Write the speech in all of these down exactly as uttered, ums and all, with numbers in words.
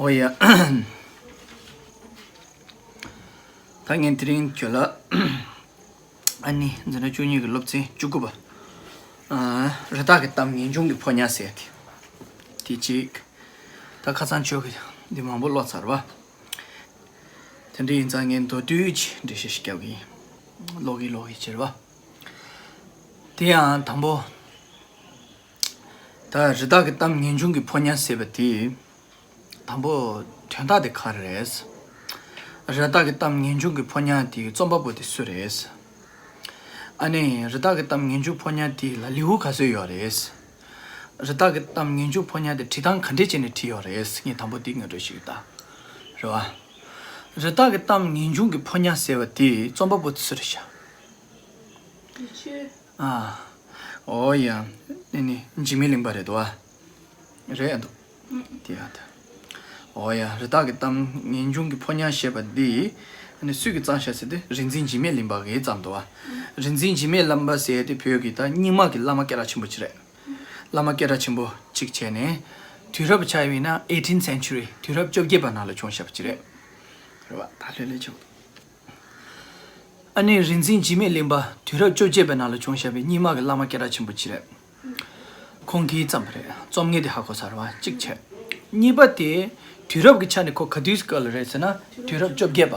ཨོ་ཡ། ད་ངས་དེ་རིང་ཁྱོད་ལ་ཨ་ནི་འཛིན་གྲྭ་བཅུ་གཉིས་ཀྱི་སློབ་ཚན་བཅུ་དགུ་པ། ཨ། རི་དྭགས་ཀྱི་གཏམ་ངེས་འབྱུང་གི་ཕོ་ཉ་ཟེར་ཏེ། དེ་གཅིག་ད་ཁ་སང་ཁྱོད་ཀྱིས་འདི་མང་པོ་ཀློག་ཚར་བ། དེ་འདྲ་ཡིན་ཙང་ངས་མདོར་བསྡུས་ཀྱི་འགྲེལ་བཤད་ཞིག་རྒྱག་གི་ཡིན། ཀློག་གི་ཀློག་གི་བྱེད་པ། དེ་ཡང་དང་པོ། ད་རི་དྭགས་ཀྱི་གཏམ་ངེས་འབྱུང་གི་ཕོ་ཉ་ཟེར་བ་དེ། དང་པོ་དོན་དག་དེ་ག་རེ་རེད། རི་དྭགས་ཀྱི་གཏམ་ངེས་འབྱུང་གི་ཕོ་ཉ་དེའི་རྩོམ་པ་པོ་དེ་སུ་རེད། ཨ་ནི་རི་དྭགས་ཀྱི་གཏམ་ངེས་འབྱུང་ཕོ་ཉ་དེ་ལ་ལེའུ་ག་ཚོད་ཡོད་རེད། རི་དྭགས་ཀྱི་གཏམ་ངེས་འབྱུང་ཕོ་ཉ་དེ་བྲིས་སྟངས་ག་འདྲས་བྱས་ནས་བྲིས་ཡོད་རེད། ངས་དང་པོ་དེ་ངོ་སྤྲོད་ཞིག་ད། རེད་བ། རི་དྭགས་ཀྱི་གཏམ་ངེས་འབྱུང་གི་ཕོ་ཉ་ཟེར་བ་དེ་རྩོམ་པ་པོ་དེ་སུ་རེད་ཤག་ཨ། ཨོ་ཡ། ཨ་ནི་འཇིགས་མེད་གླིང་པ་རེད་དོ། རེད་འདུག་དེ་ཡ་ད། ཨོ་ཡ། རི་དྭགས་ཀྱི་གཏམ་ངེས་འབྱུང་གི་ཕོ་ཉ་ཞེས་པ་འདི། ཨ་ནི་སུས་ཀྱིས་བརྩམས་ཤག་ཟེར་ཏེ་རིག་འཛིན་འཇིགས་མེད་གླིང་པ་གིས་བརྩམས་འདུག་བ། རིག་འཛིན་འཇིགས་མེད་གླིང་པ་ཟེར་ཏེ་བོད་ཀྱི་ད་རྙིང་མ་གི་བླ་མ་སྐད་གྲགས་ཆེན་པོ་ཅིག་རེད། བླ་མ་སྐད་གྲགས་ཆེན་པོ་གཅིག་བྱས་ནས། དུས་རབས་ཆ་ཡིན་ན་ཨེ་ཊིན་སེན་ཅུ་རི། དུས་རབས་བཅོ་བརྒྱད་པ་ནང་ལ་བྱུང་ཤག་པ་ཅིག་རེད། རེད་བ། ད་ལྷོད་ལྷོད་བྱུང་། ཨ་ནི་རིག་འཛིན་འཇིགས་མེད་གླིང་པ་དུས་རབས་བཅོ་བརྒྱད་པའི་ནང་ལ་བྱུང་བཞག་པའི་རྙིང་མ་གི་བླ་མ་སྐད་གྲགས་ཆེན་པོ་ཅིག་རེད། ཁོང་གིས་བརྩམས་པ་རེད། རྩོམ་ངོས་དེ་ཧ་གོ་ཚར་བ་གཅིག་བྱས། གཉིས་པ་དེ་དུས་རབས་ཀྱི་ཆ་ནས་ཁོ་ག་དུས་སྐབས་ལ་རེད་ཟེར་ན། དུས་རབས་བཅོ་བརྒྱད་པ།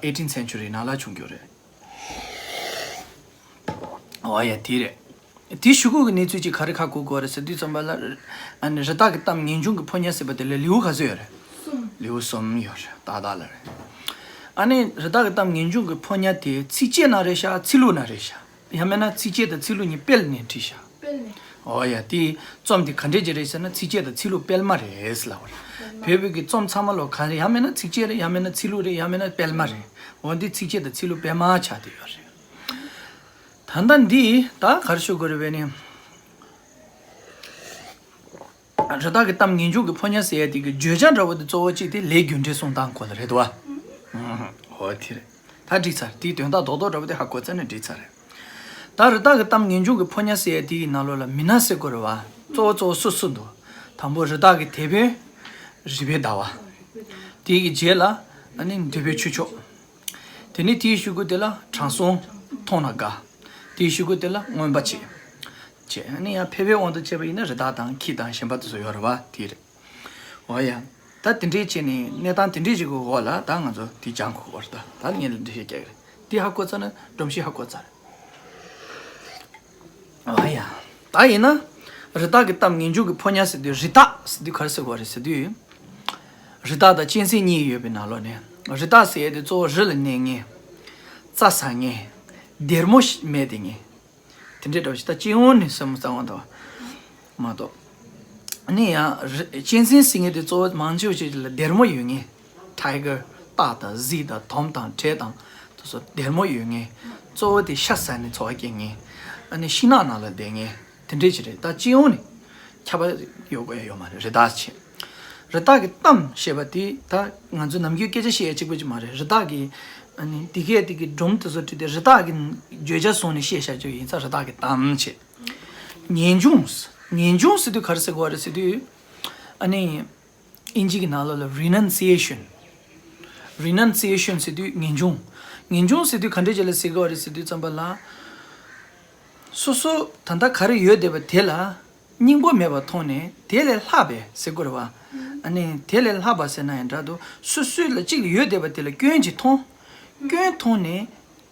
ཨེ་ཊིན་སེན་ཅུ་རི་ནང་ལ་བྱུང་རྒྱུ་རེད། ཨོ་ཡ། དེ་རེད། དེ་གཞུག་གུ་གི་གནས་ཚུལ་ཅིག་ག་རེ་ཧ་གོ་དགོས་རེད་ཟེར་དུས་ཙམ་པ་ལ། ཨ་ནི་རི་དྭགས་ཀྱི་གཏམ་ངེས་འབྱུང་གི་ཕོ་ཉ་ཟེར་བ་དེ་ལ་ལེའུ་ག་ཚོད་ཡོད་རེད། གསུམ། ལེའུ་གསུམ་ཡོད་རེད། ཏག་ཏག་ལ་རེད། ཨ་ནི་རི་དྭགས་ཀྱི་གཏམ་ངེས་འབྱུང་གི་ཕོ་ཉ་དེ་ཚིགས་བཅད་ནང་རེད་ཤག་ཚིག་ལྷུག་ནང་རེད་ཤག་ཡང་མིན་ན་ཚིགས་བཅད་དང་ཚིག་ལྷུག་གཉིས་སྤེལ་ནས་བྲིས་ཤག་སྤེལ་ནས། ཨོ་ཡ། དེ་རྩོམ་དེ་ག་འདྲས་ཅིག་རེད་ཟེར་ན་ཚིགས་བཅད་དང་ཚིག་ལྷུག་སྤེལ་མ་རེད་ལབ་པ་རེད། བོད་བོད་ཀྱི་རྩོམ་ཚང་མ་ལོ་ག་རེ་ཡང་མིན་ན་ཚིགས་བཅད་རེད། ཡང་མིན་ན་ཚིག་ལྷུག་རེད། ཡང་མིན་ན་སྤེལ་མ་རེད། འོ་འདི་ཚིགས་བཅད་དང་ཚིག་ལྷུག་སྤེལ་མ་ཆགས་བསྡད་ཡོད་རེད། ད་ལྟ་འདི་ད་ག་རེ་ཞུ་དགོས་རེད་བས་ནི། རི་དྭགས་ཀྱི་གཏམ་ངེས་འབྱུང་གི་ཕོ་ཉ་ཟེར་ཡ་དེ་གི་བརྗོད་བྱ་འདྲ་བོ་དེ་གཙོ་བོ་གཅིག་དེ་ལས་རྒྱུ་འབྲས་གསུངས་སྟངས་སྐོར་ལ་རེད་དོ། ཨོ་དེ་རེད། ད་འགྲིག་ཚར། དེའི་དོན་དག་རྡོག་རྡོག་འདྲ་བོ་དེ་ཧ་གོ་ཚར་ན་འགྲིག་ཚར་རེད། ད་རི་དྭགས་ཀྱི་གཏམ་ངེས་འབྱུང་གི་ཕོ་ཉ་ཟེར་ཡ་དེ་ཡི་ནང་ལོགས་ལ་མི་སྣ་ཟེར་དགོས་རེད་བ། གཙོ་བོ་གཙོ་བོ་སུ་སུ་འདུག་དང་པོ་རི་དྭགས་ཀྱི་དེད་དཔོན་རུས་སྦལ་ཟླ་བ། དེ་གི་རྗེས་ལ་ཨ་ནི་འདོད་པའི་ཁྱུ་མཆོག་དེ་ནས་དེའི་གཞུག་གུ་དེ་ལ་དྲང་སྲོང་མཐོང་ན་དགའ། དེའི་གཞུག་གུ་དེ་ལ་རྔོན་པ་བྱེད། བྱས། ཨ་ནི་ཡང་ཕལ་པའི་དབང་དུ་བྱས་པ་ཡིན་ན་རི་དྭགས་དང་ཁྱི་དང་གཞན་པ་དེ་ཚོ་ཡོད་རེད་བ། དེ་རེད། འོ་ཡ། ད་དེ་འདྲས་བྱས་ནས་གནས་སྟངས་དེ་འདྲས་ཞིག་གི་འོག་ལ་ད་ང་ཚོ་དེ་སྦྱང་དགོས་པ་རེད། ད་ད་ངས་ལ་འགྲེལ་བཤད་རྒྱག་གི་རེད། དེ་ཧ་གོ་ཚར་ན་སྒྲོམ་གཞི་ཧ་གོ་ཚར། ཨ་ཡ། ད་ཡིན་ན། རི་དྭགས་ཀྱི་གཏམ་ངེས་འབྱུང་གི་ཕོ་ཉ་ཟེར་དུས་རི་དྭགས་ཟེར་དུས་ག་རེ་ཟེར་དགོས་རེད་ཟེར་དུས། རི་དྭགས་དང་གཅན་གཟན་གཉིས་ཡོད་པའི་ནང་ལོགས་ནས་རི་དྭགས་ཟེར་ཡས་དེ་གཙོ་བོ་རི་ལ་གནས་མཁན། རྩྭ་ཟ་མཁན། སྡེར་མོ་མེད་དེ་མཁན། དེ་འདྲའི་འདྲ་བོ་ཞིག་ད་སྤྱི་ཡོངས་ནས་བསམ་བློ་བཏང་བ་དང་། མ་གཏོགས། ཨ་ནི་ཡང་རི་གཅན་གཟན་ཟེར་མཁན་དེ་གཙོ་བོ་མང་ཆེ་བ་ཞིག་ལ་སྡེར་མོ་ཡོད་མཁན། ཊའི་གར། སྟག་དང་གཟིག་དང་དོམ་དང་དྲེད་དང་། དེ་ཚོ་སྡེར་མོ་ཡོད་མཁན། གཙོ་བོ་དེ་ཤ་ཟ་ནས་འཚོ་བ་སྐྱེལ་མཁན། ཨ་ནི་ཤིང་ནགས་ནང་ལ་བསྡད་མཁན། དེ་འདྲས་ཅིག་རེད། ད་སྤྱི་ཡོངས་ནས་ཁྱབ་པ་ཡོད་དགོས་ཡ་ཡོད་མ་རེད། རི་དྭགས་བྱས། རི་དྭགས་ཀྱི་གཏམ་ཞེས་པ་དེ་ད་ང་ཚོ་ནམ་རྒྱུན་སྐད་ཆ་བཤད་ཡ་གཅིག་པ་ཅིག་མ་རེད། རི་དྭགས་ཀྱི་ཨ་ནི་འདི་གས་དེ་གི་སྒྲུང་དེ་ཚོ་བྲིས་ཏེ་རི་དྭགས་ཀྱི་བརྗོད་བྱ་བཟུང་ནས་བཤད་བཞག་རྒྱུ་ཡིན་ཙང་རི་དྭགས་ཀྱི་གཏམ་བྱས། ངེས་འབྱུང་། ངེས་འབྱུང་ཟེར་དུས་ག་རེ་ཟེར་དགོས་རེད་ཟེར་དུས། ཨ་ནི། ཨིན་ཇི་གི་ནང་ལོགས་ལ་རི་ནན་སི་ཨེ་ཤན། རི་ནན་སི་ཨེ་ཤན་ཟེར་དུས་ངེས་འབྱུང་། ངེས་འབྱུང་ཟེར་དུས་ག་འདྲ་ཅིག་ལ་ཟེར་གི་ཡོད་རེད་ཟེར་དུས་ཙམ་པ་ལ། སོ་སོ་ད་ལྟ་ག་རེ་ཡོད་བསྡད་པ་དེ་ལ་སྙིང་པོ་མེད་པ་མཐོང་ནས་དེ་ལས་ལྷག་པའི་ཟེར་དགོས་རེད་བ། ཨ་ནི་དེ་ལས་ལྷག་པ་ཟེར་ན་ཡང་འདྲ་འདུག་སོ་སོའི་ལ་གཅིག་ཡོད་བསྡད་པ་དེ་ལ་སྐྱོན་ཅིག་མཐོང་། སྐྱོན་མཐོང་ནས་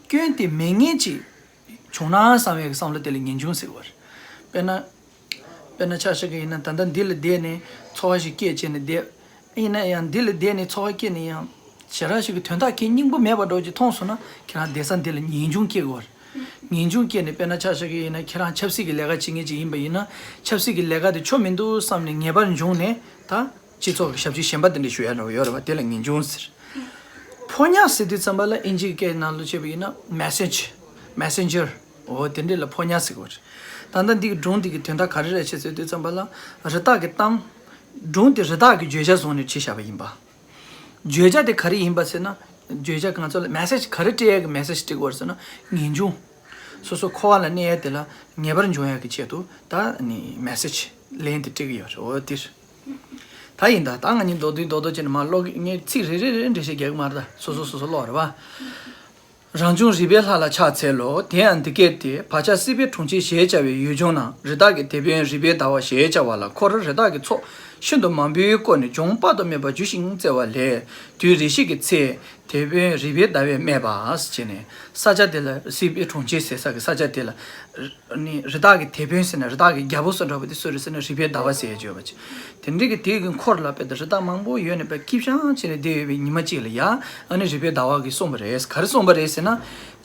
སྐྱོན་དེ་མེད་མཁན་ཅིག་བྱུང་ན་བསམ་པའི་བསམ་བློ་དེ་ལ་ངེས་འབྱུང་ཟེར་བ་རེད། དཔེར་ན། དཔེར་ན་ཆ་བཞག་གི་ཡིན་ན་ད་ལྟ་འདི་ལ་བསྡད་ནས་ཚོར་བ་ཞིག་སྐྱེས་བྱས་ནས་བསྡད། ཡིན་ན་ཡང་འདི་ལ་བསྡད་ནས་ཚོར་བ་སྐྱེས་ནས་ཡང་ཞེ་དྲག་ཞིག་གི་དོན་དག་གི་སྙིང་པོ་མེད་པ་འདྲ་ཅིག་མཐོང་སོང་ན་ཁྱེད་རང་བསྡད་ས་འདི་ལ་ངེས་འབྱུང་སྐྱེ་དགོས་རེད། ངེས་འབྱུང་སྐྱེས་ནས་དཔེར་ན་ཆ་བཞག་གི་ཡིན་ན་ཁྱེད་རང་ཆབ་སྲིད་ཀྱི་ལས་ཀ་བྱེད་མཁན་ཅིག་ཡིན་པ་ཡིན་ན་ཆབ་སྲིད་ཀྱི་ལས་ཀ་དེ་ཆོ་མི་འདུག་བསམ་ནས་ངེས་པར་འབྱུང་ནས་ད། སྤྱི་ཚོགས་ཀྱི་ཞབས་ཕྱི་གཞན་པ་དེ་འདྲ་ཞུ་ཡ་འདྲ་བོ་ཡོད་རེད་བ། དེ་ལ་ངེས་འབྱུང་ཟེར། ཕོ་ཉ་ཟེར་དུས་ཙམ་པ་ལ་ཨིན་ཇིའི་སྐད་ནང་ལ་བྱས་པ་ཡིན་ན་མེ་སེཇ། མེ་སེན་ཇར། འོ་དེ་འདྲ་ལ་ཕོ་ཉ་ཟེར་གི་རེད། ད་ལྟ་འདི་གི་སྒྲུང་འདི་གི་དོན་དག་ག་རེ་རེད་ཅེས་ཟེར་དུས་ཙམ་པ་ལ་རི་དྭགས་ཀྱི་གཏམ། སྒྲུང་དེ་རི་དྭགས་ཀྱི་བརྗོད་བྱ་བཟུང་ནས་བྲིས་བཞག་པ་ཡིན་པ། བརྗོད་བྱ་དེ་ག་རེ་ཡིན་པ་ཟེར་ན། བརྗོད་བྱ་ང་ཚོ་ལ་མེ་སེཇ་ག་རེ་སྤྲད་ཡ་གི་མེ་སེཇ་སྤྲད་དགོས་རེད་ཟེར་ན་ངེས་འབྱུང་། སོ་སོ་འཁོར་བ་ལ་གནས་ཡ་དེ་ལ་ངེས་པར་འབྱུང་ཡ་གི་ཆེད་དུ་ད་ནི་མེ་སེཇ་ལན་དེ་སྤྲད་གི་ཡོད་རེད། འོ་དེ་རེད། ད་ཡིན་ད། ད་ང་གཉིས་མདོར་བསྡུས་མདོར་བསྡུས་བྱས་ནས་མར་ཀློག་གི། ངས་ཚིག་རེ་རེ་རེ་འགྲེལ་བཤད་རྒྱག་གི་མ་རེད་ད། སོ་སོ་སོ་སོ་ཀློག་རེད་པ། རང་བྱུང་རིག་པའི་ལྷ་ལ་ཕྱག་འཚལ་ལོ། དེ་ཡང་འདི་སྐད་དེ། བག་ཆགས་སྲིད་པའི་གྲོང་ཁྱེར་ཞེས་བྱ་བའི་ཡུལ་ལྗོངས་ན། རི་དྭགས་ཀྱི་དེད་དཔོན་རིག་པའི་ཟླ་བ་ཞེས་བྱ་བ་ལ། འཁོར་རི་དྭགས་ཀྱི་ཚོགས་ཤིན་ཏུ་མང་པོས་བསྐོར་ནས། ལྗོངས་དཔག་ཏུ་མེད་པར་རྒྱུ་ཞིང་རྩེ་བ་ལས། དུས་རེ་ཞིག་གི་ཚེ། དེད་དཔོན་རིག་པའི་ཟླ་བས་སྨྲས་པ། ཞེས་ནས། ས་ཆ་དེ་ལ། སྲིད་པའི་གྲོང་ཁྱེར་ཟེར་ས་གི་ས་ཆ་དེ་ལ། ནི་རི་དྭགས་ཀྱི་དེད་དཔོན་ཟེར་ན། རི་དྭགས་ཀྱི་རྒྱལ་པོ་བཟོ་འདྲ་པོ་དེ་སུ་རེད་ཟེར་ན། རིག་པའི་ཟླ་བ་ཟེར་ཡ་ཅིག་ཡོད་པ་ཅིག། དེ་འདྲའི་གི་དེ་གི་འཁོར་ལ་དཔེ་དེ་རི་དྭགས་མང་པོ་ཡོད་ནས། དཔེ་སྐྱིད་ཤང་བྱས་ནས་བསྡད་ཡོད་པའི་ཉི་མ་གཅིག་ལ་ཡ། ཨ་ནི་རིག་པའི་ཟླ་བ་གིས་གསུངས་པ་རེད། ག་རེ་གསུངས་པ་རེད་ཟེར་ན།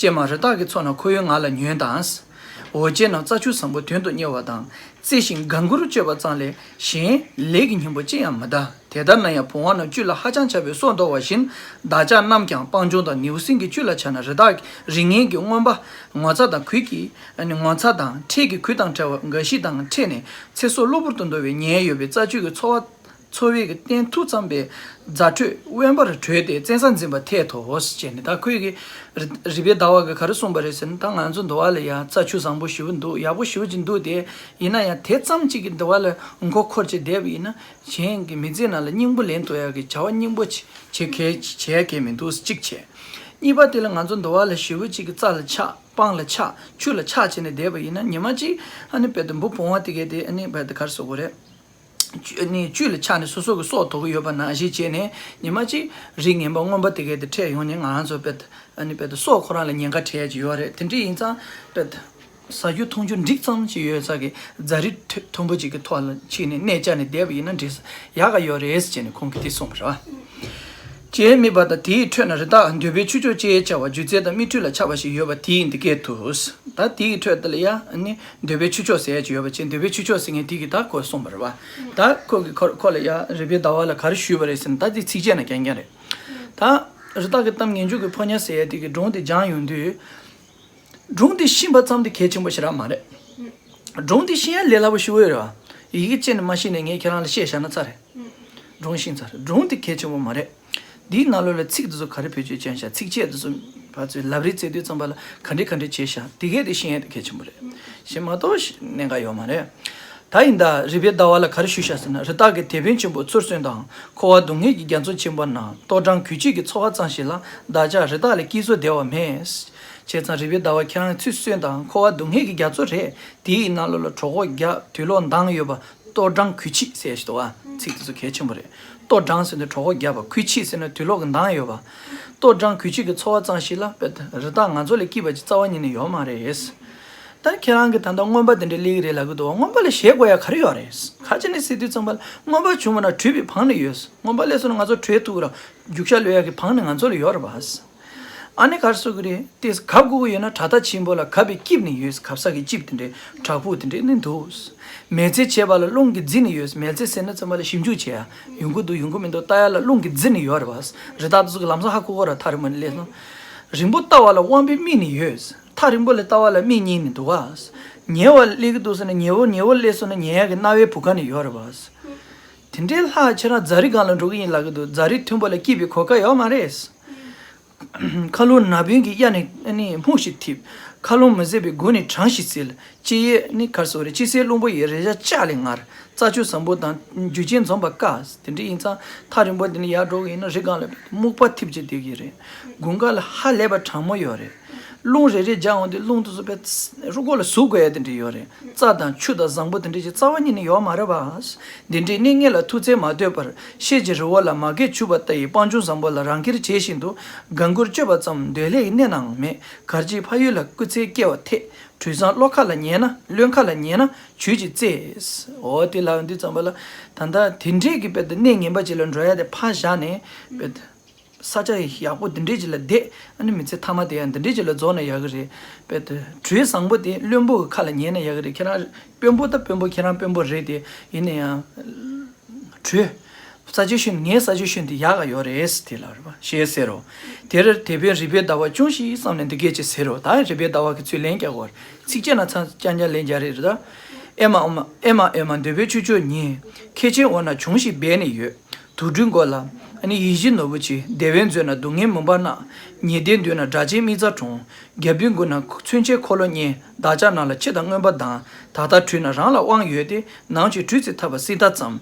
ཀྱེ་མ་རི་དྭགས་ཀྱི་ཚོགས་རྣམས། ཁོར་ཡུག་ང་ལ་ཉོན་དང་། འོ་བྱས་ན་རྩྭ་ཆུ་བཟང་པོ་དོན་དུ་གཉེར་བ་དང་། རྩེ་ཞིང་དགའ་མགུར་སྤྱོད་པ་ཙམ་ལས། གཞན་ལས་ཀྱི་སྙིང་པོ་ཅི་ཡང་མི་གདའ། དེ་ལྟར་ན་ཡང་བུང་བ་རྣམས་བཅུད་ལ་ཧ་ཅང་ཆགས་པའི་སྲོག་འདོར་བ་བཞིན། བདག་ཅག་རྣམས་ཀྱང་སྤང་ལྗོངས་དང་ནེའུ་གསིང་གི་བཅུད་ལ་ཆགས་ན། རི་དྭགས་རིགས་ངན་གྱི་རྔོན་པ་ངོ་ཚ་དང་གུས་ཀྱི། ངོ་ཚ་དང་ཁྲེལ་གྱི་གུས་དང་བྲལ་བ། རྒ་ཤི་དང་ཁྲེལ་ནས་ཚེ་སྲོག་གློ་བུར་དུ་འདོར་བའི་ཉེན་ཡོད་པའི་རྩྭ་ཆུ་གི་འཚོ་བ། འཚོ་བའི་གི་རྟེན་མཐུ་འཚམ་པའི་རྫ་ཁྲོད་དབེན་པར་བྲོས་ཏེ་བཙན་ས་འཛིན་པ་ཐལ་ཐོབ་ཟེར་ནས། ད་ཁོས་གི་རི་རིག་པའི་ཟླ་བ་གིས་ག་རེ་གསུངས་པ་རེད་ཟེར་ན། ད་ང་ཚོ་འདི་བ་ལ་ཡ་རྩྭ་ཆུ་བཟང་པོ་ཞེ་པོ་འདུག། ཡག་པོ་ཞེ་པོ་ཅིག་འདུག། དེ་ཡིན་ན་ཡང་དེ་ཙམ་ཅིག་གི་འདི་བ་ལ་མགོ་འཁོར་བྱས་བསྡད་པ་ཡིན་ན། གཞན་གྱི་མི་ཚེ་ནང་ལ་སྙིང་པོ་ལེན་ཐུབ་ཡག་གི་བྱ་བ་སྙིང་པོ་ཅིག་བྱེད་གལ་བྱེད་ཡ་གལ་མི་འདུག། གཅིག་བྱས། གཉིས་པ་དེ་ལ་ང་ཚོ་འདི་བ་ལ་ཞེ་པོ་ཅིག་གི་རྩྭ་ལ་ཆགས། སྤང་ལ་ཆགས། ཆུ་ལ་ཆགས་བྱས་ནས་བསྡད་པ་ཡིན་ན། ཉི་མ་གཅིག་ཨ་ནི་དཔེ་དེ་འབུ་བུང་བ་དེ་གས་དེ་ཨ་ནི་དཔེ་དེ་ག་རེ་ཟེར་དགོས་རེད། བཅུད་ནི་བཅུད་ལ་ཆགས་ནས་སོ་སོ་གི་སྲོག་དོར་གི་ཡོད་པ་ནང་བཞིན་བྱས་ནས། ཉི་མ་གཅིག་རིགས་ངན་པ་རྔོན་པ་དེ་གས་དེ་འཕྲད་ཡོང་ནས། ང་རང་ཚོ་དཔེ་ཨ་ནི་དཔེ་དེ་སྲོག་ཁོ་རང་ལ་ཉེན་ཁ་འཕྲད་ཀྱི་ཡོད་རེད། དེ་འདྲ་ཡིན་ཙང་དཔེ་ཟ་རྒྱུ་འཐུང་རྒྱུ་འགྲིག་ཙམ་ཅིག་ཡོད་ས་གི་རྫ་རི་མཐོན་པོ་ཅིག་གི་ཐོག་ལ་ཕྱིན་ནས་གནས་བཅའ་ནས་བསྡད་པ་ཡིན་ན་འགྲིག་ཡག་ག་ཡོད་རེད་ཟེར་ནས་ཁོང་གིས་དེ་གསུངས་པ་རེད་བ། ཅེས་སྨྲས་པ་དང་། དེའི་ཁྲོད་ན་རི་དྭགས་འདོད་པའི་ཁྱུ་མཆོག་ཅེས་བྱ་བ། སྒྱུ་རྩལ་དང་མིག་འཕྲུལ་ལ་ཆགས་པ་ཞིག་ཡོད་པ་དེས་འདི་སྐད་དུ། ད་དེའི་ཁྲོད་དེ་ལ་ཡ་ནི་འདོད་པའི་ཁྱུ་མཆོག་ཟེར་ཡ་ཅིག་ཡོད་པ་ཅིག། འདོད་པའི་ཁྱུ་མཆོག་ཟེར་མཁན་དེ་གིས་ད་ཁོ་གསུངས་པ་རེད་བ། ད་ཁོ་གི་ཁོ་ཁོ་ལ་ཡ་རིག་པའི་ཟླ་བ་ལ་ག་རེ་ཞུས་པ་རེད་ཟེར་ན། ད་དེ་ཚིགས་བཅད་ནང་རྐྱང་རྐྱང་རེད། ད་རི་དྭགས་ཀྱི་གཏམ་ངན་སྦྱོར་གྱི་ཕོ་ཉ་ཟེར་ཡ་དེ་གིས་སྒྲུང་དེ་སྦྱངས་ཡོང་དུས། སྒྲུང་དེ་ཤེས་པ་ཙམ་དེ་གལ་ཆེན་པོ་ཞེ་དྲག་མ་རེད། སྒྲུང་དེ་ཤེས་ཡ་ལས་སླ་པོ་ཞེ་པོ་ཡོད་རེད་བ། ཡི་གེ་བཅད་ནས་མ་ཤེས་ནས་ངས་ཁྱེད་རང་ལ་བཤད་བཞག་ན་ཚར་རེད། སྒྲུང་ཤེས་ཚར། སྒྲུང་དེ་གལ་ཆེན་པོ་མ་རེད། འདིའི་ནང་ལོགས་ལ་ཚིག་དེ་ཚོ་ག་རེ་བེད་སྤྱོད་བྱས་བཞག། ཚིགས་བཅད་དེ་ཚོ་ཕར་ཚུར་ལབ་རེས་བྱེད་དུས་ཙམ་པ་ལ་ག་འདྲས་ག་འདྲས་བྱས་བཞག། དེ་གས་དེ་ཤེས་ཡ་དེ་གལ་ཆེན་པོ་རེད། ཤེས་མ་གཏོགས་གནད་འགག་ཡོད་མ་རེད། ད་ཡིན་ད། རིག་པའི་ཟླ་བ་ལ་ག་རེ་ཞུས་བཞག་ཟེར་ན། རི་དྭགས་ཀྱི་དེད་དཔོན་ཆེན་པོ་ཚུར་གསོན་དང་། འཁོར་བ་སྡུག་བསྔལ་གྱི་རྒྱ་མཚོ་ཆེན་པོ་ན། ལྟོ་འགྲངས་གོས་ཆེན་གྱི་འཚོ་བ་ཙམ་ཞིག་ལ། བདག་ཅག་རི་དྭགས་ལས་སྐྱིད་སོ་བདེ་བ་མེད། བྱས་ཙང་རིག་པའི་ཟླ་བ་ཁྱེད་རང་ཚུར་གསོན་དང་། འཁོར་བ་སྡུག་བསྔལ་གྱི་རྒྱ་མཚོ་རེད། དེའི་ནང་ལོགས་ལ་གྲོད་ཁོག་རྒྱགས། དུག་ལོག་འདང་ཡོད་པ། ལྟོ་འགྲངས་གོས་ཆེན་ཟེར་ཞིག་འདུག་བ། ཚིག་དེ་ཚོ་གལ་ཆེན་པོ་རེད། ལྟོ་འགྲངས་ཟེར་ན་གྲོད་ཁོག་རྒྱགས་པ། གོས་ཆེན་ཟེར་ན་དུག་ལོག་གི་མདངས་ཡོད་པ། ལྟོ་འགྲངས་གོས་ཆེན་གྱི་འཚོ་བ་ཙམ་ཞིག་ལ། དཔེ་རི་དྭགས་ང་ཚོ་ལས་སྐྱིད་པ་ཅིག་རྩ་བ་ཉིད་ནས་ཡོད་མ་རེད། ད་ཁྱེད་རང་གིས་ད་ལྟ་རྔོན་པ་དེ་འདྲ་སླེབས་ཀྱི་རེད་ལབ་ཀྱི་འདུག། རྔོན་པ་ལ་ཞེད་དགོས་ཡ་ག་རེ་ཡོད་རེད། ག་ཅི་ནས་ཟེར་དུས་ཙམ་པ་ལ། རྔོན་པ་བྱུང་བ་ན་གྲོས་པའི་བང་ནས་ཡོད། རྔོན་པ་སླེབས་སོང་ན་ང་ཚོ་གྲོས་ཐུབ་ར། རྒྱུག་ཤར་གློད་ཡ་གི་བང་ནི་ང་ཚོ་ལ་ཡོད་རེད་པ། ཨ་ནི་ག་རེ་ཟེར་གི་རེད། དེ་གབ་དགོས་ཀྱི་ཡོད་ན་དྲ་ཐག་ཆེན་པོ་ལ་གབ་པའི་སྐྱིབས་ནི་ཡོད། གབ་ས་གི་སྐྱིབས་དེ་འདྲའི་བྲག་ཕུག་དེ་འདྲའི་ནི་འདུག། མེལ་ཙེ་བྱེད་པ་ལ་རླུང་གི་རྫི་ནི་ཡོད། མེལ་ཙེ་ཟེར་ན་ཙམ་པ་ལ་ཞིབ་འཇུག་བྱེད་ཡ། ཡོང་གི་འདུག་ཡོང་གི་མི་འདུག་ལྟ་ཡ་ལ་རླུང་གི་རྫི་ནི་ཡོད་རེད་པ། རི་དྭགས་དེ་ཚོ་གི་ལམ་སང་ཧ་གོ་གོ་ར། ཐག་རིང་པོ་ནས་སླེབས་སོང་། རིང་པོ་ལྟ་བ་ལ་དབང་པོའི་མིག་ནི་ཡོད། ཐག་རིང་པོ་ལ་ལྟ་བ་ལ་མིག་གཉིས་ནི་འདུག་བ། ཉེ་བར་སླེབས་ཀྱི་འདུག་ཟེར་ན། ཉེ་བོ་ཉེ་བོ་སླེབས་སོང་ན་ཉན་ཡ་གི་རྣ་བའི་བུ་ག་ནི་ཡོད་རེད་པ། དེ་འདྲའི་ལྷག་ཁྱེད་རང་རྫ་རི་སྒང་ལ་འགྲོ་གི་ཡིན་ལབ་ཀྱི་འདུག། རྫ་རི་མཐོན་པོ་ལ་སྐྱིད་པའི་གོ་སྐབས་ཡོད་མ་རེད། མཁའ་རླུང་ནག་པོའི་གི་གཡའ་ནས་ཨ་ནི་སྨུག་ཞིག་འཐིབས། མཁའ་རླུང་མི་བཟད་པའི་མགོ་ནས་གྲང་ཞིག་བསིལ། ལྕེ་ཡི་ནི་ག་རེ་ཟེར་དགོས་རེད། ལྕེ་སའི་རླུང་བུ་ཡི་རེག་བྱ་ལྕགས་ལས་མངར། རྩྭ་ཆུ་བཟང་པོ་དང་རྒྱུ་རྐྱེན་འཛོམས་པ་དཀའ། དེ་འདྲ་ཡིན་ཙང་ཐག་རིང་པོ་འདི་ནས་ཡར་འགྲོ་གི་ཡིན་ན་རི་སྒང་ལ་སྨུག་པ་འཐིབས་བྱས་བསྡད་ཀྱི་རེད། དགུན་ཁ་ལ་ཧ་ལས་པ་གྲང་མོ་ཡོད་རེད། རླུང་རེ་རེ་རྒྱག་འོང་དུས་རླུང་དེ་ཚོ་དཔེ་རུས་ཁོག་ལ་ཟུག་དགོས་ཡ་དེ་འདྲ་ཡོད་རེད། རྩྭ་དང་ཆུ་དང་བཟང་པོ་དེ་འདྲ་ཞིག་རྩ་བ་ཉིད་ནས་ཡོད་མ་རེད་པ། འདི་འདྲའི་གནས་ངན་ལ་ཐུགས་བརྩེ་མ་ལྡོག་པར། ཤེལ་གྱི་རི་བོ་ལ་མ་རྒད་བྱུག་པ་ལྟ་ཡི། སྤང་ལྗོངས་བཟང་པོ་ལ་རང་ཁྱེར་བྱེད་བཞིན་དུ། དགའ་མགུར་སྤྱོད་པ་ཙམ་འདོད་ལྷའི་གནས་ནའང་མེད། གར་གྱིས་ཕ་ཡུལ་ལ་སྐུ་ཚེ་སྐྱེལ་བ་འཐད། དྲོད་བཟང་བློ་ཁ་ལ་ཉལ་ན། བློན་ཁ་ལ་ཉལ་ན་ཇུས་ཀྱིས་བཙལ། འོ་དེ་ལབ་དུས་ཙམ་པ་ལ། ད་ལྟ་དེ་འདྲའི་གི་དཔེ་དེ་གནས་ངན་པ་ཅིག་ལ་འགྲོ་ཡ་དེ་ཕར་བཞག་ནས་དཔེ་དེ། ས་ཆ་ཡག་པོ་འདི་འདྲས་ཅིག་ལ་བསྡད། ཨ་ནི་མི་ཚེ་མཐའ་མ་དེ་ཡང་འདི་འདྲས་ཅིག་ལ་རྫོགས་ན་ཡག་གི་རེད། དཔེ་དེ་དྲོད་བཟང་པོ་དེ་བློན་པོ་གི་ཁ་ལ་ཉན་ན་ཡག་གི་རེད། ཁྱེད་རང་དཔོན་པོ་ད་དཔོན་པོ། ཁྱེད་རང་དཔོན་པོ་རེད་དེ། ཡིན་ན་ཡང་དྲོད། ས་ཆའི་ཤུན། ངའི་ས་ཆའི་ཤུན་དེ་ཡག་ག་ཡོད་རེད་དེ་ལ་རེད་པ། ཞེས་ཟེར་རོ། དེར་དེད་དཔོན་རིག་པའི་ཟླ་བ་ཅུང་ཞིག་བསམ་ནས་འདི་སྐད་ཅེས་ཟེར་རོ། ད་རིག་པའི་ཟླ་བ་གིས་ཚུར་ལན་རྒྱག་གོ། ཚིགས་བཅད་ནང་ཚང་རྐྱང་རྐྱང་ལན་རྒྱག་རེད་ད། ཨེ་མ་ཨེ་མ་ཨེ་མ་ཨེ་མ། འདོད་པའི་ཁྱུ་མཆོག་ཉིད། ཁྱེད་ཆེན་འོག་ན་གྱོང་ཞིག་སྦས་ནས་ཡོད། དུག་སྦྲུལ་མགོ་ལ་ཨ་ནི་ཡིད་བཞིན་ནོར་བུ་ཆེ། བདེ་བས་མཛོད་ན་སྡུག་བསྔལ་མུན་པ་ནག། ཉི་ཟླའི་མདུན་ན་སྒྲ་གཅན་མིག་རྩ་གྲོང་། རྒྱལ་པོའི་མགུལ་ན་མཚོན་ཆའི་འཁོར་ལོ་བརྙེས། བདག་ཅག་རྣམས་ལ་འཆི་དང་རྔོན་པ་དང་། ད་ལྟ་བྲོས་ན་རང་ལ་དབང་ཡོད་དེ། ནམ་ཞིག་བྲོས་ཚེ་ཐར་པ་སྲིད་མཐའ་ཙམ།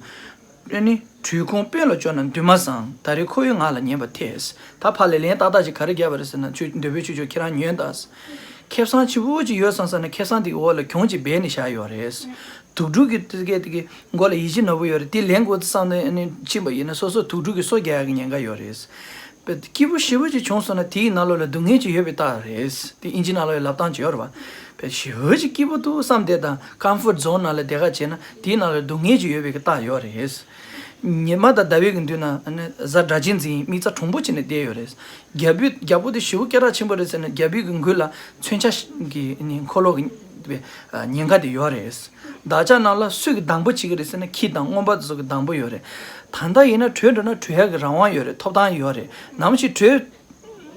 ཨ་ནི་བྲུས་ཁུང་དཔོན་ལ་བཅོལ་ན་འདུན་མ་བཟང་། ད་རེས་ཁོ་བོས་ང་ལ་ཉན་པར་ཐལ། ད་ཕར་ལ་ལན་ཏག་ཏག་ཅིག་ག་རེ་བརྒྱབ་པ་རེད་ཟེར་ན། ཆོས་འདོད་པའི་ཆོས་ཕྱོགས་ཁྱེད་རང་ཉོན་དང་། ཁེ་བཟང་ཆེན་པོ་ཅིག་ཡོད་བསམ་ས་ན་ཁེ་བཟང་དེའི་འོག་ལ་གྱོང་ཅིག་སྦས་ནས་བཞག་ཡོད་རེད། དུག་སྦྲུལ་གྱི་དེ་གའི་དེ་གའི་མགོ་ལ་ཡིད་ཆེས་ནོར་བུ་ཡོད་རེད། དེ་ལེན་དགོས་བསམ་ནས་ཨ་ནི་ཕྱིན་པ་ཡིན་ན་སོ་སོ་དུག་སྦྲུལ་གྱི་སོ་རྒྱག་ཡག་གི་ཉེན་ཁ་ཡོད་རེད། པས་སྐྱིད་པོ་ཞེ་པོ་ཅིག་བྱུང་སོང་ན་དེའི་ནང་ལོགས་ལ་སྡུག་བསྔལ་ཅིག་ཡོད་པའི་རྟགས་རེད། དེ་ཨིན་ཇི་ནང་ལོགས་ལ་ལབ་སྟངས་ཅིག་ཡོད་རེད་བ། པས་ཞེ་པོ་ཅིག་སྐྱིད་པོ་འདུག་བསམ་བསྡད་དང་ཀམ་ཕོར་ཛོན་ནང་ལ་བསྡད་ཁ་བྱས་ན་དེའི་ནང་ལ་སྡུག་བསྔལ་ཅིག་ཡོད་པའི་གི་རྟགས་ཡོད་རེད། ཉི་མ་དང་ཟླ་བའི་གི་མདུན་ན་ཨ་ནི་གཟའ་སྒྲ་གཅན་འཛིན་མིག་རྩ་གྲུང་པོ་བྱས་ནས་བསྡད་ཡོད་རེད། རྒྱལ་པོའི་རྒྱལ་པོ་དེ་ཞེ་པོ་སྐད་གྲགས་ཆེན་པོ་རེད་ཟེར་ན་རྒྱལ་པོའི་གི་མགུལ་ལ་མཚོན་ཆ་གི་ནི་འཁོར་ལོ་གི་ཉེན་ཁ་དེ་ཡོད་རེད། བདག་ཅག་རྣམས་ལ་སུས་ཀྱི་སྡང་པོ་བྱེད་ཀྱི་རེད་ཟེར་ན་ཁྱི་དང་རྔོན་པ་དེ་ཚོ་གི་སྡང་པོ་ཡོད་རེད། ད་ལྟ་ཡིན་ན་བྲོས་འགྲོ་ན་བྲོས་ཡག་གི་རང་དབང་ཡོད་རེད། ཐོབ་ཐང་ཡོད་རེད། ནམ་ཞིག་བྲོས་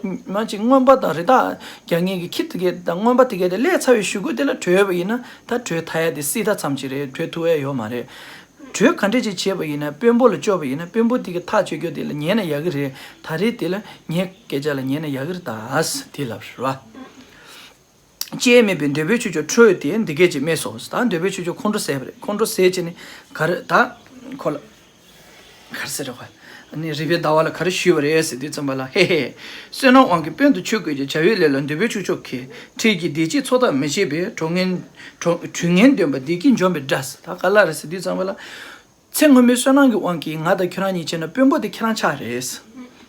མ་ཅིག་རྔོན་པ་དང་རི་དྭགས་རྒྱག་མཁན་གྱི་ཁྱི་དེ་གས་དང་རྔོན་པ་དེ་གས་དེ་སླེབས་ཚར་བའི་གཞུག་གུ་དེ་ལ་བྲོས་པ་ཡིན་ན་ད་བྲོས་ཐར་ཡ་དེ་སྲིད་མཐའ་ཙམ་ཅིག་རེད། བྲོས་ཐུབ་ཡ་ཡོད་མ་རེད། བྲོས་ག་འདྲས་ཅིག་བྱས་པ་ཡིན་ན་དཔོན་པོ་ལ་བཅོལ་བ་ཡིན་ན་དཔོན་པོ་དེ་གི་ཐག་གཅོད་རྒྱུ་དེ་ལ་ཉན་ན་ཡག་གི་རེད། ད་རེས་དེ་ལ་ངའི་སྐད་ཆ་ལ་ཉན་ན་ཡག་གི་རེད། ད་དེ་ལབ་རེད་བ། ཅེས་སྨྲས་པས། འདོད་པའི་ཆོས་སྐྱོང་ཁྲོས་ཏེ་འདི་སྐད་ཅེས་སྨྲས་སོ། ད་འདོད་པའི་ཆོས་སྐྱོང་ཁོང་ཁྲོ་ཟས་པ་རེད། ཁོང་ཁྲོ་ཟས་བྱས་ནས་ག་རེ་ད་ཁོ་ལ་ག་རེ་ཟེར་རེད་ཁོ། ཨ་ནི་རི་པའི་ཟླ་བ་ལ་ག་རེ་ཞུས་པ་རེད་ཟེར་དུས་ཙམ་པ་ལ། ཧེ་ཧེ། བསོད་ནམས་དབང་གིས་དཔོན་དུ་ཆོས་གོས་ཀྱི་བྱ་བའི་ལས་ལ་འདོད་པའི་ཆོས་སྐྱོང་གིས། འཕྲལ་གྱི་བདེ་སྐྱིད་འཚོ་ཐབས་མི་ཤེས་པས། གྲོགས་ངན་གྲོགས་གྲོགས་ངན་འདོན་པ་བདེ་སྐྱིད་འཇོམས་པའི་དགྲ་ཟེར། ད་ག་ལ་རེད་ཟེར་དུས་ཙམ་པ་ལ། ཚེ་སྔོན་མའི་བསོད་ནམས་ཀྱི་དབང་གིས་ང་དང་ཁྱོད་རང་གཉིས་བྱས་ན་དཔོན་པོ་དེ་ཁྱེད་རང་ཆགས་རེད།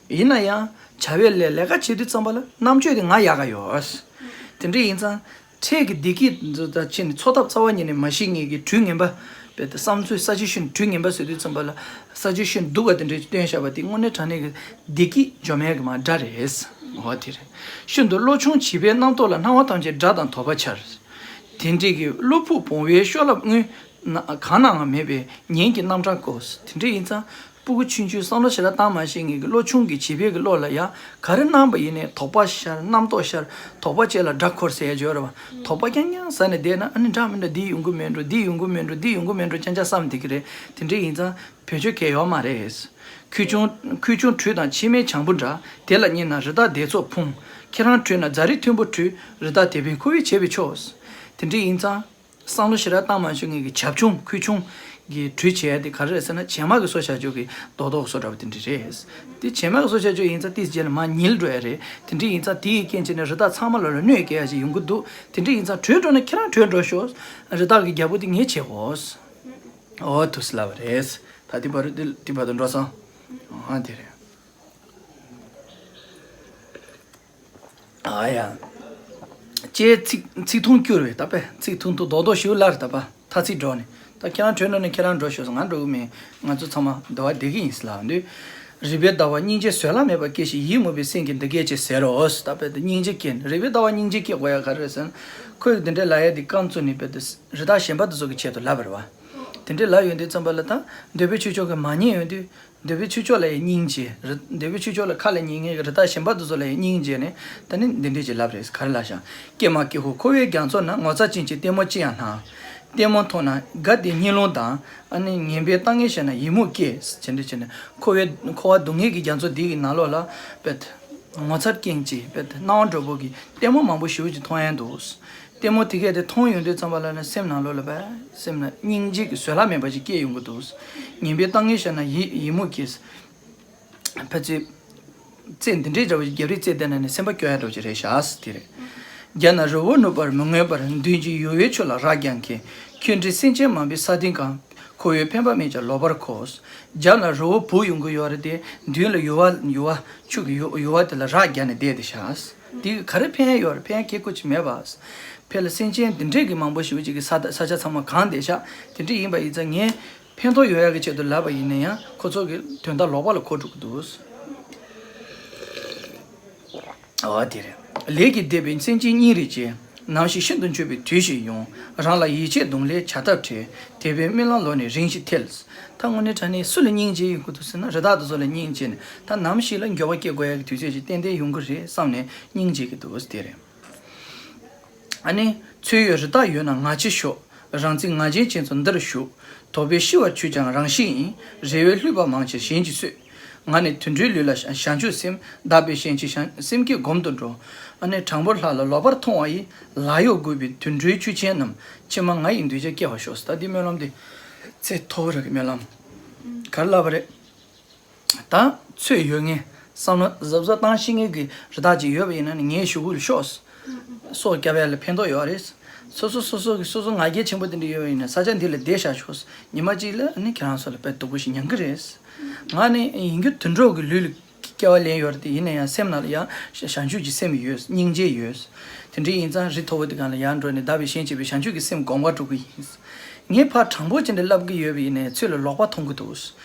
ཡིན་ན་ཡང་བྱ་བའི་ལས་ལས་ཀ་བྱེད་དུས་ཙམ་པ་ལ་རྣམ་དཔྱོད་དེ་ང་ཡག་ག་ཡོད། དེ་འདྲ་ཡིན་ཙང་འཕྲལ་གྱི་བདེ་སྐྱིད་དང་ཕྱིན་ནས་འཚོ་ཐབས་རྩ་བ་ཉིད་ནས་མ་ཤེས་ངེད་ཀྱི་གྲུ་ངན་པ། བས་ཏེ་བསམ་ཚུལ་ས་ཆུ་ཤིན་གྲུ་ངན་པ་ཟེར་དུས་ཙམ་པ་ལ་ས་ཆུ་ཤིན་སྡུག་ག་དེ་འདྲ་ཞིག་བཏོན་བཞག་པ་དེ་དངོས་གནས་དྲང་གནས་ཀྱི་བདེ་སྐྱིད་འཇོམས་ཡག་གི་མ་འདྲ་རེད། འོ་དེ་རེད། ཤིན་ཏུ་བློ་ཆུང་བྱིས་པའི་རྣམ་རྟོག་ལ་སྣང་བ་ཐམས་ཅད་དགྲ་དང་དོགས་པ་འཆར། དེ་འདྲའི་གི་བློ་ཕུགས་བོང་བུའི་གཤོག་རླབས་དངོས། ན་གང་ནའང་མེད་པའི་ཉིན་གྱི་རྣམ་གྲངས་བཀོད། དེ་འདྲ་ཡིན་ཙང་སྤུ་གུ་ཆུང་ཆུང་བསམ་བློ་ཞེ་དྲག་བཏང་མ་ཤེས་ངེད་ཀྱི་བློ་ཆུང་གི་བྱིས་པའི་གི་བློ་ལ་ཡང་ག་རེ་གནང་པ་ཡིན་ནའི་དོགས་པ་ཤར་རྣམ་རྟོག་ཤར་དོགས་པ་ཅན་ལ་དགྲ་འཁོར་ཟེར་ཡ་ཅིག་ཡོད་རེད་བ། དོགས་པ་རྐྱང་རྐྱང་ཟ་ནས་བསྡད་ན་ཨ་ནི་འདྲ་མི་འདྲ་འདི་ཡོང་གི་མེད་འགྲོ་འདི་ཡོང་གི་མེད་འགྲོ་འདི་ཡོང་གི་མེད་འགྲོ་རྐྱང་རྐྱང་བསམ་བསྡད་ཀྱི་རེད། དེ་འདྲ་ཡིན་ཙང་བེད་སྤྱོད་གལ་ཡོད་མ་རེད། ཁུལ་ཆུང་ཁུལ་ཆུང་གྲུ་དང་ཕྱེ་མའི་བྱང་བུ་འདྲ། དེ་ལ་བསྙེགས་ན་རི་དྭགས་སྡེ་ཚོགས་ཕུང་། ཁྱེད་རང་བྲོས་ན་རྫ་རི་མཐོན་པོ་བྲུས། རི་དྭགས་དེད་དཔོན་ཁོ་བོས་བྱས་པས་ཆོག། དེ་འདྲ་ཡིན་ཙང་། བསམ་བློ་ཞེ་དྲག་བཏང་མ་བྱུང་ངེད་ཀྱི་བྱབ་ཆུང་ཁུལ་ཆུང་གི་གྲུ་བྱས་ཏེ་ག་རེ་རེད་ཟེར་ན་བྱེ་མ་གི་སོ་བྱ་ཆོག་གི་རྡོག་རྡོག་སོ་འདྲ་བ་དེ་འདྲ་རེད། དེ་བྱེ་མ་གི་སོ་བྱ་ཆོག་ཡིན་ཙང་ཏིས་རྗེས་ལ་མར་ཉིལ་འགྲོ་ཡ་རེད། དེ་འདྲ་ཡིན་ཙང་དེ་ཡི་རྐྱེན་བྱས་ནས་རི་དྭགས་ཚང་མ་ལ་ལ་གནོད་སྐྱེལ་ཡ་ཞིག་ཡོང་གི་འདུག། དེ་འདྲ་ཡིན་ཙང་བྲོས་འགྲོ་ན་ཁྱེད་རང་བྲོས་འགྲོ་ཤོག། རི་དྭགས་ཀྱི་རྒྱལ་པོ་དེ་ངས་བྱེད་དགོས། འོ་དུས་ལབ་པ་རེད། ད་དེ་བར་དུ་དེ་བར་དུ་འགྲོ་སོང་། ཨ་དེ་རེད། ཨ་ཡ། ཅེས་ཚིག་ཚིག་ཐུང་བསྐྱུར་བས་ད་པས་ཚིག་ཐུང་ཐུང་རྡོག་རྡོག་ཞིག་ལར་ད་པ་ཐ་ཚིག་འགྲོ་ནས་ད་ཁྱེད་རང་བྲོས་ན་ནི་ཁྱེད་རང་འགྲོ་ཤོག་ང་འགྲོ་གི་མིན། ང་ཚོ་ཚང་མ་འདི་བ་བསྡད་ཀྱི་ཡིན་ཟེར་ལབ་འདུག། རི་པའི་ཟླ་བ་སྙིང་རྗེ་བཟོད་གླགས་མེད་པར་སྐྱེས་ཤིང་ཡིད་མུག་པའི་སེམས་ཀྱིས་འདི་སྐད་ཅེས་ཟེར་རོ། ད་པས་དེ་སྙིང་རྗེ་སྐྱེས་རི་པའི་ཟླ་བ་སྙིང་རྗེ་སྐྱེ་དགོས་ཡ་ག་རེ་རེད་ཟེར་ན། ཁོས་འདི་འདྲའི་ལབ་ཡ་འདི་རྐང་བཙུགས་ནས་པས་དེ་རི་དྭགས་གཞན་པ་དེ་ཚོ་གི་ཆེད་དུ་ལབ་པ་རེད་བ། དེ་འདྲའི་ལབ་ཡོང་དུས་ཙམ་པ་ལ་ད་འདོད་པའི་ཆོས་ཕྱོགས་ཀྱི་མ་ཉན་ཡོང་དུས། འདོད་པའི་ཆོས་ཕྱོགས་ལ་ཡང་སྙིང་རྗེ། རི་འདོད་པའི་ཆོས་ཕྱོགས་ལ་ཁ་ལ་ཉན་མཁན་གྱི་རི་དྭགས་གཞན་པ་དེ་ཚོ་ལ་ཡང་སྙིང་རྗེ་ནས་ད་ནི་འདི་འདྲས་ཀྱི་ལབ་རེད། ག་རེ་ལབ་ཤག། ཀྱེ་མ་ཀྱེ་ཧུད། འཁོར་བའི་རྒྱ་མཚོ་ན། ངོ་ཚ་ཅན་གྱི་ལྟད་མོ་ཅི་ཡང་སྣང་། ལྟད་མོ་མཐོང་ན་དགའ་བདེ་གཉིད་སློང་དང་། ཨ་ནི་ངན་པའི་ལྟ་ངན་བྱས་ན་ཡིད་མུག་སྐྱེ། ཅི་འདྲ་བྱས་ནས་འཁོར་བའི་འཁོར་བ་སྡུག་བསྔལ་གྱི་རྒྱ་མཚོ་འདི་གི་ནང་ལོགས་ལ་པད་ངོ་ཚ་རྐྱེན་གྱིས་པད་སྣང་བ་འགྲོ་པོ་གི་ལྟད་མོ་མང་པོ་ཞེ་པོ་ཅིག་མཐོང་ཡ་འདུག། ལྟད་མོ་དེ་གས་དེ་མཐོང་ཡོང་དུས་ཙམ་པ་ལ་ནི་སེམས་ནང་ལོགས་ལ་བས་སེམས་ན་སྙིང་རྗེ་གི་བཟོད་གླགས་མེད་པ་ཞིག་སྐྱེ་ཡོང་གི་འདུག། ངན་པའི་ལྟ་ངན་བྱས་ན་ཡིད་ཡིད་མུག་གི་ཕལ་ཆེར་རྩེ་འདི་འདྲའི་འདྲ་བ་ཞིག་རྒྱབ་རི་རྩེ་བསྡད་ན་ནི་སེམས་པ་སྐྱོ་ཡ་འདྲ་བ་ཞིག་རེད་ཤག་ཟེར་དེ་རེད། རྒྱ་ན་རི་བོ་ནུབ་པར་མི་མངོན་པར། མདུན་གྱི་ཡུར་བའི་ཆུ་ལ་རགས་རྒྱག་མཁན། ཁྱོད་འདྲའི་སེམས་ཅན་མང་པོའི་ས་སྟེང་གང་། འཁོར་བའི་འཕེན་པ་མེད་ཀྱང་ལོག་པར་གོ། རྒྱབ་ལ་རི་བོ་བུད་ཡོང་གི་ཡོད་རེད་དེ། མདུན་ལ་ཡུར་བ་ཡུར་བ་ཆུ་གི་ཡུར་ཡུར་བ་དེ་ལ་རགས་རྒྱག་ནས་བསྡད་དེ་ཤག། དེ་གི་ག་རེ་ཕན་ཡོད་རེད། ཕན་ཁེ་ཁོ་ཅིག་མེད་པ། ཕལ་ལ་སེམས་ཅན་འདི་འདྲས་ཀྱི་མང་པོ་ཞེ་པོ་ཅིག་གི་ས་ས་ཆ་ཚང་མ་གང་བསྡད་ཤག། དེ་འདྲས་ཡིན་པ་ཡིན་ཙང་ངས་ཕན་ཐོགས་ཡོང་ཡག་གི་ཆེད་དུ་ལབ་པ་ཡིན་ན་ཡང་ཁོ་ཚོ་གི་དོན་དག་ལོག་པ་ལ་གོ་འགྲོ་གི་འདུག། འོ་དེ་རེད། ལས་ཀྱིས་འདེབས་པའི་སེམས་ཅན་སྙིང་རེ་རྗེ། ནམ་ཞིག་ཤིན་ཏུ་འཕྱོག་པའི་དུས་ཤིག་ཡོང་། རང་ལ་ཡིད་ཆེས་གདུང་ལས་བྱ་ཐབས་བྲལ། དེ་བས་རྨི་ལམ་ལོག་ནས་རིང་ཞིག་ཐལ། ད་དངོས་གནས་དྲང་གནས་སུ་ལ་སྙིང་རྗེ་ཡོང་གི་འདུག་ཟེར་ན་རི་དྭགས་དེ་ཚོ་ལ་སྙིང་རྗེ་ནས་ད་ནམ་ཞིག་ལ་འགྱོད་པ་སྐྱེ་དགོས་ཡག་གི་དུས་ཚོད་ཅིག་ཏན་ཏན་ཡོང་གི་རེད་བསམ་ནས་སྙིང་རྗེ་གི་འདུག་ཟེར་དེ་རེད། ཨ་ནི། ཚོད་ཡོད་རི་དྭགས་ཡོད་ན་ང་ཆེ་ཤོག། རང་ཚིག་ང་རྒྱལ་ཅན་ཚོ་འདིར་ཞུགས། དོགས་པས་ཤི་བར་གྱུར་ཀྱང་རང་ཤི་ཡིན། རེ་བས་བསླུས་པ་མང་ཆེ་གཞན་གྱིས་གསོད། ང་ནི་དུད་འགྲོའི་ལུས་ལ་བྱང་ཆུབ་སེམས། བདག་པས་གཞན་གྱི་བྱང་སེམས་བསྐྱེད་སྒོམ་དུ་འགྲོ། ཨ་ནི་དྲང་པོར་ལྷ་ལ་ལོག་པར་མཐོང་བ་ཡི། ལག་གཡོག་རྒུད་པའི་དུད་འགྲོའི་ཆུ་ཆེན་རྣམས། ཕྱི་མ་ང་ཡི་འདུས་བྱས་སྐྱེ་བར་ཤོག། ད་འདི་སྨོན་ལམ་འདི། ཚེ་མཐོ་པོ་རིགས་ཀྱི་སྨོན་ལམ། ག་རེ་ལབ་པ་རེད། ད་ཚོད་ཡོད་མཁན། བསམ་བློ་གཟབ་གཟབ་བཏང་ཤེས་མཁན་གྱི་རི་དྭགས་ཅིག་ཡོད་པ་ཡིན་ན་ནི་ངའི་གཞུག་གུ་ལ་ཤོག་སྲོག་སྐྱོབ་ཡ་ལ་ཕན་ཐོགས་ཡོད་རེད། སོ་སོ་སོ་སོ་གི་སོ་སོ་ང་རྒྱལ་ཆེན་པོ་དེ་འདྲ་ཡོད་པ་ཡིན་ན་ས་ཆ་འདི་ལ་བསྡད་བཞག་ཤོག་ཉི་མ་གཅིག་ལ་ནི་ཁྱེད་རང་ཚོ་ལ་དཔེ་སྡུག་པོ་ཞིག་མྱོང་གི་རེད། ང་ནི་ཡིན་རྒྱུ་དུད་འགྲོ་གི་ལུས་ལ་སྐྱེ་བ་ལེན་ཡོད་རེད་དེ། ཡིན་ན་ཡང་སེམས་ནང་ལ་ཡང་བྱང་ཆུབ་ཀྱི་སེམས་ཡོད། སྙིང་རྗེ་ཡོད། དེ་འདྲ་ཡིན་ཙང་རི་མཐོ་པོ་དེ་སྒང་ལ་ཡར་འགྲོ་ནས་བདག་པས་གཞན་གཅེས་པའི་བྱང་ཆུབ་ཀྱི་སེམས་སྒོམ་ག་འགྲོ་གི་ཡིན། ངས་ཕར་དྲང་པོ་ཅིག་འདྲ་ལབ་གི་ཡོད་པ་ཡིན་ནའི་ཚོད་ལ་ལོག་པ་མཐོང་གི་འདུག་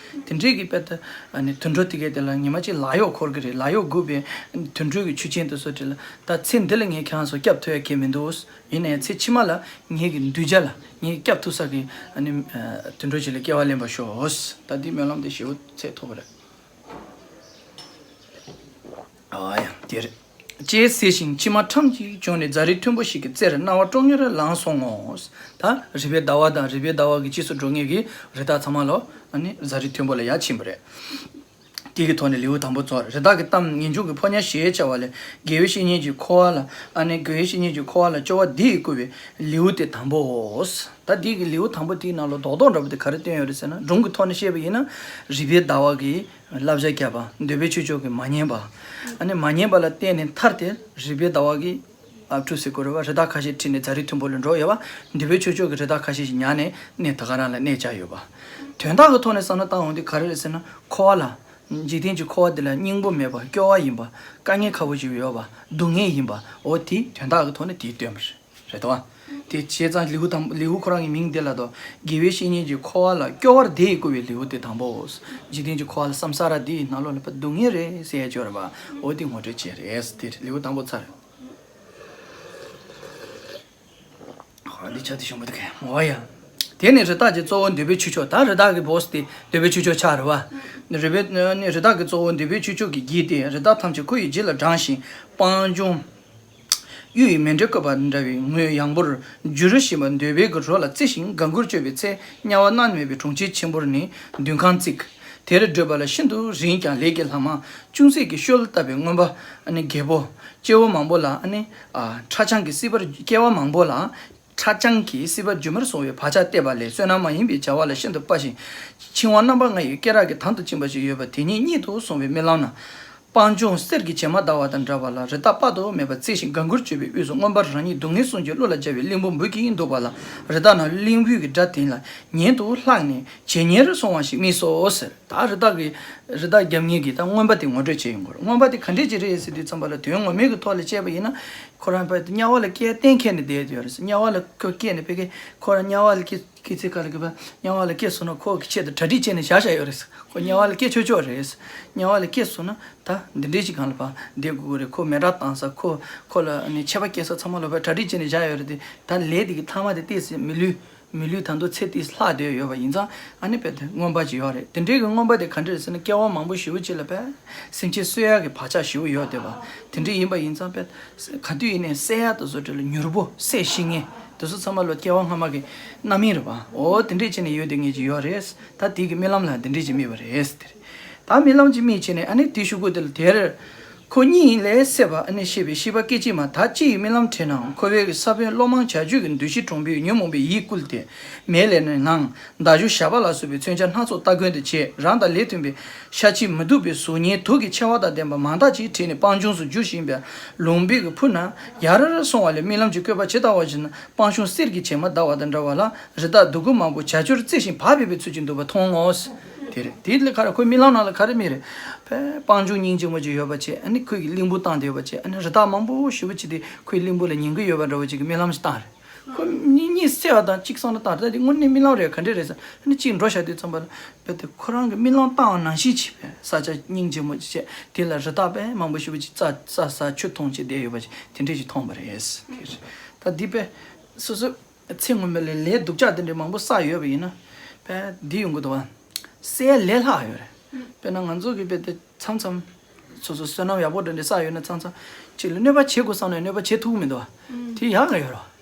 དེ་འདྲའི་གི་དཔེ་ད་ཨ་ནི་དུད་འགྲོ་དེ་གས་དེ་ལ་ཉི་མ་གཅིག་ལག་གཡོག་འཁོར་གི་རེད། ལག་གཡོག་སྒུག་པའི་དུད་འགྲོའི་གི་ཆུ་ཆེན་དེ་ཚོ་དེ་ལ་ད་ཚེ་འདི་ལ་ངས་ཁྱེད་རང་ཚོ་སྐྱབས་ཐུབ་ཡ་གང་ཡང་མི་འདུག་ཡིན་ནའི་ཚེ་ཕྱི་མ་ལ་ངེད་ཀྱི་གདུལ་བྱ་ལ་ངེད་སྐྱབས་ཐུབ་ས་གི་ཨ་ནི་དུད་འགྲོ་ཅིག་ལ་སྐྱེ་བ་ལེན་པར་ཤོག་ད་འདི་སྨོན་ལམ་དེ་ཞེ་པོ་ཚད་མཐོ་པོ་རེད། ཨ་ཡ་དེ་རེད། ཅེས་ཟེར་ཞིང་མཆི་མ་ཁྲམ་གཅིག་བྱུང་ནས་རྫ་རི་མཐོན་པོ་ཞིག་གི་རྩེར་སྣང་བ་སྤྲོ་ངེར་ལངས་སོང་ངོ་། ད་རི་བོའི་ཟླ་བ་དང་རི་བོའི་ཟླ་བ་གི་རྗེས་སུ་འགྲོ་མཁན་གྱི་རི་དྭགས་ཚང་མ་ལོ་ཨ་ནི་རྫ་རི་མཐོན་པོ་ལ་ཡར་ཕྱིན་པ་རེད། དེ་གི་ཐོག་ནས་ལེའུ་དང་པོ་རྫོགས། རི་དྭགས་ཀྱི་གཏམ། ངེས་འབྱུང་གི་ཕོ་ཉ་ཞེས་བྱ་བ་ལས། དགེ་བའི་བཤེས་གཉེན་གྱི་འཁོར་བ་ལ་ཨ་ནི་དགེ་བའི་བཤེས་གཉེན་གྱི་འཁོར་བ་ལ་སྐྱོ་བ་འདི་ཡིས་བསྐུལ་བའི་ལེའུ་སྟེ་དང་པོའོ། ད་འདི་གི་ལེའུ་དང་པོ་དེའི་ནང་ལ་རྡོག་རྡོག་འདྲ་པོ་དེ་ག་རེ་བསྟན་ཡོད་རེད་ཟེར་ན། སྒྲུང་གི་ཐོག་ནས་བཤད་པ་ཡིན་ན་རི་བོའི་ཟླ་བ་གིས་བསླབ་བྱ་བརྒྱབ་པ། འདོད་པའི་ཆོས་མཆོག་གིས་མ་ཉན་པ། ཨ་ནི་མ་ཉན་པ་ལ་བརྟེན་ནས་མཐར་དེ་རི་བོའི་ཟླ་བ་གིས་ཨབ་ཕྲུག་ཟེར་དགོས་རེད་བ། རི་དྭགས་ཁ་ཤས་ཁྲིད་ནས་རྫ་རི་མཐོན་པོ་ལ་འགྲོ་ཡོད་པ། འདོད་པའི་ཆོས་མཆོག་གིས་རི་དྭགས་ཁ་ཤས་ཤིག་ཉར་ནས་གནས་ད་ག་རང་ལ་གནས་བཅག་ཡོད་པ། དོན་དག་གི་ཐོག་ནས་བསམ་བློ་བཏང་འོང་དུས་ག་རེ་རེད་ཟེར་ན། འཁོར་བ་ལ། འཇིག་རྟེན་གྱི་འཁོར་བ་འདི་ལ་སྙིང་པོ་མེད་པ། སྐྱོ་བ་ཡིན་པ། དཀའ་ངལ་ཁག་པོ་ཞིག་ཡོད་པ། སྡུག་བསྔལ་ཡིན་པ། འོ་དེ་དོན་དག་གི་ཐོག་ནས་དེ་སྟོན་པ་རེད། རེད་དོ། དེ་བྱས་ཙང་ལེའུ་དང་ལེའུ་ཁོ་རང་གི་མིང་དེ་ལ་དོ། དགེ་བའི་བཤེས་གཉེན་གྱི་འཁོར་བ་ལ་སྐྱོ་བ་འདི་ཡིས་བསྐུལ་བའི་ལེའུ་སྟེ་དང་པོའོ། འཇིག་རྟེན་གྱི་འཁོར་བ་ལ་སམ་ས་ར་འདི་ཡི་ནང་ལོགས་ལ་སྡུག་བསྔལ་རེད་ཟེར་ཡ་ཅིག་ཡོད་རེད་པ། འོ་དེ་ངོ་སྤྲོད་བྱས་རེད། དེ་ལེའུ་དང་པོ་ཚར། འདི་ཆ་དེ་ཞུ་མི་འདུག་གས། འོ་ཡ། དེ་ནི་རི་དྭགས་ཀྱི་གཙོ་བོ་འདོད་པའི་ཆོས་མཆོག་ད་རི་དྭགས་ཀྱི་བོ་སི་དེ་འདོད་པའི་ཆོས་མཆོག་ཆགས་རེད་པ། རི་བོའི་ནི་རི་དྭགས་ཀྱི་གཙོ་བོ་འདོད་པའི་ཆོས་མཆོག་གིས་བགྱིས་ཏེ། རི་དྭགས་ཐམས་ཅད་ཁོ་ཡི་རྗེས་ལ་འབྲངས་ཤིང་། སྤང་ལྗོངས་གཡུ་ཡི་མཎྜལ་བཀོད་པ་འདྲ་བའི་ངོས་ཡངས་པོར་བསྒྱུར་བཞིན་པ། འདོད་པའི་གི་རོ་ལ་བརྩེ་ཞིང་དགའ་མགུར་སྤྱོད་པའི་ཚེ། དམྱལ་བ་མནར་མེད་པའི་གྲོང་ཁྱེར་ཆེན་པོར་ནི་འདུན་ཁང་བརྩིགས། དེར་བགྲོད་པ་ལ་ཤིན་ཏུ་རིང་ཀྱང་ལས་ཀྱི་ལྷག་མ་ཅུང་ཟད་ཀྱིས་བཤོལ་བཏབ་པའི་མངོན་པ་ཨ་ནི་རྒྱལ་པོ། སྐྱེ་བོ་མང་པོ་ལ་ཨ་ནི་ཨ་ཁྲ་ཆང་གི་སྲིད་པར། སྐྱེ་བ་མང་པོ་ལ་ཁྲ་ཆང་གི་སྲིད་པ་སྒྱུ་མར་སོང་བའི་བག་ཆགས་བརྟས་པ་ལས་བསོད་ནམས་མ་ཡིན་པའི་བྱ་བ་ལ་ཤིན་ཏུ་དཔའ་ཞིང་། འཆིང་བ་རྣམ་པ་ལྔ་ཡི་སྐེ་རགས་ཀྱི་དང་དུ་ཕྱིན་པ་ཞིག་ཡོད་པ་དེ་ཉིད་གཉིད་དུ་སོང་བའི་རྨི་ལམ་ན། སྤང་ལྗོངས་གསེར་གྱི་བྱེ་མ་བརྡལ་བ་དང་འདྲ་བ་ལ་རི་དྭགས་དཔག་ཏུ་མེད་པ་བརྩེ་ཞིང་དགའ་མགུར་སྤྱོད་པའི་དབུས་སུ་མངོན་པར་རང་ཉིད་སྡུག་བསྔལ་གསུམ་གྱི་བློ་ལ་སྦྱར་བའི་གླིང་བུ་འབུད་ཀྱིན་འདུག་པ་ལ། རི་དྭགས་རྣམས་གླིང་བུའི་གི་སྒྲ་དེ་ལ་ཉན་དུ་ལྷགས་ནས་ཇེ་ཉེར་སོང་བ་ཞིག་རྨིས་སོ་ཟེར། ད་རི་དྭགས་ཀྱི་རི་དྭགས་རྒྱབ་ངེས་ཀྱི་ད་མངོན་པ་དེ་ངོ་སྤྲོད་བྱེད་ཡོང་གི་རེད། མངོན་པ་དེ་ག་འདྲས་ཅིག་རེད་ཟེར་དུས་ཙམ་པ་ལ་དོན་ངོ་མའི་གི་ཐོག་ལ་བཤད་པ་ཡིན་ན། ཁོ་རང་དཔེ་དམྱལ་བ་ལ་སྐྱེ་གཏན་འཁེལ་ནས་བསྡད་ཡོད་རེད། དམྱལ་བ་ལ་ཁོ་སྐྱེས་ནས་ཕ་གི་ཁོ་རང་དམྱལ་བ་ལ་སྐྱེ་སྐྱེ་ཚེ་ག་ལ་གི་དམྱལ་བ་ལ་སྐྱེས་སོང་ན་ཁོ་གི་ཆེད་དུ་གྲ་སྒྲིག་བྱས་ནས་བཞག་བཞག་ཡོད་རེད། ཁོ་དམྱལ་བ་ལ་སྐྱེ་ཆོག་ཆོག་རེད། དམྱལ་བ་ལ་སྐྱེས་སོང་ན་ད་འདི་འདྲས་ཅིག་སྒང་ལ་ཕར་བསྡད་དགོས་ཀྱི་རེད། ཁོ་མེ་སྲེག་བཏང་ས། ཁོ་ཁོ་ལ་ནི་ཆད་པ་བཅད་ས་ཚང་མ་ལ་ཕར་གྲ་སྒྲིག་བྱས་ནས་བཞག་ཡོད་རེད་དེ། ད་ལས་དེ་གི་མཐའ་མ་དེ་ཏོག་ཙམ་མི་ལུས། མི་ལུས་ད་དུང་ཚེ་ཏོག་ཙམ་ལྷག་བསྡད་ཡོད་པ་ཡིན་ཙང་ཨ་ནི་དཔེ་དེ་མངོན་པ་ཅིག་ཡོད་རེད། དེ་འདྲའི་གི་མངོན་པ་དེ་ག་འདྲ་རེད་ཟེར་ན། སྐྱེ་བ་མང་པོ་ཞེ་པོ་ཅིག་ལ་དཔེ་སེམས་ཅན་གསོད་ཡག་གི་བག་ཆགས་ཞེ་པོ་ཡོད་བསྡད་པ། དེ་འདྲ་ཡིན་པ་ཡིན་ཙང་དཔེ་ག་དུས་ཡིན་ནའི་བསད་ཡག་དེ་ཚོ་དེ་ལ་མྱུར་པོ་བསད་ཤེས་མཁན་དེ་ཚོ་ཚང་མ་ལ་སྐྱེ་བ་སྔ་མ་གི་རྣམ་སྨིན་རེད་པ། འོ་དེ་འདྲས་བྱས་ནས་ཡོད་བསྡད་མཁན་ཅིག་ཡོད་རེད། ད་དེ་གི་རྨི་ལམ་ལ་དེ་འདྲས་ཅིག་རྨིས་པ་རེད་ཟེར་དེ་རེད། ད་རྨི་ལམ་ཅིག་རྨིས་བྱས་ནས་ཨ་ནི་དེའི་གཞུག་གུ་དེ་ལ་དེར། ཁོ་གཉིད་ལས་སད་པ་ཨ་ནི་ཤེས་པའི་ཤེས་པ་སྐད་ཅིག་མ། ད་ཅི་ཡི་རྨི་ལམ་དྲན་ནའང་འཁོར་བའི་ས་བོན་གློ་མང་བྱ་སྤྱོད་ཀྱི་འདུ་ཤེས་གྲུང་པོས་ཉོན་མོངས་པའི་ཡིད་བསྐུལ་ཏེ། མལ་ལས་ནི་ལངས། མདའ་གཞུ་ཞགས་པ་ལ་སོགས་པའི་མཚོན་ཆ་སྣ་ཚོགས་སྟ་གོན་དུ་བྱས། རང་དང་ལས་མཐུན་པའི་ཤ་ཁྱི་མི་སྡུག་པའི་གཟུགས་བརྙན་དུག་གི་མཆེ་བ་དང་ལྡན་པ་མང་དག་ཅིག་ཁྲིད་ནས་སྤང་ལྗོངས་སུ་རྒྱུ་བཞིན་པའི་ལུང་པའི་གི་ཕུ་ན་ཡར་སོང་བ་ལས་རྨི་ལམ་གྱི་བཀོད་པ་ཇི་ལྟ་བ་བཞིན་སྤང་ལྗོངས་གསེར་གྱི་བྱེ་མ་བརྡལ་བ་དང་འདྲ་བ་ལ་རི་དྭགས་སྡུག་གུ་མང་པོ་བྱ་སྤྱོད་རྩེ་ཞིང་བག་ཕེབས་པའི་ཚུལ་གྱིས་འདུག་པ་མཐོང་ངོ་། དེ་རེད། དེ་ལ་ག་རེ་ཁོའི་རྨི་ལམ་ནང་ལ་ག་རེ་རྨིས་རེད། ཕ་སྤང་ལྗོངས་སྙིང་རྗེ་མོ་ཅིག་ཡོད་པ་བྱས། ཨ་ནི་ཁོས་ཀྱི་གླིང་བུ་བཏང་བསྡད་ཡོད་པ་བྱས། ཨ་ནི་རི་དྭགས་མང་པོ་ཞེ་པོ་ཅིག་དེ་ཁོའི་གླིང་བུ་ལ་ཉན་གི་ཡོད་པ་འདྲ་བོ་ཅིག་གི་རྨི་ལམ་ཞིག་བཏང་རེད། ཁོ་གཉིད་གཉིད་སད་པ་དང་གཅིག་བསམ་བློ་བཏང་རེད། ད་དེ་དངོས་གནས་རྨི་ལམ་རེད་ག་འདྲས་རེད་ཟེར། ཨ་ནི་གཅིག་འགྲོ་བཞག་དུས་ཙམ་པ་ལ་དཔེ་དེ་ཁོ་རང་གི་རྨི་ལམ་བཏང་བ་ནང་བཞིན་བྱས་པས། ས་ཆ་སྙིང་རྗེ་མོ་ཅིག་བྱས། དེ་ལ་རི་དྭགས་དཔེ་མང་པོ་ཞེ་པོ་ཅིག་རྩྭ་རྩྭ་ཟ་ཆུ་འཐུང་བྱས་བསྡད་ཡོད་པ་ཅིག་དེ་འདྲས་ཅིག་མཐོང་བ་རེད། དེ་རེད། ད་འདི་དཔེ་སོ་སོ། ཚེ་སྔོན་མའི་ལས་ལས་སྡུག་ཅག་དེ་འདྲའི་མང་པོ་བསགས་ཡོད་པ་ཡིན་ན། དཔེ་འདི་ཡོང་གི་འདུག་བ། བསད་ལས་སླ་ཡོད་རེད། དཔེར་ན་ང་ཚོ་གི་དཔེ་དེ་མཚམས་མཚམས་སོ་སོ་བསོད་ནམས་ཡག་པོ་འདྲ་འདྲ་བསགས་ཡོད་ན་མཚམས་མཚམས་ཅིག་ལ་གནོད་པ་བྱེད་དགོས་བསམ་ནས་གནོད་པ་བྱེད་ཐུབ་ཀྱི་མི་འདུག་བ། དེ་ཡག་ག་ཡོད་རེད།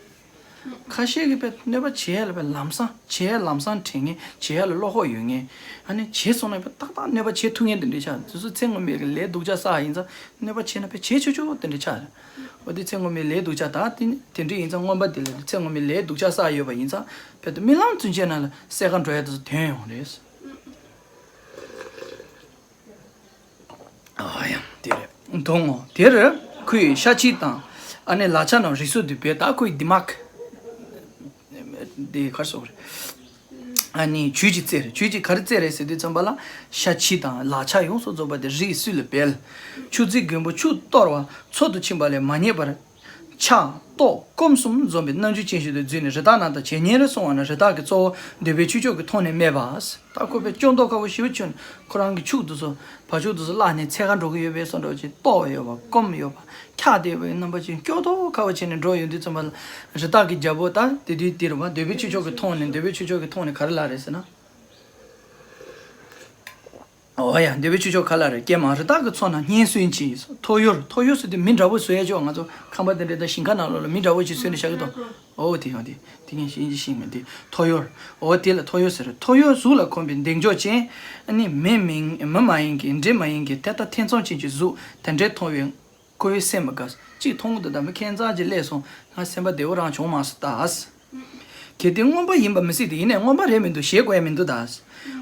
ཁ་ཤས་ཀྱི་དཔེ་གནོད་པ་བྱེད་ཡ་ལ་དཔེ་ལམ་སང་བྱེད་ཡ་ལམ་སང་དྲན་མཁན། བྱེད་ཡ་ལ་བློ་ཁོག་ཡོད་མཁན། ཨ་ནི་བྱེད་སོང་ན་དཔེ་ཏག་ཏག་གནོད་པ་བྱེད་ཐུབ་མཁན་དེ་འདྲ་ཆགས། སོ་སོ་ཚེ་སྔོན་མའི་ལས་སྡུག་ཅག་བསགས་ཡིན་ཙང་གནོད་པ་བྱེད་ན་དཔེ་བྱེད་ཆོག་ཆོག་དེ་འདྲ་ཆགས་རེད། འོ་དེ་ཚེ་སྔོན་མའི་ལས་སྡུག་ཅག་ད་དེ་དེ་འདྲ་ཡིན་ཙང་མངོན་པ་དེ་ལ་ཚེ་སྔོན་མའི་ལས་སྡུག་ཅག་བསགས་ཡོད་པ་ཡིན་ཙང་དཔེ་དེ་རྨི་ལམ་ཚུན་ཆད་ནང་ལ་སེལ་ག་འགྲོ་ཡ་དེ་ཚོ་དོན་ཡོང་རེད། ཨ་ཡ་དེ་རེད་མཐོང་ངོ་། དེར་ཁོས་ཤ་ཁྱི་དང་ཨ་ནི་ལག་ཆ་རྣམས་རིས་སུ་འདུས་པས། ད་ཁོའི་དི་མག་དེ་གར་སོགས་རེད། ཨ་ནི་ཇུས་ཀྱིས་བཙལ་རེད། ཇུས་ཀྱིས་ག་རེ་བཙལ་རེད་ཟེར་དུས་ཙམ་པ་ལ། ཤ་ཁྱི་དང་ལག་ཆ་ཡོངས་སུ་རྫོགས་པ་དེ་རིས་སུ་ལ་སྦས། ཆུ་རྫི་མགོན་པོ་ཆུ་གཏོར་བ་འཚོལ་དུ་ཕྱིན་པ་ལས་མ་རྙེད་པར། ཕྱག་ཏོག་སྐོམ་གསུམ་འཛོམས་པའི་རྣམ་འགྱུར་ཅན་ཞིག་ཏུ་བརྫུས་ནས་རི་དྭགས་རྣམས་དང་ཇེ་ཉེར་སོང་བ་ན། རི་དྭགས་ཀྱིས་གཙོ་བོ་འདོད་པའི་ཁྱུ་མཆོག་གིས་མཐོང་ནས་སྨྲས་པ། ད་ཁོ་པས་སྐྱོ་མདོག་ཁ་པོ་ཞེ་པོ་བྱུང་ནས་ཁོ་རང་གི་ཕྱུགས་དེ་ཚོ་བ་ཕྱུགས་དེ་ཚོ་བརླགས་ནས་འཚོལ་ག་འགྲོ་གི་ཡོད་པའི་བསམ་འདྲ་བོ་ཅིག་ཏོག་ཡོད་པ་སྐོམ་ཡོད་པ་འཁྱག་བསྡད་པའི་རྣམ་པ་ཅན་སྐྱོ་མདོག་ཁ་པོ་བྱས་ནས་འགྲོ་ཡོང་དུས་ཙམ་པ་ལ། རི་དྭགས་ཀྱི་རྒྱལ་པོ་ད་དེ་དུས་དེ་རུ་མ་འདོད་པའི་ཁྱུ་མཆོག་གིས་མཐོང་ནས། འདོད་པའི་ཁྱུ་མཆོག་གིས་མཐོང་ནས་ག་རེ་ལབ་རེད་ཟེར་ན། ཨོ་ཡ། འདོད་པའི་ཁྱུ་མཆོག་ག་ལ་རེ་སྐྱེས་མ། རི་དྭགས་ཀྱི་ཚོགས་རྣམས་སྙན་གསོན་གྱིས། ཐོ་ཡོར། ཐོ་ཡོར་ཟེར་དུས་མི་འདྲ་པོ་བཟོ་ཡ་ཅོག་ང་ཚོ་ཁང་པ་འདི་འདྲ་དང་ཞིང་ཁ་ནང་ལོགས་ལ་མི་འདྲ་པོ་ཅིག་བཟོས་ནས་བཞག་གི་འདུག་ཨོ་དེ་ཡང་དེ་དེ་ངས་ཤེས་ཀྱི་ཤེས་མི་དེ་ཐོ་ཡོར། ཨོ་དེ་ལ་ཐོ་ཡོར་ཟེར། ཐོ་ཡོར་གཟུགས་ལ་གོམས་པའི་གདེང་འཇོག་ཅན། ཨ་ནི་མི་མིན་མི་མ་ཡིན་གྱི་འདྲེ་མ་ཡིན་གྱི་དེ་ལྟ་ཐེ་ཚོམ་ཅན་གྱི་གཟུགས་དེ་འདྲའི་མཐོང་བས། ཁོའི་སེམས་མི་དགའ། གཅིག་མཐོང་གི་འདུག་ད་མི་ཁྱད་མཚར་ཅིག་སླེབས་སོང་། ང་སེམས་པ་བདེ་བོ་རང་བྱུང་མ་སོང་ད། གལ་ཏེ་མངོན་པ་ཡིན་པ་མི་སྲིད་དེ། ཡིན་ནའི་མངོན་པ་རེད་མི་འདུག་ཞེད་དགོས་ཡ་མི་འདུག་ད།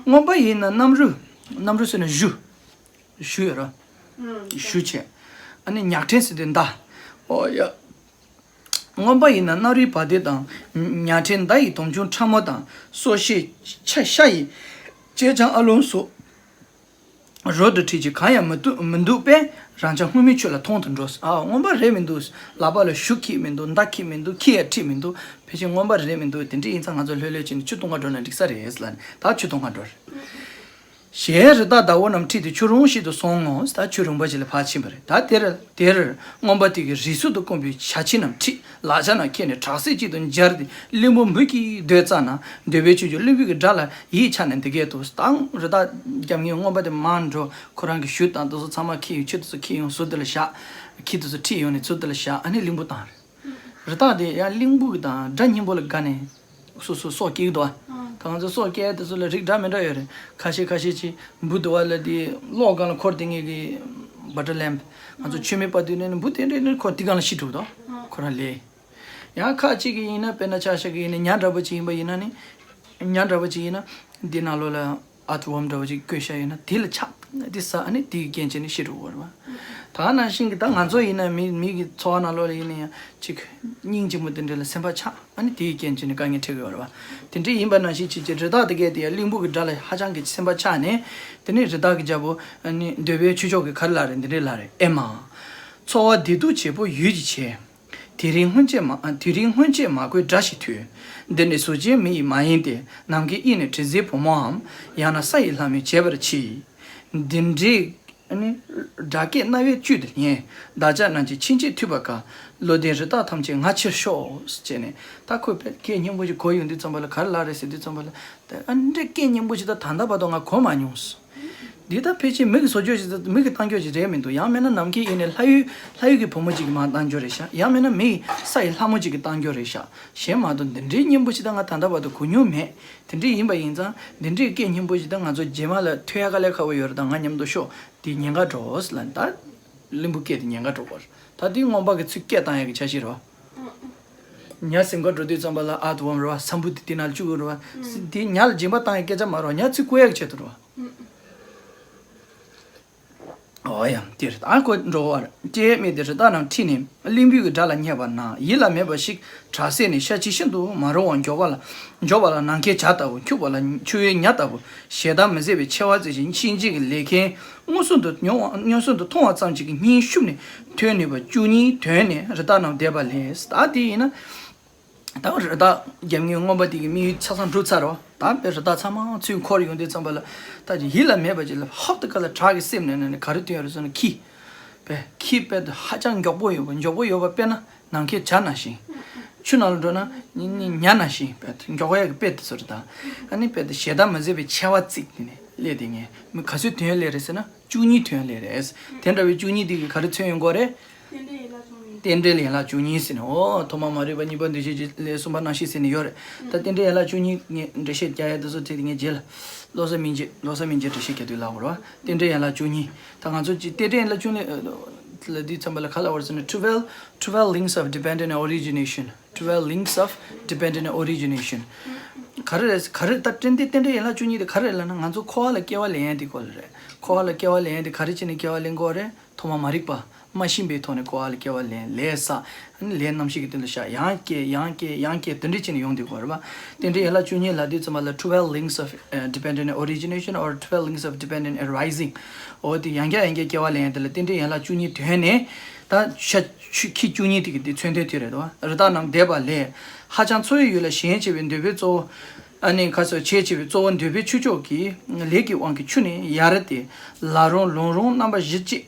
མངོན་པ་ཡིན་ན་གནམ་རུ། གནམ་རུ་ཟེར་ན་གཞུ། གཞུ་ཡོད་ར། གཞུ་བྱས། ཨ་ནི་ཉག་ཕྲན་ཟེར་དུས་མདའ། ཨོ་ཡ། མངོན་པ་ཡིན་ན་གནམ་རུའི་བ་དན་དང་། ཉག་ཕྲན་མདའ་ཡི་དོམ་ཆུང་ཕྲ་མོ་དང་། སོ་ཤའི་ཤ་ཤ་ཡི་ཅེ་སྤྱང་ཨ་ལོང་སོགས། རོ་དྲི་ཅན་གང་ཡང་མི་འདུག་མི་འདུག་པས། རང་ཅག་སྔོན་མོའི་ཆོས་ལ་མཐོང་དུ་འགྲོ། ཨ་མངོན་པ་རེད་མི་འདུག་ལག་པ་ལ་གཞུ་འཁྱེར་མི་འདུག་མདའ་འཁྱེར་མི་འདུག་ཁྱི་ཡང་ཁྲིད་མི་འདུག་ཕལ་ཆེར་མངོན་པ་རེད་མི་འདུག་དེ་འདྲ་ཡིན་ཙང་ང་ཚོ་ལྷོད་ལྷོད་བྱས་ནས་ཆུ་འཐུང་ག་འགྲོ་ན་འགྲིག་ས་རེད་ལབ་ནས་ད་ཆུ་འཐུང་ག་འགྲོ་རེད། གཞན་རི་དྭགས་ཟླ་བོ་རྣམས་ཁྲིད་དེ་ཆུ་རུང་ཞིག་ཏུ་སོང་ངོ་། ད་ཆུ་རུང་པ་ཞིག་ལ་ཕར་ཕྱིན་པ་རེད། ད་དེར་དེར་མངོན་པ་དེ་གིས་རིས་སུ་འདུ་བསྐོངས་པའི་བྱ་ཁྱི་རྣམས་ཁྲིད། ལག་ཆ་རྣམས་ཁྱེར་ནས་བྲག་གསེབ་ཅིག་ཏུ་འབྱར་ཏེ་གླིང་བུ་མུ་གེས་རྡོལ་ཙ་ན། འདོད་པའི་ཁྱུ་མཆོག་གླིང་བུ་གི་སྒྲ་ལ་ཡིད་ཆགས་ནས་འདི་སྐད་དུ། ད་རི་དྭགས་རྒྱབ་ངའི་མངོན་པ་དེ་མར་འགྲོ། ཁོ་རང་གི་གཞུ་དང་དེ་ཚོ་ཚང་མ་ཁྱེར་ཡོང་། ཆུ་དེ་ཚོ་ཁྱེར་ཡོང་ཟུར་དེ་ལ་བཞག་ཁྱི་དེ་ཚོ་ཁྲིད་ཡོང་ནས་ཟུར་དེ་ལ་བཞག་ཨ་ནི་གླིང་བུ་བཏང་རེད། རི་དྭགས་དེ་ཡང་གླིང་བུ་གི་དང་སྒྲ་སྙན་པོ་ལ་དགའ་ནས་སོ་སོ་སྲོག་སྐྱེལ་གི་འདུག་ཨ། ད་ང་ཚོ་སྲོག་སྐྱེལ་དེ་ཚོ་ལ་རིགས་འདྲ་མི་འདྲ་ཡོད་རེད། ཁ་ཤས་ཁ་ཤས་ཅིག་འབུ་དུ་བ་ལ་དེ་གློག་སྒང་ལ་འཁོར་དེ་ངེས་ཀྱི་བྷ་ཊར་ལེམ། ང་ཚོ་མཆོད་མེ་སྤར་དུས་ནས་འབུ་དེ་འདྲས་ནས་འཁོར་དེ་སྒང་ལ་ཤི་འགྲོ་གི་འདུག་ཁོ་རང་ལས། ཡང་ཁ་ཅིག་གིས་ཡིན་ན་དཔེར་ན་ཆ་བཞག་གི་ཡིན་ན་ཉ་འདྲ་པོ་ཅིག་ཡིན་པ་ཡིན་ན་ནི། ཉ་འདྲ་པོ་ཅིག་ཡིན་ན་འདི་ནང་ལོགས་ལ་ཨརཐ་ཝོམ་འདྲ་པོ་ཅིག་བསྐོལ་བཞག་ཡོད་ན་དེ་ལ་ཆགས་དེ་ཟ་ཨ་ནི་དེའི་རྐྱེན་བྱས་ནས་ཤི་འགྲོ་གི་ཡོད་རེད་པ། ད་ནང་བཞིན་གྱི་ད་ང་ཚོ་ཡིན་ན་མི་མི་གི་འཚོ་བ་ནང་ལོགས་ལ་ཡིན་ན་ཡང་ཅིག་སྙིང་རྗེ་མོ་དེ་འདྲ་ལ་སེམས་པ་ཆགས་ཨ་ནི་དེའི་རྐྱེན་བྱས་ནས་དཀའ་ངལ་འཕྲད་ཀྱི་ཡོད་རེད་པ། དེ་འདྲ་ཡིན་པ་ནང་བཞིན་ཅིག་ཅིག་རི་དྭགས་དེ་གས་དེ་ཡང་གླིང་བུ་གི་སྒྲ་ལ་ཧ་ཅང་གི་སེམས་པ་ཆགས་ནས་དེ་ནས་རི་དྭགས་ཀྱི་རྒྱལ་པོ་ཨ་ནི་འདོད་པའི་ཁྱུ་མཆོག་གིས་ག་རེ་ལབ་རེད་འདི་འདྲས་ལབ་རེད། ཨེ་མ། འཚོ་བ་བདེ་སྡུག་བྱེད་པོ་ཡུད་ཀྱིས་བྱས། དེ་རིང་སྔོན་ཆད་མ། དེ་རིང་སྔོན་ཆད་མ་གོའི་སྒྲ་ཞིག་ཐོས། འདི་ནི་གཟུགས་ཅན་མི་ཡིས་མ་ཡིན་ཏེ། ནམ་མཁའི་དབྱིངས་ནས་དྲི་ཟའི་བུ་མོའམ། ཡང་ན་ས་ཡི་ལྷ་མོས་བྱས་པར་མཆིས། འདི་འདྲའི་སྒྲ་སྐད་རྣ་བས་བཅུད་དུ་ཉན། བདག་ཅག་རྣམས་ཀྱིས་ཕྱིན་ཆད་ཐོས་པར་དཀའ། བློ་ལྡན་རི་དྭགས་ཐམས་ཅད་ང་ཕྱིར་ཤོག་ཅེས་ནས། ད་ཁོས་དཔེ་སྐད་སྙན་པོ་ཞིག་གོ་ཡོང་དུས་ཙམ་པ་ལ་ག་རེ་ལབ་རེད་ཟེར་དུས་ཙམ་པ་ལ། ད་ཨ་འདྲའི་སྐད་སྙན་པོ་ཞིག་ད་ད་ལྟ་བར་དུ་ང་གོ་མ་མྱོང་། འདི་ད་ཕལ་ཆེར་མི་གི་བཟོ་བཅོས་ཞིག་ད་མི་གི་བཏང་བཅོས་ཞིག་རེད་མི་འདུག་ཡང་མིན་ན་ནམ་མཁའི་དབྱིངས་ནས་ལྷ་ཡུལ་ལྷ་ཡུལ་གྱི་བུ་མོ་ཅིག་གིས་མར་བཏང་བཅོས་རེད་ཤག་ཡང་མིན་ན་མི་ཡི་ས་ཡི་ལྷ་མོ་ཅིག་གིས་བཏང་བཅོས་རེད་ཤག་གཞན་མ་གཏོགས་འདི་འདྲའི་སྙན་པོ་ཞིག་ད་ང་ད་ལྟ་བར་དུ་གོ་མྱོང་མེད། དེ་འདྲའི་ཡིན་པ་ཡིན་ཙང་འདི་འདྲའི་སྐད་སྙན་པོ་ཞིག་ད་ང་ཚོ་རྗེས་མ་ལ་ཐོས་ཡ་དཀའ་ལས་ཁག་པོ་ཡོད་རེད། ད་ང་མཉམ་དུ་ཤོག་དེ་ཉེན་ཁ་འགྲོ་ལ་ད་གླིང་བུ་སྐད་དེ་ཉེན་ཁ་འགྲོ་བར་ད་དེ་མངོན་པ་གི་ཚུར་སྐད་བཏང་ཡ་གི་ཆ་ཤས་རེད་བ། ཉ་སེམས་ཁར་འགྲོ་དུས་ཙམ་པ་ལ་ཨ་དུ་བམ་རེད་བ། ས་འབུ་དེ་དེ་ནང་བཅུག་རེད་བ། དེ་ཉ་ལ་སྦྱིན་པ་བཏང་ཡའི་སྐད་ཆ་མ་རེད་བ། ཉ་ཚུར་བཀོལ་ཡ་གི་ཆེད་དུ་རེད་བ། ཨོ་ཡ། དེ་རེད། ད་ཁོ་འགྲོ་བར་ཅེས་སྨྲས་ཏེ་རི་དྭགས་རྣམས་ཁྲིད་ནས་གླིང་བུའི་སྒྲ་ལ་སྙེགས་པ་ན། ཡིད་ལ་མེད་པ་ཞིག་བྲག་གསེབ་ནས་ཤ་ཁྱི་ཤིན་ཏུ་མ་རུང་བར་མགྱོགས་པ་ལ་མགྱོགས་པ་ལ་ནམ་མཁའི་བྱ་ལྟ་བུ། འཁྱུག་པ་ལ་ཆུ་བོའི་ཉ་ལྟ་བུ། ཞེ་སྡང་མི་བཟད་པའི་མཆེ་བ་གཙིགས་ཤིང་གཤིན་རྗེ་གི་ལས་མཁན་མངོན་སུམ་དུ་མྱོང་བ་མངོན་སུམ་དུ་མཐོང་བ་ཙམ་ཞིག་གིས་སྙིང་ཤུབས་ནས་ཐོན་ནུས་པ་བཅུ་གཉིས་ཐོན་ནས་རི་དྭགས་རྣམས་འདས་པ་ལས། ད་དེ་ཡིན་ན། ད་རི་དྭགས་རྒྱབ་ངའི་མངོན་པ་དེ་གི་དམིགས་ཡུལ་ཆ་ཚང་འགྲུབ་ཚར་རོ། ད་དཔེ་རི་དྭགས་ཚང་མ་ཚུར་འཁོར་ཡོང་དུས་ཙམ་པ་ལ་ད་ཡིད་ལ་མེད་པ་ཅིག་ལ་ཧོབ་ཏེ་ཁ་ལ་བྲག་གི་གསེབ་ནས་ནས་ག་རེ་ཐོན་ཡོད་རེད་ཟེར་ན་ཁྱི། དཔེ་ཁྱི་དཔེ་དེ་ཧ་ཅང་མགྱོགས་པོ་ཡོད་པ། མགྱོགས་པོ་ཡོད་པ་དཔེར་ན་ནམ་མཁའི་བྱ་ནང་བཞིན། ཆུ་ནང་ལ་འགྲོ་ན་ཉི་ཉི་ཉ་ནང་བཞིན་དཔེ་དེ་མགྱོགས་ཡ་གི་དཔེ་དེ་ཚོ་རེད་ད། ཨ་ནི་དཔེ་དེ་ཞེ་སྡང་མི་བཟད་པའི་མཆེ་བ་གཙིགས་ཏེ་ནས་སླེབས་དེ་ངས་མི་ག་ཚོད་ཐོན་སླེབས་རེད་ཟེར་ན་བཅུ་གཉིས་ཐོན་སླེབས་རེད། དེ་འདྲ་བའི་བཅུ་གཉིས་དེ་གི་ག་རེ་མཚོན་ཡོང་གི་རེད། རྟེན་འབྲེལ་ཡན་ལག་བཅུ་གཉིས་ཟེར་ནས། འོ་ཐོག་མ་མ་རིག་པ་གཉིས་པ་འདུ་བྱེད་ཀྱི་ལས་གསུམ་པ་རྣམ་ཤེས་ཟེར་ནས་ཡོད་རེད། ད་རྟེན་འབྲེལ་ཡན་ལག་བཅུ་གཉིས་ངས་འགྲེལ་བཤད་རྒྱག་ཡ་དེ་ཚོ་དེ་ངས་རྗེས་ལ་བློ་བཟང་སྨིན་བྱེད་བློ་བཟང་སྨིན་བྱེད་འགྲེལ་བཤད་རྒྱག་དུས་ལབ་དགོས་རེད་བ། རྟེན་འབྲེལ་ཡན་ལག་བཅུ་གཉིས། ད་ང་ཚོ་ཀྱི་རྟེན་འབྲེལ་ཡན་ལག་བཅུ་གཉིས་ལ་དུས་ཙམ་པ་ལ་ག་ལབ་དགོས་རེད་ཟེར་ན། Twelve twelve links of dependent and origination། Twelve links of dependent origination. ག་རེ་རེད། ག་རེ་ད་ཏན་ཏན་རྟེན་འབྲེལ་ཡན་ལག་བཅུ་གཉིས་དེ་ག་རེ་རེད་ལབ་ན། ང་ཚོ་འཁོར་བ་ལ་སྐྱེ་བ་ལེན་ཡ་དེ་སྐོར་ལ་རེད། འཁོར་བ་ལ་སྐྱེ་བ་ལེན་ཡ་དེ་ག་རེ་བྱས་ནས་སྐྱེ་བ་ལེན་དགོས་རེད། ཐོག་མ་མ་རིག་པ། མ་ཤེས་པའི་ཐོག་ནས་འཁོར་བ་ལ་སྐྱེ་བ་ལེན། ལས་བསགས། ཨ་ནི་ལས་རྣམ་ཤེས་ཀྱི་སྟེང་དུ་བཞག་ཡང་སྐྱེ། ཡང་སྐྱེ། ཡང་སྐྱེ། དེ་འདྲ་བྱས་ནས་ཡོང་དུས་སྐོར་རེད་པ། རྟེན་འབྲེལ་ཡན་ལག་བཅུ་གཉིས་ལབ་དུས་ཙམ་པ་ལ། Twelve links of uh, dependent origination or twelve links of dependent arising. འོ་དེ་ཡང་བསྐྱར་ཡང་བསྐྱར་སྐྱེ་བ་ལེན་ཡ་དེ་ལ་རྟེན་འབྲེལ་ཡན་ལག་བཅུ་གཉིས་དོན་ནས། ད་ཤ་ཆུ་ཁྱི་བཅུ་གཉིས་དེ་གི་དེ་མཚོན་དོན་དེ་རེད་དོ། རི་དྭགས་རྣམས་འདས་པ་ལས། ཧ་ཅང་འཚོ་བའི་ཡུལ་ལ་ཞེན་ཆེ་བའི་འདོད་པའི་གཙོ་བོ། ཨ་ནི་ཁ་སོ་ཆེ་ཆེ་བའི་གཙོ་བོ་འདོད་པའི་ཆུ་མཆོག་གི་ལས་ཀྱི་དབང་གིས་ཆུ་ནི་ཡར་ཏེ། ལ་རོང་ལུང་རོང་རྣམ་པ་བཞི་བཅད།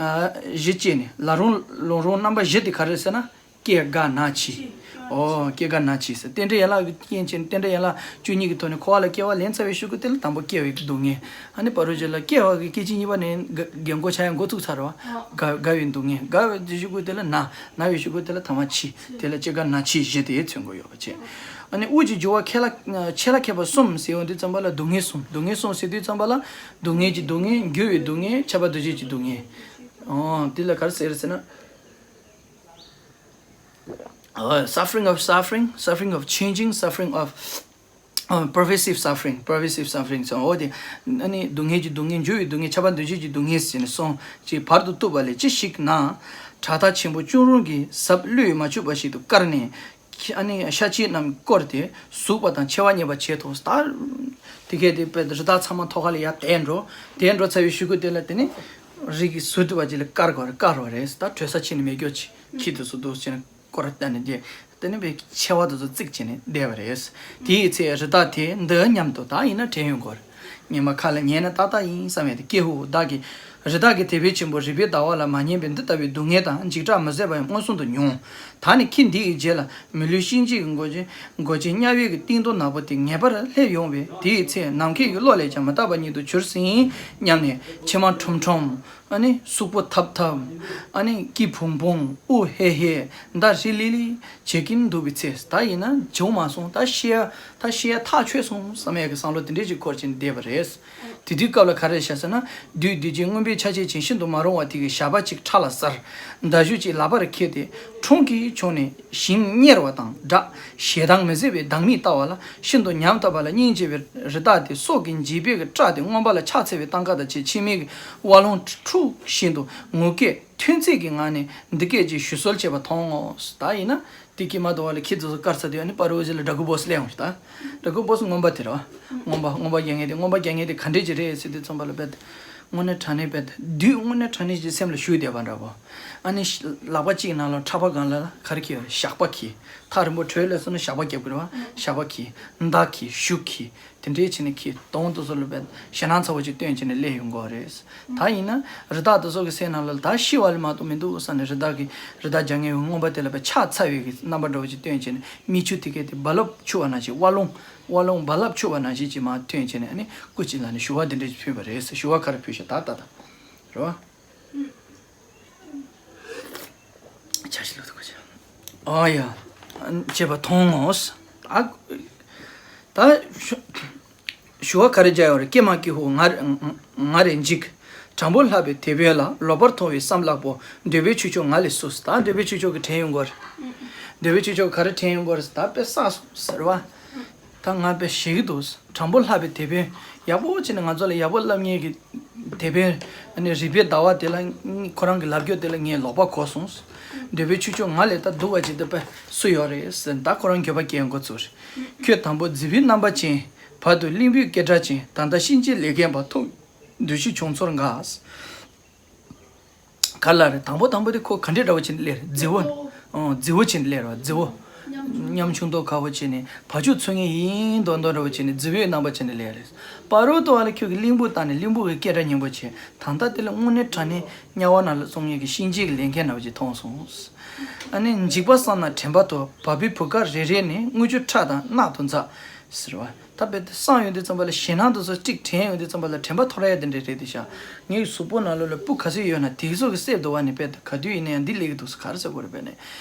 ཨ་བཞི་བཅད་ནས། ལ་རོང་ལུང་རོང་རྣམ་པ་བཞི་དེ་ག་རེ་ཟེར་ན། སྐྱེ་རྒ་ན་འཆི། ཨོ། སྐྱེ་རྒ་ན་འཆི་ཟེར། རྟེན་འབྲེལ་ཡན་ལག་གི་རྐྱེན་བྱས་ནས། རྟེན་འབྲེལ་ཡན་ལག་བཅུ་གཉིས་ཀྱི་ཐོག་ནས་འཁོར་བ་ལ་སྐྱེ་བ་ལེན་ཚར་བའི་གཞུག་གུ་དེ་ལ་དང་པོ་སྐྱེ་བའི་སྡུག་བསྔལ། ཨ་ནི་བར་དུ་ལ་སྐྱེ་བ་གི་སྐད་ཅིག་གཉིས་པ་ནས་རྒ་རྒན་གོག་ཆགས་ཡ་འགོ་ཚུགས་ཚར་བ། རྒ་རྒ་བའི་སྡུག་བསྔལ། རྒ་བའི་གཞུག་གུ་དེ་ལ་ན། ན་བའི་གཞུག་གུ་དེ་ལ་ཐ་མ་འཆི། དེ་ལ་སྐྱེ་རྒ་ན་འཆི་བཞི་དེ་མཚོན་གྱི་ཡོད་པ་བྱས། ཨ་ནི་དབུགས་ཀྱི་རྒྱུ་བ་ཁེ་ལ་ཆད་ལ་ཁད་པ་གསུམ་ཟེར་ཡོང་དུས་ཙམ་པ་ལ་སྡུག་བསྔལ་གསུམ། སྡུག་བསྔལ་གསུམ་ཟེར་དུས་ཙམ་པ་ལ། སྡུག་བསྔལ་གྱི་སྡུག་བསྔལ། འགྱུར་བའི་སྡུག་བསྔལ། ཁྱབ་པ་འདུ་བྱེད་ཀྱི་སྡུག་བསྔལ། ཨོ། དེ་ལ་ག་རེ་ཟེར་ཟེར་ན། ཨོ། Suffering of suffering, suffering of changing, suffering of ཨ། Pervasive suffering, pervasive suffering ཟེར། འོ་དེ། ཨ་ནི་སྡུག་བསྔལ་གྱི་སྡུག་བསྔལ། འགྱུར་བའི་སྡུག་བསྔལ། ཁྱབ་པ་འདུ་བྱེད་ཀྱི་སྡུག་བསྔལ་ཟེར་ནས་གསུངས། ཅེས་བར་དུ་གཏུགས་པ་ལས། ཅི་ཞིག་ན། བྲག་མཐའ་ཆེན་པོ་གཅོང་རོང་གི་ཟབ་བློས་མ་ཆུད་པ་ཞིག་ཏུ་བཀར་ནས། ཨ་ནི་ཤ་ཆེན་རྣམས་བསྐོར་ཏེ་ཟུག་པ་དང་འཆི་བ་རྙེད་པར་བྱེད་དོ། ད་དེ་གས་དེ་དཔེ་རི་དྭགས་ཚང་མ་ཐོག་ཁ་ལ་ཡར་དེད་འགྲོ། དེད་འགྲོ་ཚར་བའི་གཞུག་གུ་དེ་ལ་དེ་ནི་རི་གི་ཟུར་དུ་བ་ཅིག་ལ་བཀར་དགོས་རེད། བཀར་བ་རེད། ད་བྲོས་ས་ཕྱིན་ནས་མེད་རྒྱུ་ཅིག་ཁྱི་དེ་ཚོ་འདུག་ཟེར་ནས། སྐོར་བལྟས་ནས་དེ། དེ་ནི་བའི་མཆེ་བ་དེ་ཚོ་གཙིགས་བྱས་ནས་བསྡད་པ་རེད། དེའི་ཚེ་རི་དྭགས་དེས་འདི་སྙམ་དུ། ད་ཡིན་ན་དྲན་ཡོང་གི་རེད། སྙེ་མ་ཁ་ལ་ཉན་ན་ཏག་ཏག་ཡིན་བསམ་ཡས་དེ། ཀྱེ་ཧུ། བདག་གིས་རི་དྭགས་ཀྱི་དེད་དཔོན་ཆེན་པོ་རིག་པའི་ཟླ་བ་ལ་མ་ཉན་པའི་འདི་ལྟ་བུའི་སྡུག་བསྔལ་དང་འཇིགས་སྐྲག་མི་བཟད་པ་ཡང་མངོན་སུམ་དུ་མྱོང་། ད་ནི་ཁྱི་འདི་ཡི་རྗེས་ལ་མི་ལུས་གཤིན་རྗེ་གི་མགོ་ཅན། མགོ་ཅན་དམྱལ་བའི་གི་གཏིང་རྡོ་ནག་པོ་དེ་ངེས་པར་སླེབས་ཡོང་བས། དེའི་ཚེ་ནམ་མཁའི་གི་གློག་ལས་ཀྱང་མི་རྟག་པ་ཉིད་དུ་གྱུར་ཟིན་སྙམ་ནས་མཆི་མ་ཁྲོམ་ཁྲོམ། ཨ་ནི་གཟུགས་པོ་ཐབ་ཐབ། ཨ་ནི་སྐྱི་བུང་བུང་། དབུགས་ཧེ་ཧེ། མདའ་ཧྲི་ལི་ལི་བྱེད་ཀྱིན་འདུག་པའི་ཚེ། ད་ཡིན་ན་བྱུང་མ་སོང་། ད་ཤི་ཡ། ད་ཤི་ཡ་ཐག་ཆོད་སོང་བསམ་ཡས་ཀྱི་བསམ་བློ་དེ་འདྲས་ཅིག་འཁོར་བྱས་བསྡད་པ་རེད། དེ་དུས་སྐབས་ལ་ག་རེ་བྱས་ཟེར་ན། བདུད་སྡིག་ཅན་རྔོན་པའི་ཆ་བྱད་ཅན་ཤིན་ཏུ་མ་རུང་བ་དེ་གིས་ཞགས་པ་གཅིག་ཁྲག་ལ་གཟར། མདའ་གཞུ་གཅིག་ལག་པར་འཁྱེར་ཏེ་ཁྲོམ་གྱི་ཕྱོགས་ནས་ཞིང་གཉེར་བ་དང་སྦྲགས། ཞེ་སྡང་མི་བཟད་པའི་སྡང་མིག་ལྟ་བ་ལ་ཤིན་ཏུ་ཉམ་ཐག་པ་ལ་སྙིང་རྗེ་བའི་རི་དྭགས་དེ་སྲོག་གི་འཇིགས་པའི་སྐྲག་སྟེ་རྔོན་པ་ལ་ཕྱག་འཚལ་བའི་སྟངས་ཀ་དང་བཅས་མཆི་མའི་དབའ་ལོང་འཁྲུགས་བཞིན་དུ་ངུ་སྐད་ཐོན་ཚད་ཀྱི་ངང་ནས་འདི་སྐད་ཅེས་ཞུ་གསོལ་བྱེད་པ་མཐོང་ངོ་། ད་ཡིན་ན་དེ་ཀྱི་མ་དོ་བ་ལ་ཁྱི་དེ་ཚོ་བཀར་ཚར་དུས། ཨ་ནི་སྤ་རོ་གཞི་ལ་ཌ་ཀུ་བོ་སི་སླེབས་འོང་ཞིག་ད་ཌ་ཀུ་བོ་སི་རྔོན་པ་དེ་རེད་བ། རྔོན་པ། རྔོན་པ་རྒྱག་མཁན་དེ། རྔོན་པ་རྒྱག་མཁན་དེ་ག་འདྲས་ཅིག་རེད་ཟེར་དུས་ཙམ་པ་ལ་རྦད་དེ་དངོས་གནས་དྲང་གནས་རྦད་དེ་བདུད་དངོས་གནས་དྲང་གནས་ཅིག་སེམས་ལ་ཞུགས་བསྡད་པ་འདྲ་བོ། ཨ་ནི་ལག་པ་གཅིག་ནང་ལ་ཕྲག་པ་སྒང་ལ་ག་རེ་འཁྱེར། ཞགས་པ་འཁྱེར། ཐག་རིང་པོ་བྲོས་སླེབས་སོང་ན་ཞགས་པ་རྒྱབ་དགོས་རེད་བ། ཞགས་པ་འཁྱེར། མདའ་འཁྱེར། གཞུ་འཁྱེར། དེ་འདྲས་བྱས་ནས་ཁྱི་གདོང་དེ་ཚོ་ལ་བས་ཞེད་སྣང་ཚ་བོ་ཅིག་སྟོན་བྱས་ནས་སླེབས་ཡོང་གི་རེད། ད་ཡིན་ན་རི་དྭགས་དེ་ཚོ་གི་སེམས་ནང་ལ་ད་ཤི་བ་ལས་མ་གཏོགས་མི་འདུག་བསམ་ནས། རི་དྭགས་ཀྱི། རི་དྭགས་རྒྱག་མཁན་ཡང་རྔོན་པ་དེ་ལ་བས་ཕྱག་འཚལ་བའི་གི་རྣམ་པ་འདྲ་བོ་ཅིག་སྟོན་བྱས་ནས། མིག་ཆུ་དེ་གས་དེ་རྦ་རླབས་འཁྱུག་པ་ནང་བཞིན། དབའ་ལོང་། དབའ་ལོང་རྦ་རླབས་འཁྱུག་པ་ནང་བཞིན་ཅིག་མར་ཐོན་བྱས་ནས། ཨ་ནི་སྐུ་མཁྱེན་ལ་ནི་ཞུ་བ་འདི་འདྲ་ཞིག་ཕུལ་བ་རེད་ཟེར། ཞུ་བ་ག་རེ་ཕུལ་ཤག་ད་ད་ད་རེད་བ། ཆ་ཞིག་ལོག་ཐུག་གོ་ཆ། ཨ་ཡ། བྱེད་པ་མཐོང་ངོ་། ཨ། ད་ཞུ་ཞུ་བ་ག་རེ་བྱ་ཡོད་རེད། ཀྱེ་མ་ཀྱེ་ཧོ། ང་རེ་ང་རེ་འཇིགས། དྲང་པོ་ལྷག་པའི་དེད་དཔོན་ལ། ལོག་པར་མཐོང་བའི་བསམ་ལགས་པོ། འདོད་པའི་ཆུ་མཆོག་ང་ལས་བསུ། ད་འདོད་པའི་ཆུ་མཆོག་གིས་དྲན་ཡོང་གི་རེད། འདོད་པའི་ཆུ་མཆོག་ག་རེ་དྲན་ཡོང་གི་རེད། ད་དཔེ་བསགས་སོང་ཟེར་བ། ད་ང་དཔེ་ཞེད་ཀྱི་འདུག་དྲང་པོ་ལྷག་པའི་དེད་དཔོན། ཡག་པོ་བྱས་ནས་ང་ཚོ་ལ་ཡག་པོ་བསླབ་མཁན་གྱི་དེད་དཔོན། ཨ་ནི་རིག་པའི་ཟླ་བ་དེ་ལ། ཁོ་རང་གི་ལབ་རྒྱུ་དེ་ལ་ངས་ལོག་པ་གོ་སོང་། འདོད་པའི་ཆུ་མཆོག་ང་ལས་ད་སྡུག་པ་ཅིག་ད་དཔེ་སུ་ཡོད་རེད་ཟེར། ད་ཁོ་རང་འགྱོད་པ་སྐྱེ་འགོ་ཚུགས་རེད། ཁྱོད་དང་པོ་རྫི་བོའི་རྣམ་པ་ཅན། བར་དུ་གླིང་བུའི་སྐད་སྒྲ་ཅན། ད་ལྟ་གཤིན་རྗེའི་ལས་མཁན་པ། ཐོག་འདུ་ཤེས་བྱུང་ཚོར་འགའ། ག་ལ་རེད། དང་པོ་དང་པོ་དེ་ཁོ་ག་འདྲས་འདྲ་བོ་བྱས་ནས་སླེབས་རེད། རྫི་བོ། ཨོ། རྫི་བོ་བྱས་ནས་སླེབས་རེད་བ། རྫི་བོ། ཉམ་ཆུང་མདོག་ཁ་པོ་བྱས་ནས། བ་ཕྱུགས་འཚོ་མཁན་ཡིན་མདོག་མདོག་འདྲ་བོ་བྱས་ནས། རྫི་བོའི་རྣམ་པ་བྱས་ནས་སླེབས་རེད། སྤ་རོ་ཏོ་ཨ་ལ་ཁྱོད་ཀྱི་གླིང་བུ་བཏང་ནས་གླིང་བུ་གི་སྐད་སྒྲ་སྙན་པོ་བྱས། ད་ལྟ་དེ་ལ་དངོས་གནས་དྲང་གནས་དམྱལ་བ་ནང་ལ་སོང་མཁན་གྱི་གཤིན་རྗེ་གི་ལས་མཁན་འདྲ་བོ་ཅིག་མཐོང་སོང་། ཨ་ནི་འཇིགས་པ་བསམ་ན་དྲན་པ་ཐོར། བ་སྤུའི་བུ་ག་རེ་རེ་ནས། རྔུལ་ཆུ་ཁྲག་དང་རྣག་ཏུ་འཛག་ཟེར་བ། ད་དཔེ་དེ་བསམ་ཡོང་དུས་ཙམ་པ་ལ། ཞེད་སྣང་དེ་ཚོ་ཅིག་དྲན་ཡོང་དུས་ཙམ་པ་ལ་དྲན་པ་ཐོར་ཡ་དེ་འདྲ་རེད་དེ་ཤག་ངའི་གཟུགས་པོ་ནང་ལོགས་ལ་སྤུ་ག་ཚོད་ཡོད་ན་དེ་ཚོ་གི་གསེབ་དུ་བ་ནས་དཔེ་དེ་ག་དུས་ཡིན་ན་ཡང་འདི་སླེབས་ཀྱི་འདུག་ཟེར། ག་རེ་ཟེར་དགོས་རེད། དཔེ་ནས།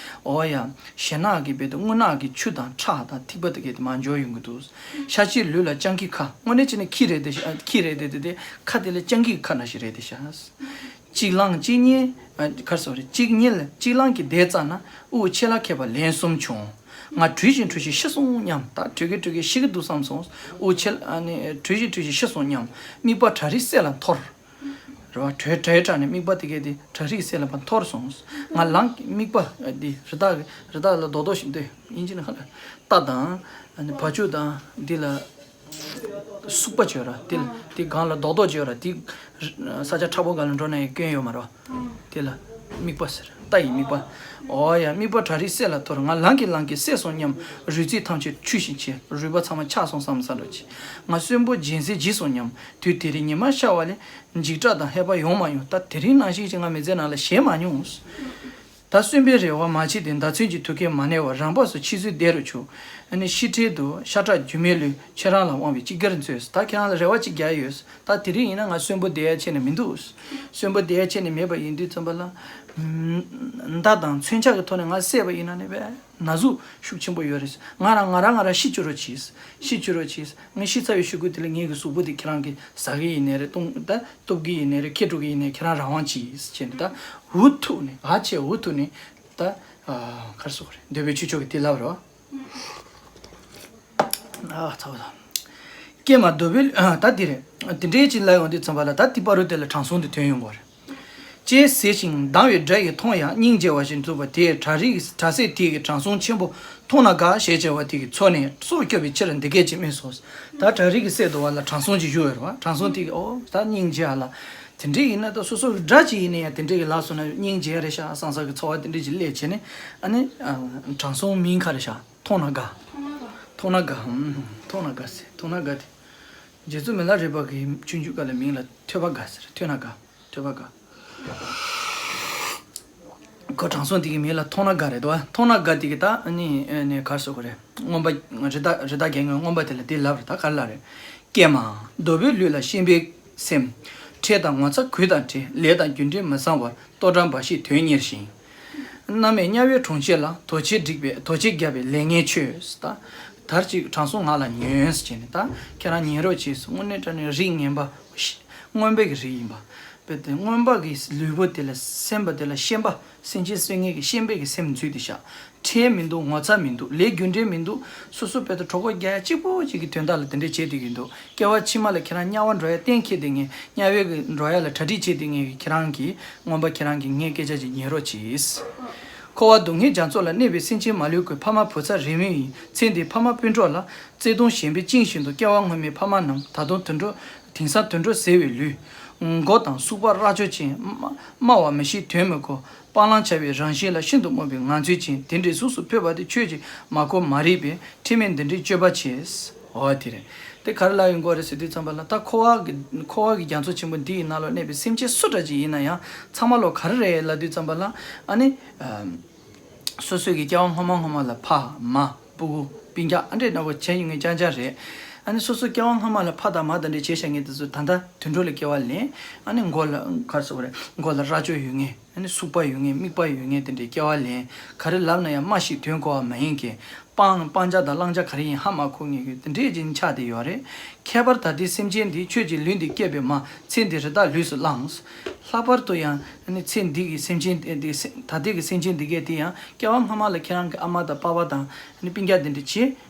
འོ་ཡ། ཞེད་སྣང་གི་དཔེ་དེ་རྔུལ་ནག་གི་ཆུ་དང་ཁྲག་དང་ཐིགས་པ་དེ་གས་དེ་མར་འཇོ་ཡོང་གི་འདུག་ཤ་ཆེའི་ལུས་ལ་སྤྱང་ཀིའི་ཁ། དངོས་གནས་བྱས་ན་ཁྱི་རེད་དེ་ཤག་ཁྱི་རེད་དེ་དེ་དེ་ཁ་དེ་ལ་སྤྱང་ཀིའི་ཁ་ནང་བཞིན་རེད་དེ་ཤག་གཅིག་ལངས་གཅིག་ཉལ། ཨ། ག་རེ་ཟེར་རེད། གཅིག་ཉལ་གཅིག་ལངས་ཀྱི་བསྡད་ཙ་ན་དབུགས་ཆད་ལ་ཁད་པ་ལན་གསུམ་བྱུང་། ང་བྲོས་ཤིང་བྲོས་ཤིང་ཤི་སོང་སྙམ། ད་བྲོས་ཀྱི་བྲོས་ཀྱི་ཤི་གི་འདུག་བསམ་སོང་། དབུགས་ཆད། ཨ་ནི་བྲོས་ཤིང་བྲོས་ཤིང་ཤི་སོང་སྙམ། དམིགས་པ་བྲག་རིའི་གསེབ་ལ་འཐོར། རེད་བ། བྲོས་བྲོས་དྲགས་ནས་དམིགས་པ་དེ་གས་དེ་བྲག་རིའི་གསེབ་ལ་ཕར་འཐོར་སོང་། ང་ལངས། དམིགས་པ་འདི་རི་དྭགས་རི་དྭགས་ལ་རྡོག་རྡོག་ཞིག་འདི་ཨིན་ཇི་ནང་ལ་རྟ་དང་། ཨ་ནི་བ་ཕྱུགས་དང་འདི་ལ་སུག་པ་བྱོས་ར། དེ་ལ་དེ་སྒང་ལ་རྡོག་རྡོག་བྱོས་ར། དེ་ས་ཆ་ཕྲ་པོ་སྒང་ལ་འགྲོ་ན་ཡང་སྐྱོན་ཡོད་མ་རེད་བ། དེ་ལ་དམིགས་པ་ཟེར། རྟ་ཡི་དམིགས་པ། འོ་ཡ། དམིགས་པ་བྲག་རིའི་གསེབ་ལ་འཐོར། ང་ལངས་ཀྱིན་ལངས་ཀྱིན་བསད་སོང་སྙམ། རུས་རྩིས་ཐམས་ཅད་འཁྲུས་ཤིང་ཆད། རུས་པ་ཚང་མ་ཆག་སོང་བསམ་བསམ་འདྲ་ཅིག་ང་གསོན་པོ་སྦྱིན་སྲེག་བགྱིས་སོང་སྙམ། དུས་དེ་རིང་ཉི་མ་ཤར་བ་ལས། འཇིགས་སྐྲག་དང་ཧད་པ་ཡོང་མ་མྱོང་། ད་དེ་རིང་ནང་བཞིན་ཅིག་ང་མི་ཚེ་ནང་ལ་ཞེད་མ་མྱོང་། ད་གསོན་པོའི་རེ་བ་མ་བྱེད་དེ། མདའ་ཚོན་གྱི་ཐུགས་ཁུར་མ་ནེམ་པར། རང་བབས་སུ་འཆི་གསོས་བདེ་རུ་གྱུར། ཨ་ནི་ཤི་ཁྲེལ་དུ་ཤ་ཁྲག་རྒྱུ་མའི་ལུས། ཁྱེད་རང་ལ་དབང་བའི་སྤྱི་སྒེར་མཛོད། ད་ཁྱེད་རང་ལ་རེ་བ་གཅིག་རྒྱག་ཡོད། ད་དེ་རིང་ཡིན་ན་ང་གསོན་པོ་བསྡད་ཡ་ཆེ་ནས་མི་འདུག་གསོན་པོ་བསྡད་ཡ་ཆེ་ནས་མེད་པ་ཡིན་དུས་ཙམ་པ་ལ། མདའ་དང་མཚོན་ཆ་གི་ཐོག་ནས་ང་བསད་པ་ཡིན་ན་ནི་བས། ན་ཟུག་ཤུགས་ཆེན་པོ་ཡོད་རེད། ང་རང་ང་རང་ང་རང་ཤི་བཅུག་རོགས་གྱིས། ཤི་བཅུག་རོགས་གྱིས། ངས་ཤི་ཚར་བའི་གཞུག་གུ་དེ་ལ་ངེད་ཀྱི་གཟུགས་པོ་དེ་ཁྱེད་རང་གིས་ཟ་གི་ཡིན་ནའི་རེད། བཏུང་ད་གཏུབ་གི་ཡིན་ནའི་རེད། ཁྱེར་འགྲོ་གི་ཡིན་ནའི་ཁྱེད་རང་རང་དབང་གྱིས་བྱས་ནས། ད་འུ་ཐུག་ནས། ཨ་ཆེ། འུ་ཐུག་ནས། ད་ཨ་ག་རེ་ཟེར་དགོས་རེད། འདོད་པའི་ཆོས་མཆོག་གིས་དེ་ལབ་རོགས། ཨ་ཚ་བ་དང་། ཀྱེ་མ་འདོད་པའི། ད་འདི་རེད། དེ་འདྲའི་ཅིག་ལབ་ཡོང་དུས་ཙམ་པ་ལ། ད་དེ་བར་དུ་དེ་ལ་དྲང་སྲོང་དེ་ཐོན་ཡོང་གི་རེད། ཅེས་ཟེར་ཞིང་སྡང་བའི་དགྲ་ཡིས་མཐོང་ཡང་། སྙིང་རྗེ་བ་ཞིག་འདུག་པ་དེས་བྲག་རིའི་བྲག་གསེབ་དེ་གི་དྲང་སྲོང་ཆེན་པོ་མཐོང་ན་དགའ་ཞེས་བྱ་བ་དེ་གི་ཚོར་ནས་སྲོག་སྐྱོབ་པའི་ཕྱིར་འདི་སྐད་ཅེས་སྨྲས་སོ། ད་བྲག་རི་གི་གསེབ་དུ་བ་ལ་དྲང་སྲོང་ཅིག་བཞུགས་ཡོད་རེད་བ། དྲང་སྲོང་དེ་གིས་ཨོ་ད་སྙིང་རྗེ་ཨ་ལ། དེ་འདྲ་ཡིན་ན་ད་སོ་སོ་གི་དགྲ་ཅིག་ཡིན་ན་ཡང་དེ་འདྲ་གི་ལབ་སོང་ན་སྙིང་རྗེ་རེད་ཤག་བསམ་བསམ་གི་ཚོར་བ་དེ་འདྲ་ཅིག་སླེབས་བྱས་ནས། ཨ་ནི་དྲང་སྲོང་མིང་ག་རེ་ཤག་མཐོང་ན་དགའ། མཐོང་ན་དགའ། མཐོང་ན་དགའ། ཨུམ། མཐོང་ན་དགའ་ཟེར། མཐོང་ན་དགའ་དེ། རྗེ་བཙུན་མི་ལ་རས་པ་གི་སྤྱོད་འཇུག་སྐབས་ལ་མིང་ལ་ཐོས་པ་དགའ་ཟེར། ཐོས་ན་དགའ། ཐོས་པ་དགའ། ཁོ་དྲང་སྲོང་དེ་གི་མིང་ལ་མཐོང་ན་དགའ་རེད་དོ། མཐོང་ན་དགའ་དེ་གི་ད་ཨ་ནི་ཨ་ནི་ག་རེ་ཟེར་དགོས་རེད། རྔོན་པ་རི་དྭགས་རི་དྭགས་རྒྱལ་ངོས་རྔོན་པ་དེ་ལ་དེ་ལབ་རེད། ད་ག་རེ་ལབ་རེད། ཀྱེ་མ། འདོད་པའི་ལུས་ལ་ཞེན་པའི་སེམས། ཁྲེལ་དང་ངོ་ཚ་གུས་དང་བྲལ། ལས་དང་རྒྱུ་འབྲས་མི་བཟང་བར། ལྟོ་འགྲངས་འབའ་ཞིག་དོན་གཉེར་ཞིང་། མནར་མེད་དམྱལ་བའི་གྲོང་ཁྱེར་ལ། དོ་ཆེན་བསྒྲིགས་པའི་དོ་ཆེན་བརྒྱབ་པའི་ལས་ངན་ཆོས། ད་དར་ཅིག་དྲང་སྲོང་ང་ལ་ཉོན་ཟེར་བྱས་ནས། ད་ཁྱེད་རང་ཉན་རོགས་བྱེད་ཟེར། དངོས་གནས་དྲང་གནས་རིགས་ངན་པ་རྔོན་པའི་གི་རིགས་ཡིན་པ། དཔེ་དེ་རྔོན་པ་གི་ལུས་པོ་དེ་ལ་སེམས་པ་དེ་ལ་ཞེན་པ། སེམས་ཅན་གསོད་མཁན་གྱི་ཞེན་པའི་གི་སེམས་འཛུལ་ཏེ་ཤག་ཁྲེལ་མི་འདུག་ངོ་ཚ་མི་འདུག་ལས་རྒྱུ་འབྲས་མི་འདུག་སོ་སོ་དཔེ་དེ་གྲོད་ཁོག་རྒྱག་ཡ་གཅིག་པོ་གཅིག་གི་དོན་དག་ལ་དེ་འདྲས་བྱེད་བསྡད་ཀྱི་འདུག་སྐྱེ་བ་ཕྱི་མ་ལ་ཁྱེད་རང་དམྱལ་བ་འགྲོ་ཡ་གཏན་འཁེལ་བསྡད་མཁན། དམྱལ་བའི་གི་འགྲོ་ཡ་ལ་གྲ་སྒྲིག་བྱེད་བསྡད་མཁན་གྱི་ཁྱེད་རང་གིས། རྔོན་པ་ཁྱེད་རང་གིས་ངའི་སྐད་ཆ་ཅིག་ཉན་རོགས་གྱིས། འཁོར་བ་སྡུག་བསྔལ་རྒྱ་མཚོ་ལ་གནས་པའི་སེམས་ཅན་མ་ལུས་ཀུན། ཕ་མ་བུ་ཚ་རེ་མོས་ཡིན། ཚེ་འདིའི་ཕ་མ་སྤུན་གྲོགས་ལ། བརྩེ་གདུང་ཞེན་པས་བཅིངས་བཞིན་དུ། སྐྱེ་བ་སྔོན་མའི་ཕ་མ་རྣམས། ད་དུང་དུད་འགྲོ། དེང་སང་དུད་འགྲོ་ཟེར་བའི་ལུས། མགོ་དང་སུག་པ་རྭ་ཅོ་ཅན། སྨྲ་སྨྲ་བ་མི་ཤེས་དོན་མི་གོ། སྤང་བླང་བྱ་བའི་རང་བཞིན་ལ། ཤིན་ཏུ་རྨོངས་པའི་ངང་ཚུལ་ཅན། དེ་འདྲའི་གཟུགས་སུ་འཕོས་པ་དེ། ཁྱོད་ཀྱིས་མ་གོ་མ་རིག་པས། ཁྲེལ་མེད་འདི་འདྲའི་སྤྱོད་པ་བྱས། འོ་དེ་རེད། དེ་ག་རེ་ལབ་ཡོང་གི་རེད་ཟེར་དུས་ཙམ་པ་ལ། ད་འཁོར་བ་གི་འཁོར་བ་གི་རྒྱ་མཚོ་ཆེན་པོ་འདི་ཡི་ནང་ལོགས་གནས་པའི་སེམས་ཅན་སུ་འདྲ་ཅིག་ཡིན་ན་ཡང་། ཚང་མ་ལོ་ག་རེ་རེད་ལབ་དུས་ཙམ་པ་ལ། ཨ་ནི། ཨམ། སོ་སོའི་གི་སྐྱེ་བ་སྔོན་མ་སྔོན་མ་ལ་ཕ་མ་སྤུ་གུ་སྤུན་ཀྱག་ཨ་འདྲས་ནང་བ་བྱས་ཡོང་མཁན་རྐྱང་རྐྱང་རེད། ཨ་ནི་སོ་སོ་སྐྱེ་བ་སྔོན་མ་ལ་ཕ་དང་མ་དང་འདྲས་བྱས་བཞག་མཁན་དེ་ཚོ་ད་ལྟ་དུད་འགྲོ་ལ་སྐྱེ་བ་ལེན། ཨ་ནི་མགོ་ལ་ག་རེ་ཟེར་དགོས་རེད། མགོ་ལ་རྭ་ཅོ་ཡོད་མཁན། ཨ་ནི་སུག་པ་ཡོད་མཁན། རྨིག་པ་ཡོད་མཁན་དེ་འདྲས་སྐྱེ་བ་ལེན། ག་རེ་ལབ་ན་ཡང་སྨྲ་ཞིང་དོན་གོ་བ་མ་ཡིན་མཁན། སྤང་སྤང་བྱ་དང་བླང་བྱ་ག་རེ་ཡིན་ཧ་མ་གོ་མཁན་གྱི་དེ་འདྲས་ཅིག་ཆགས་བསྡད་ཡོད་རེད། ཁྱད་པར་ད་ལྟའི་སེམས་ཅན་འདི། ཁྱོད་ཀྱི་ལུས་འདི་སྐྱེས་པའི་མ། ཚེ་འདི་རི་དྭགས་ལུས་སུ་བླངས། ལྷག་པར་དུ་ཡང་ནི་ཚེ་འདི་གི་སེམས་ཅན་འདི། ད་ལྟའི་གི་སེམས་ཅན་འདི་གས་དེ་ཡང་སྐྱེ་བ་སྔ་མ་ལ་ཁྱེད་རང་གི་ཨ་མ་དང་པ་ཕ་དང་ནི་སྤུན་ཀྱག་དེ་འདྲ་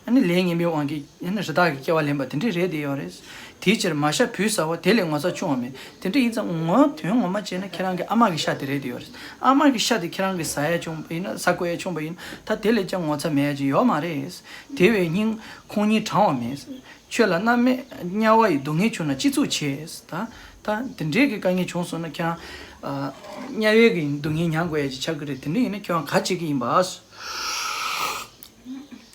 བྱས། ནི་ལས་ངན་པའི་དབང་གིས་ནི་རི་དྭགས་ཀྱི་སྐྱེ་བ་ལེན་པ་དེ་འདྲ་རེད་བསྡད་ཡོད་རེད། དེའི་ཕྱིར་མ་ཤ་བུས་ཟ་བ་དེ་ལས་ངོ་ཚ་ཆུང་བ་མེད། དེ་འདྲ་ཡིན་ཙང་ངོ་དོན་ངོ་མ་བྱས་ན་ཁྱེད་རང་གི་ཨ་མ་གི་ཤ་དེ་རེད་བསྡད་ཡོད་རེད། ཨ་མ་གི་ཤ་དེ་ཁྱེད་རང་གིས་ཟ་ཡ་བྱུང་བ་ཡིན་ན། ཟ་དགོས་ཡ་བྱུང་བ་ཡིན་ན། ད་དེ་ལས་ཀྱང་ངོ་ཚ་མེད་ཡ་ཅིག་ཡོད་མ་རེད། དེ་བས་སྙིང་ཁོང་སྙིང་བྲང་བ་མེད། ཁྱོད་ལ་མནར་མེད་དམྱལ་བ་ཡི་སྡུག་བསྔལ་བྱུང་ན་ཅི་ཙུག་བྱེད། ད་ད་དེ་འདྲའི་གི་དཀའ་ངལ་བྱུང་སོང་ན་ཁྱེད་རང་ཨ་དམྱལ་བའི་གི་སྡུག་བསྔལ་མྱང་དགོས་ཡ་ཅིག་ཆགས་ཀྱི་རེད། དེ་འདྲ་ཡིན་ན་ཁྱེད་རང་ག་བྱེད་ཀྱི་ཡིན་པ།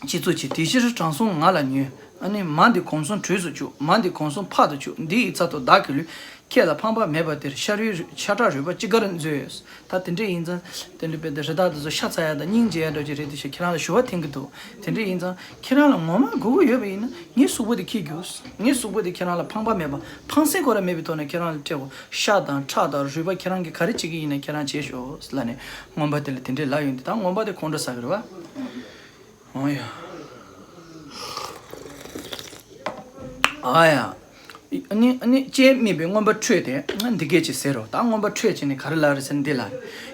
ཅི་ཙུག་བྱེད། དེ་ཕྱིར་དྲང་སྲོང་ང་ལ་ཉོན། ཨ་ནི་མ་འདི་གོམ་གསུམ་གྲོས་སུ་བཅུག་མ་འདི་གོམ་གསུམ་ཕག་ཏུ་བཅུག་འདི་ཡི་ཚབ་ཏུ་བདག་གི་ལུས། ཁྱེད་ལ་ཕངས་པ་མེད་པ་དེར། ཤ་རུས་ཤ་ཁྲག་རུས་པ་ཅི་དགར་མཛོད། ད་དེ་འདྲ་ཡིན་ཙང་དེ་འདྲ་དཔེ་དེ་རི་དྭགས་དེ་ཚོ་ཤ་ཚ་ཡ་དང་སྙིང་རྗེ་ཡ་འདྲ་ཅིག་རེད། དེ་ཞིག་ཁྱེད་རང་ལ་ཞུ་བ་འཐེན་གྱི་འདུག་དེ་འདྲ་ཡིན་ཙང་ཁྱེད་རང་ལ་ངོ་མ་དགོས་ཀྱི་ཡོད་པ་ཡིན་ན་ངའི་གཟུགས་པོ་དེ་འཁྱེར་རྒྱུགས། ངའི་གཟུགས་པོ་དེ་ཁྱེད་རང་ལ་ཕངས་པ་མེད་པ། ཕངས་སེམས་ཁོ་རང་མེད་པའི་ཐོག་ནས་ཁྱེད་རང་ལ་སྤྲད་གོ། ཤ་དང་ཁྲག་དང་རུས་པ་ཁྱེད་རང་གིས་ག་རེ་བྱེད་ཀྱི་ཡིན་ན་ཁྱེད་རང་བྱེད་ཤོག་ལབ་ནས་རྔོན་པ་དེ་ལ་དེ་འདྲས་ལབ་ཡོང་དུས། ད་རྔོན་པ་དེ་ཁོང་ཁྲོ་ཟ་གི་རེད་བ། ཨོ་ཡ། ཨ་ཡ། ཨ་ནི་ཨ་ནི་སྤྱན་མིད་པའི་མངོན་པ་འཕྲོད་དེ་འདི་སྐད་ཅེས་ཟེར་རོ། ད་མངོན་པ་འཕྲོད་ཅེས་ནི་ག་རེ་ལབ་རེད་ཟེར་ན། འདི་ལ་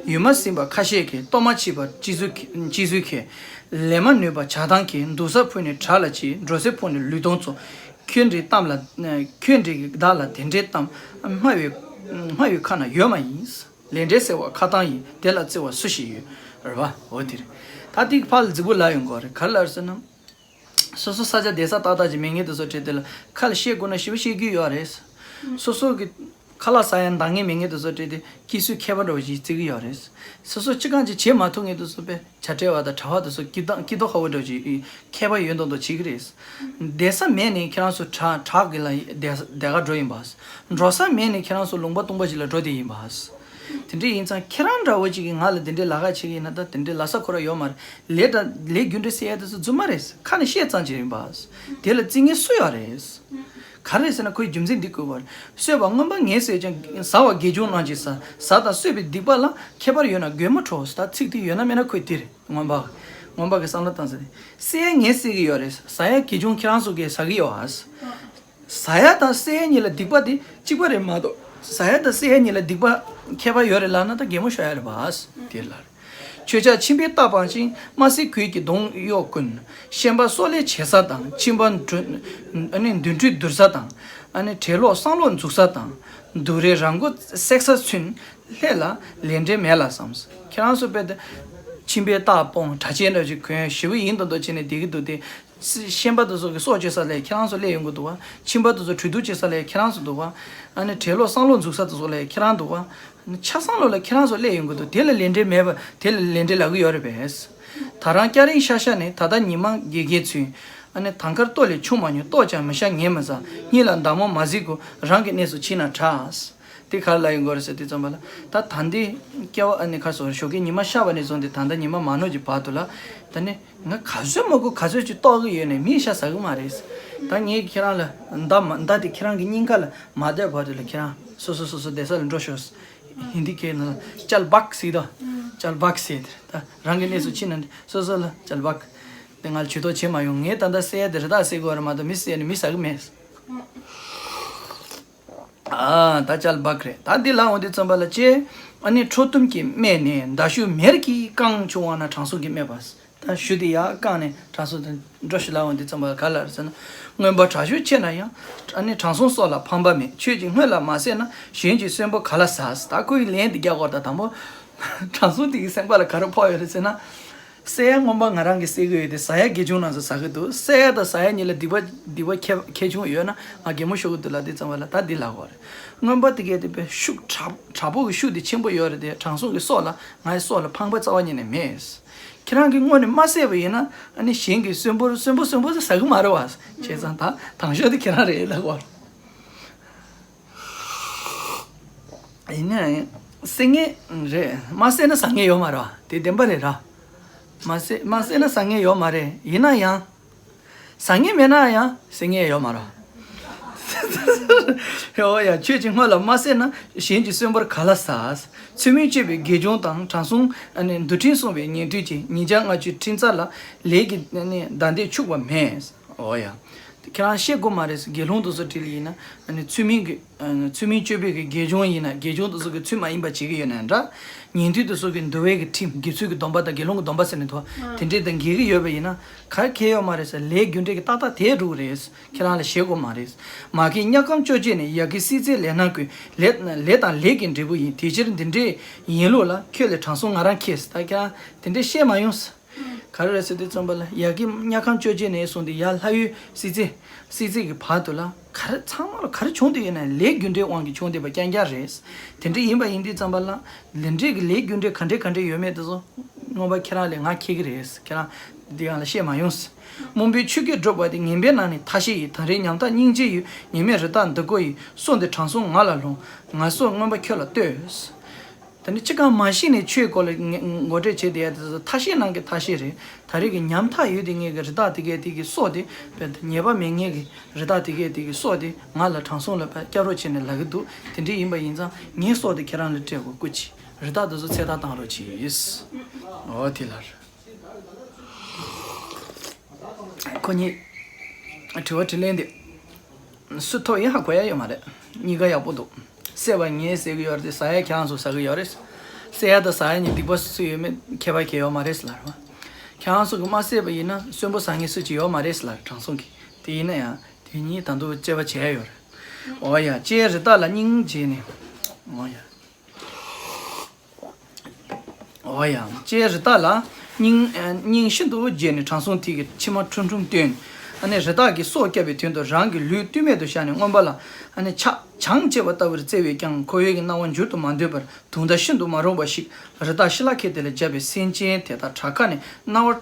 ཡུལ་མ་ཟིན་པ་ཁ་ཤས་ཀྱིས། སྟོབས་མ་མཆིས་པ་སྤྱི་གཙུག་སྤྱི་གཙུག་གིས། ལས་མ་ནུས་པ་བྱ་བཏང་གིས། འདུག་ས་ཕུད་ནས་བྲག་ལ་ཅི། འགྲོ་ས་ཕུད་ནས་ལུས་སྟོང་ཚོ། ཁྱོད་འདྲའི་གཏམ་ལ། ཁྱོད་འདྲའི་བདག་ལ་དེ་འདྲའི་གཏམ། སྨྲ་བའི་སྨྲ་བའི་ཁ་ན་ཡོད་མ་ཡིན། ལས་འབྲས་ཟེར་བ་ཁ་གཏམ་ཡིན། དེ་ལ་བརྩེ་བ་སུ་ཞིག་ཡོད། རེད་པ། འོ་དེ་རེད། ད་དེ་ཕར་ལ་རྫིག་པོ་ལབ་ཡོང་གི་རེད། ག་རེ་ལབ་རེད་ཟེར་ན། སོ་སོ་ས་ཆ་བསྡད་ས་ཏག་ཏག་ཅིག་མེད་མཁན་དེ་ཚོ་བྲིས་དེ་ལ་ཁ་ལ་བཤད་དགོས་ན་ཞེ་པོ་བཤད་རྒྱུ་ཡོད་རེད། སོ་སོ་གི་ཁ་ལག་ཟ་ཡ་འདང་ངེས་མེད་མཁན་དེ་ཚོ་བྲིས་ཏེ་སྐྱིད་སོས་ཁྱད་པར་འདྲ་བོ་ཞིག་བརྩི་གི་ཡོད་རེད། སོ་སོ་ཅི་གང་ཅིག་བྱེད་མ་ཐུབ་མཁན་དེ་ཚོ་དཔེ་བྱ་བྲལ་བ་དང་གྲྭ་པ་དེ་ཚོ་སྐྱིད་ཏོག་སྐྱིད་ཏོག་ཧ་བོ་འདྲ་བོ་ཞིག་ཁྱད་པར་ཡོད་མདོག་མདོག་བྱེད་ཀྱི་རེད། བསྡད་ས་མེད་ནས་ཁྱེད་རང་ཚོ་བྲག་བྲག་གི་ལ་བསྡད་བསྡད་ག་འགྲོ་ཡིན་པ། འགྲོ་ས་མེད་ནས་ཁྱེད་རང་ཚོ་ལུང་པ་སྟོང་པ་ཞིག་ལ་འགྲོ་བསྡད་ཡིན་པ། དེ་འདྲ་ཡིན་ཙང་ཁྱེད་རང་འདྲ་བོ་ཅིག་གིས་ང་ལ་དེ་འདྲའི་ལབ་ཁ་བྱེད་ཀྱི་ཡིན་ན། ད་དེ་འདྲའི་ལབ་ས་ཁོ་རང་ཡོད་མ་རེད། ལས་དང་ལས་རྒྱུ་འབྲས་ཟེར་ཡ་དེ་ཚོ་རྫུན་མ་རེད། ཁ་ནས་བཤད་ཙམ་ཅིག་ཡིན་པ། དེ་ལ་བརྩི་མཁན་སུ་ཡོད་རེད། ག་རེ་ཟེར་ན་ཁོའི་རྒྱུ་མཚན་འདི་བཀོད་པ་རེད། གསོད་པ་རྔོན་པ་ངས་བསད་ཀྱང་། ཟ་བ་དགེ་སྦྱོང་རྣམས་ཀྱིས་ཟ། ཟ་དང་གསོད་པའི་སྡིག་པ་ལ། ཁྱད་པར་ཡོད་ན་རྒོད་མོ་ཁྲོ། ད་ཚིག་དེ་ཡོད་ན་མེད་ན་ཁོས་དེ་རེད། རྔོན་པ་རྔོན་པ་གི་བསམ་བློ་བཏང་ཟེར་ཏེ། བསད་ཡ་ངས་བསད་ཀྱི་ཡོད་རེད། ཟ་ཡ་དགེ་སྦྱོང་ཁྱེད་རང་ཚོ་གིས་ཟ་གི་ཡོད་ཨ། ཟ་ཡ་དང་བསད་ཡ་གཉིས་ལ་སྡིག་པ་དེ་གཅིག་པ་རེད་མ་གཏོགས། ཟ་ཡ་དང་བསད་ཡ་གཉིས་ལ་སྡིག་པ་ཁྱད་པར་ཡོད་རེད་ལབ་ན་ད་གད་མོ་ཤོར་ཡ་རེད་པ། དེ་ལ་རེད། ཁྱོད་ཅག་ཁྱིམ་པའི་རྟ་སྤངས་ཤིང་། དམར་སེར་གོས་ཀྱི་གདོང་གཡོགས་ཀུན། ཤན་པ་སོག་ལེ་བྱེད་ས་དང་། ཁྱིམ་པ་འགྲོ་ཨ་ནི་འདུན་ཁྲུས་བསྡུར་ས་དང་། ཨ་ནི་བྲེ་ལོག་བསང་ལོག་འཛུགས་ས་དང་། དུག་རའི་ར་མགོ་བསྲེག་ས་ཚུན། ལྷས་ལ་ལས་འབྲས་མེད་ལ་བསམ། ཁྱེད་རང་ཚོ་དཔེ་དེ་ཁྱིམ་པའི་རྟ་སྤོང་གྲྭ་ཆས་འདྲ་ཞིག་གོན་ཞེ་པོ་ཡིན་མདོག་མདོག་བྱས་ནས་བསྡད་ཀྱི་འདུག་སྟེ། སི་ཤན་པ་དེ་ཚོ་གི་སྲོག་གཅོད་ས་ལ་ཁྱེད་རང་ཚོ་སླེབས་ཡོང་གི་འདུག་བ། ཁྱིམ་པ་དེ་ཚོ་གྲོས་བསྡུར་བྱེད་ས་ལ་ཁྱེད་རང་ཚོ་འདུག་བ། ཨ་ནི་བྲེ་ལོག་བསང་ལོག་འཛུགས་ས་དེ་ཚོ་ལ་ཁྱེད་རང་འདུག་བ། ཨ་ནི་ཆ་ཚང་ལོག་ལ་ཁྱེད་རང་ཚོ་སླེབས་ཡོང་གི་འདུག་དེ་ལ་ལས་འབྲས་མེད་པ། དེ་ལ་ལས་འབྲས་ལབ་ཀྱི་ཡོད་རེད་པས། ད་རང་སྐྱ་རེངས་ཤར་ཤར་ནས། ད་ལྟ་ཉི་མ་རྒས་རྒས་ཚུན། ཨ་ནི་དང་དཀར་ལྟོ་ལས་ཆུང་མ་མྱོང་། ལྟོགས་ཀྱང་མི་ཤ་ངས་མི་ཟ། གཉིད་ལ་མདའ་མོ་མ་གཟིགས་གོ། རང་གི་གནས་སུ་ཕྱིན་ན་དྲག་དེ་ག་རེ་ལབ་ཡོང་གི་རེད་ཟེར་དུས་ཙམ་པ་ལ། ད་ད་འདི་སྐྱེ་བ་ཨ་ནི་ཁ་སོ་ཞོགས་ཀས་ཉི་མ་ཤར་བ་ནས་བཟུང་སྟེ་ད་ལྟ་ཉི་མ་མ་ནུབ་ཀྱི་བར་དུ་ལ། ད་ནི་ང་ག་ཚོད་མ་དགོས་ག་ཚོད་ཅིག་ལྟོགས་ཀྱི་ཡོད་ནས་མིའི་ཤ་ཟ་གི་མ་རེད། ད་ངས་ཁྱེད་རང་ལ་མདའ་མ་མདའ་དེ་ཁྱེད་རང་གི་སྙིང་ཁ་ལ་མ་བསྡད་བར་དུ་ལ་ཁྱེད་རང་སོ་སོ་སོ་སོ་བསྡད་ས་ལ་འགྲོ་ཤོག་ཧིན་དི་སྐད་ནང་ལ་ཅལ་བག་ཟེར་དོ། ཅལ་བག་ཟེར་དེ། ད་རང་གི་གནས་སུ་ཕྱིན་ན་སོ་སོ་ལ་ཅལ་བག་དེ་ང་ལ་ཇུས་གཏོགས་བྱེད་མ་ཡོང་། ངས་ད་ལྟ་བསད་ཡ་དེ་རི་དྭགས་བསད་དགོས་རེད་མ་གཏོགས་མི་བསད་ནས་མི་ཟ་གི་མེད། ཨ་ད་ཅལ་བག་རེད། ད་འདི་ལ་འོང་དུས་ཙམ་པ་ལ་ཅེ། ཨ་ནི་ཁྲོ་གཏུམ་གྱིས་སྨྲས་ནས། མདའ་གཞུ་མེར་གྱིས་བཀང་བྱུང་བ་ན། དྲང་སྲོང་གིས་སྨྲས་པ། ད་གཞུ་དེ་ཡར་བཀང་ནས་དྲང་སྲོང་དེ་འགྲོ་ཞིག་ལ་འོང་དུས་ཙམ་པ་ལ་ག་ལ་རེད་ཟེར་ན། རྔོན་པ་དྲག་ཤུགས་ཆེ་ན་ཡང་། ཨ་ནི་དྲང་སྲོང་སྲོག་ལ་ཕངས་པ་མེད། ཁྱོད་ཀྱིས་སྔོན་ལ་མ་བསད་ན། གཞན་གྱི་གསོན་པོ་ག་ལ་ཟ། ད་ཁོ་ཡི་ལན་དེ་རྒྱག་དགོས་རེད། ད་དང་པོ་དྲང་སྲོང་དེ་གི་སེམས་པ་ལ་ག་རེ་ཕོག་ཡོད་རེད་ཟེར་ན། བསད་ཡ་རྔོན་པ་ང་རང་གིས་བསད་ཀྱི་ཡོད་དེ། ཟ་ཡ་དགེ་སྦྱོང་རྣམས་ཀྱིས་ཟ་གི་འདུག་བསད་ཡ་དང་ཟ་ཡ་གཉིས་ལ་སྡིག་པ་སྡིག་པ་ཁྱད་ཁྱད་ཆུང་ཡོད་ན་ང་གད་མོ་ཤོར་གི་འདུག་ལབ་དུས་ཙམ་པ་ལ་ད་འདི་ལབ་དགོས་རེད། རྔོན་པ་དེ་གས་དེ་དཔེ་ཤུགས་དྲག་དྲག་པོ་གི་ཤུགས་དེ་ཆེན་པོ་ཡོད་རེད་དེ། དྲང་སྲོང་གི་སྲོག་ལ་ང་ཡི་སྲོག་ལ་ཕངས་པ་རྩ་བ་ཉིད་ནས་མེད། ཁྱེད་རང་གིས་སྔོན་ནས་མ་བསད་པ་ཡིན་ན་ཨ་ནི་གཞན་གྱི་གསོན་པོ་གསོན་པོ་གསོན་པོ་ཟ་གི་མ་རེད་བ། བྱས་ཙང་ད་དང་ཤོས་དེ་ཁྱེད་རང་རེད་ལབ་དགོས་རེད། ཡིན་ནའང་བསད་མཁན་རེད། མ་བསད་ན་ཟ་མཁན་ཡོད་མ་རེད་བ། དེ་བདེན་པ་རེད་ར། མ་བསད་མ་བསད་ན་ཟ་མཁན་ཡོད་མ་རེད། ཡིན་ན་ཡང་། ཟ་མཁན་མེད་ན་ཡང་བསད་མཁན་ཡོད་མ་རེད་བ། ཨོ་ཡ། ཁྱོད་ཀྱིས་སྔོན་ལ་མ་བསད་ན། གཞན་གྱི་གསོན་པོར་ག་ལ་ཟ། ཚུལ་མིན་སྤྱོད་པའི་དགེ་སྦྱོང་དང་། དྲང་སྲོང་ཨ་ནི་འདུལ་ཁྲིམས་སྲུང་བའི་ཉན་ཐོས་ཀྱིས། ཉིན་ཞག་ལྔ་བཅུའི་ཁྲིམས་རྩ་ལ། ལས་ཀྱི་ཨ་ནི་བདའ་འདེད་འཆུག་པ་མེད། ཨོ་ཡ། ཁྱེད་རང་ཤེས་དགོས་མ་རེད། དགེ་སློང་དེ་ཚོ་དྲིས་ལ་ཡིན་ན། ཨ་ནི་ཚུལ་མིན་གྱི་ཨ་ནི་ཚུལ་མིན་སྤྱོད་པའི་གི་དགེ་སྦྱོང་ཡིན་ན། དགེ་སྦྱོང་དེ་ཚོ་གི་ཚུལ་མ་ཡིན་པ་བྱེད་ཀྱི་ཡོད་ན་འདྲ། ཉན་ཐོས་དེ་ཚོ་གི་འདུལ་བའི་གི་ཁྲིམས། དགེ་ཚུལ་གྱི་སྡོམ་པ་དང་དགེ་སློང་གི་སྡོམ་པ་ཟེར་ནས་ཐོ། དེ་འདྲས་དང་འགལ་གྱི་ཡོད་པ་ཡིན་ན་ག་གལ་ཡོད་མ་རེད་ཟེར། ལས་རྒྱུ་འབྲས་ཀྱི་ཏག་ཏག་དེ་འགྲོ་གི་རེད། ཁྱེད་རང་ལ་ཤེས་དགོས་མ་རེད། མ་གིའི་དམྱལ་ཁམས་བཅོ་བརྒྱད་ནས། ཡ་གིའི་སྲིད་རྩེའི་ལས་སྣང་ཀུན། ལས་ལས་དང་ལས་ཀྱི་འབྲས་བུ་ཡིན། དེ་ཕྱིར་འདི་འདྲའི་ཡིན་ལུགས་ལ། ཁྱོད་ལས་དྲང་སྲོང་ང་རང་མཁས། ད་ཁྱེད་རང་དེ་འདྲས་བཤད་མ་ཡོང་། ག་རེ་རེད་ཟེར་དུས་ཙམ་པ་ལ་ཡ་གི་དམྱལ་ཁམས་བཅོ་བརྒྱད་ནས་བཟུང་སྟེ་ཡར་ལྷ་ཡུལ་སྲིད་རྩེ། སྲིད་རྩེ་གི་བར་དུ་ལ་ག་རེ་ཚང་མ་ལ་ག་རེ་བྱུང་དུ་ཡོད་ན་ལས་རྒྱུ་འབྲས་དབང་གིས་བྱུང་བསྡད་པ་རྐྱང་རྐྱང་རེད། དེ་འདྲ་ཡིན་པ་ཡིན་དུས་ཙམ་པ་ལ་ལས་འབྲས་ཀྱི་ལས་རྒྱུ་འབྲས་ག་འདྲས་ག་འདྲས་ཡོད་མེད་དེ་ཚོ་རྔོན་པ་ཁྱེད་རང་ལས་ང་མཁས་ཀྱི་རེད། ཁྱེད་རང་འདི་ཡང་ལ་བཤད་མ་ཡོང་། རྨོངས་པའི་ཆུ་སྐྱེས་བསྒྲུབས་པ་དེ། ངན་པའི་ནང་ནས་ཐ་ཤལ་ཡིན། དང་རིང་ཉམ་ཐག་སྙིང་རྗེ་ཡོད། ཉེས་མེད་རི་དྭགས་འདི་ཀོ་ཡིས། སྲོག་འདི་དྲང་སྲོང་ང་ལ་ལོངས། ང་སྲོག་རྔོན་པ་ཁྱོད་ལ་གཏོད། ད་ནི་ཅི་གང་མ་ཤི་ནས་ཆོས་སྐོར་ལ་ངོ་སྤྲོད་བྱེད་བསྡད་ཡ་དེ་ཚོ་ཐ་ཤལ་ནང་གི་ཐ་ཤལ་རེད། ད་རེས་ཀྱི་ཉམ་ཐག་ཡོད་དེ་ངེད་ཀྱི་རི་དྭགས་དེ་གས་དེ་གི་སྲོག་དེ་དཔེ་ཉེས་པ་མེད་ངེད་ཀྱི་རི་དྭགས་དེ་གས་དེ་གི་སྲོག་དེ་ང་ལ་དྲང་སྲོང་ལ་དཔེ་སྐྱབས་རོགས་བྱས་ནས་ལབ་ཀྱི་འདུག་དེ་འདྲ་ཡིན་པ་ཡིན་ཙང་ངའི་སྲོག་དེ་ཁྱེད་རང་ལ་སྤྲད་དགོས་སྐུ་མཁྱེན། རི་དྭགས་དེ་ཚོ་ཚེ་ཐར་བཏང་རོགས་གྱིས། འོ་དེ་ལ་ཁོ་གཉིས་དྲི་བ་དྲིས་ལན་དེ། སུ་ཐོབ་ཡིན་ཧ་གོ་ཡ་ཡོད་མ་རེད། གཉིས་ཀ་ཡག་པོ་འདུག་བསད་པ་ངས་བསད་གི་ཡོད་རེད། ཟ་ཡ་ཁྱེད་རང་ཚོ་ཟ་གི་ཡོད་རེད། བསད་ཡ་དང་ཟ་ཡ་གཉིས་སྡིག་པ་སུ་ཡོད་མེད་ཁྱད་པར་གང་ཡོད་མ་རེད་ལབ་རེད་བ། ཁྱེད་རང་ཚོ་གིས་མ་བསད་པ་ཡིན་ན་གསོན་པོ་ཟ་མཁན་སུ་གཅིག་ཡོད་མ་རེད་ལབ་རེད། དྲང་སྲོང་གིས། དེ་ཡིན་ན་ཡང་དེ་གཉིས་ད་དུང་དཔྱད་པ་བྱས་ཡོད་རེད། འོ་ཡ། ལྕེ་རི་དྭགས་ལ་སྙིང་རྗེ་ནས། འོ་ཡ། འོ་ཡ། ལྕེ་རི་དྭགས་ལ་སྙིང་སྙིང་ཤིན་ཏུ་རྗེ་ནས་དྲང་སྲོང་དེ་གི་མཆི་མ་ཁྲུམ་ཁྲུམ་བཏོན། ཨ་ནི་རི་དྭགས་ཀྱི་སྲོག་སྐྱབས་པའི་དོན་དུ་རང་གི་ལུས་ལྟོས་མེད་དུ་བཞག་ནས་རྔོན་པ་ལ་ཨ་ནི་ཆག་ཆང་བཅད་པ་ལྟ་བུར་བརྩེ་བས་ཀྱང་ཁོ་བོའི་སྣང་བ་འགྱུར་དུ་མ་འདོད་པར་དུང་ཟླ་ཤིན་ཏུ་མ་རུངས་པ་ཞིག་རི་དྭགས་ཤི་ལ་ཁད་དེ་ལ་བརྒྱབ་པས་སེམས་ཅན་དེ་དག་བྲག་ཁ་ནས་སྣང་བ་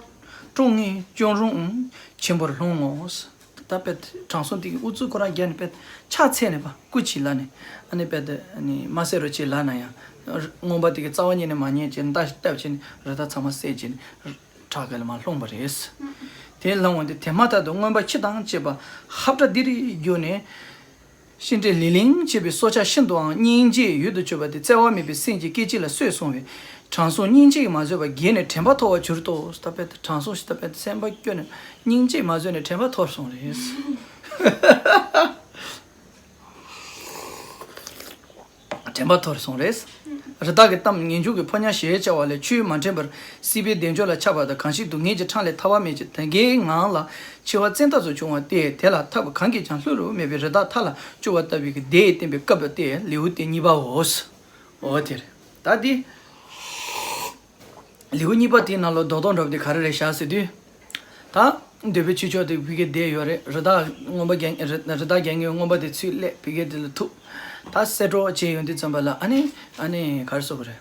སྤྲོ་ངེས་སྐྱོ་རུང་ཆེན་པོར་ལྷུང་ངོ་། ད་དཔེ་དྲང་སྲོང་དེ་གི་ཨུ་ཚུགས་ཁོ་རང་རྒྱབ་ནས་དཔེ་ཕྱག་འཚལ་ནས་པ་སྐུ་མཁྱེན་ལབ་ནས། ཨ་ནི་དཔེ་དེ་ཨ་ནི་མ་བསད་རོགས་བྱེད་ལབ་ན་ཡང་རྔོན་པ་དེ་གི་རྩ་བ་ཉིད་ནས་མ་ཉན་བྱས་མདའ་བཏབ་བྱས་ནས་རི་དྭགས་ཚང་མ་བསད་བྱས་ནས་བྲག་ག་ལ་མར་ལྷུང་བ་རེད། དེ་ལྷུང་བ་དེ་དེ་མ་ཐག་ཏུ་རྔོན་པ་ཁྱི་དང་བཅས་པ་ཧབ་སྒྲ་ལྡིར་རེ་རྒྱུགས་ནས། ཤི་འདྲེ་ལི་ལིང་བྱེད་པའི་སྲོག་ཆགས་ཤིན་ཏུའང་སྙིང་རྗེའི་ཡུལ་དུ་གྱུར་པ་དེ་བཙལ་བ་མེད་པའི་སེམས་ཀྱིས་སྐད་ཅིག་ལ་གསོད་སོང་བས། དྲང་སྲོང་སྙིང་རྗེ་ཡིས་མ་བཟོད་པར་བརྒྱལ་ནས་དྲན་པ་ཐོར་བར་གྱུར་ཏོ། ད་དཔེ་དྲང་སྲོང་ཞིག་ད་དཔེ་སེམས་པ་སྐྱོ་ནས་སྙིང་རྗེ་ཡིས་མ་བཟོད་ནས་དྲན་པ་ཐོར་སོང་རེད། དྲན་པ་ཐོར་སོང་རེད། རི་དྭགས་ཀྱི་གཏམ། ངེས་འབྱུང་གི་ཕོ་ཉ་ཞེས་བྱ་བ་ལས་ཆོས་མ་དྲན་པར་སྲིད་པའི་བདེ་འབྱོར་ལ་ཆགས་པ་དང་གང་ཞིག་སྡུག་བསྔལ་གྱི་འཕྲང་ལས་ཐར་བ་མེད་ཅིང་དེ་དགའི་ངང་ལ་འཆི་བ་བཙན་ཐབས་སུ་བྱུང་བ་སྟེ། དེ་ལ་ཐར་པ་གང་གིས་ཀྱང་བསླུ་རུ་མེད་པའི་རི་དྭགས་མཐའ་ལ་སྐྱོར་བ་ལྟ་བུའི་གི་བརྡས་བསྟན་པའི་སྐབས་དེ་ལེའུ་སྟེ་གཉིས་པའོ། འོ་དེ་རེད། ད་འདི་ལེའུ་གཉིས་པ་དེའི་ནང་ལ་རྡོག་རྡོག་འདྲ་པོ་དེ་ག་རེ་རེད་བཞག་ཟེར་དུས། ད་འདོད་པའི་ཆོས་མཆོག་དེ་ཕ་གིར་བསྡད་ཡོད་རེད། རི་དྭགས་རྔོན་པ་རྒྱག་རི་རི་དྭགས་རྒྱག་མཁན་རྔོན་པ་དེ་ཚུར་སླེབས་ཕ་གིར་དེ་ལ་ཐུག་ད་གསེད་གྲོགས་བྱས་ཡོང་དུས་ཙམ་པ་ལ་ཨ་ནི་ཨ་ནི་ག་རེ་ཟེར་དགོས་རེད།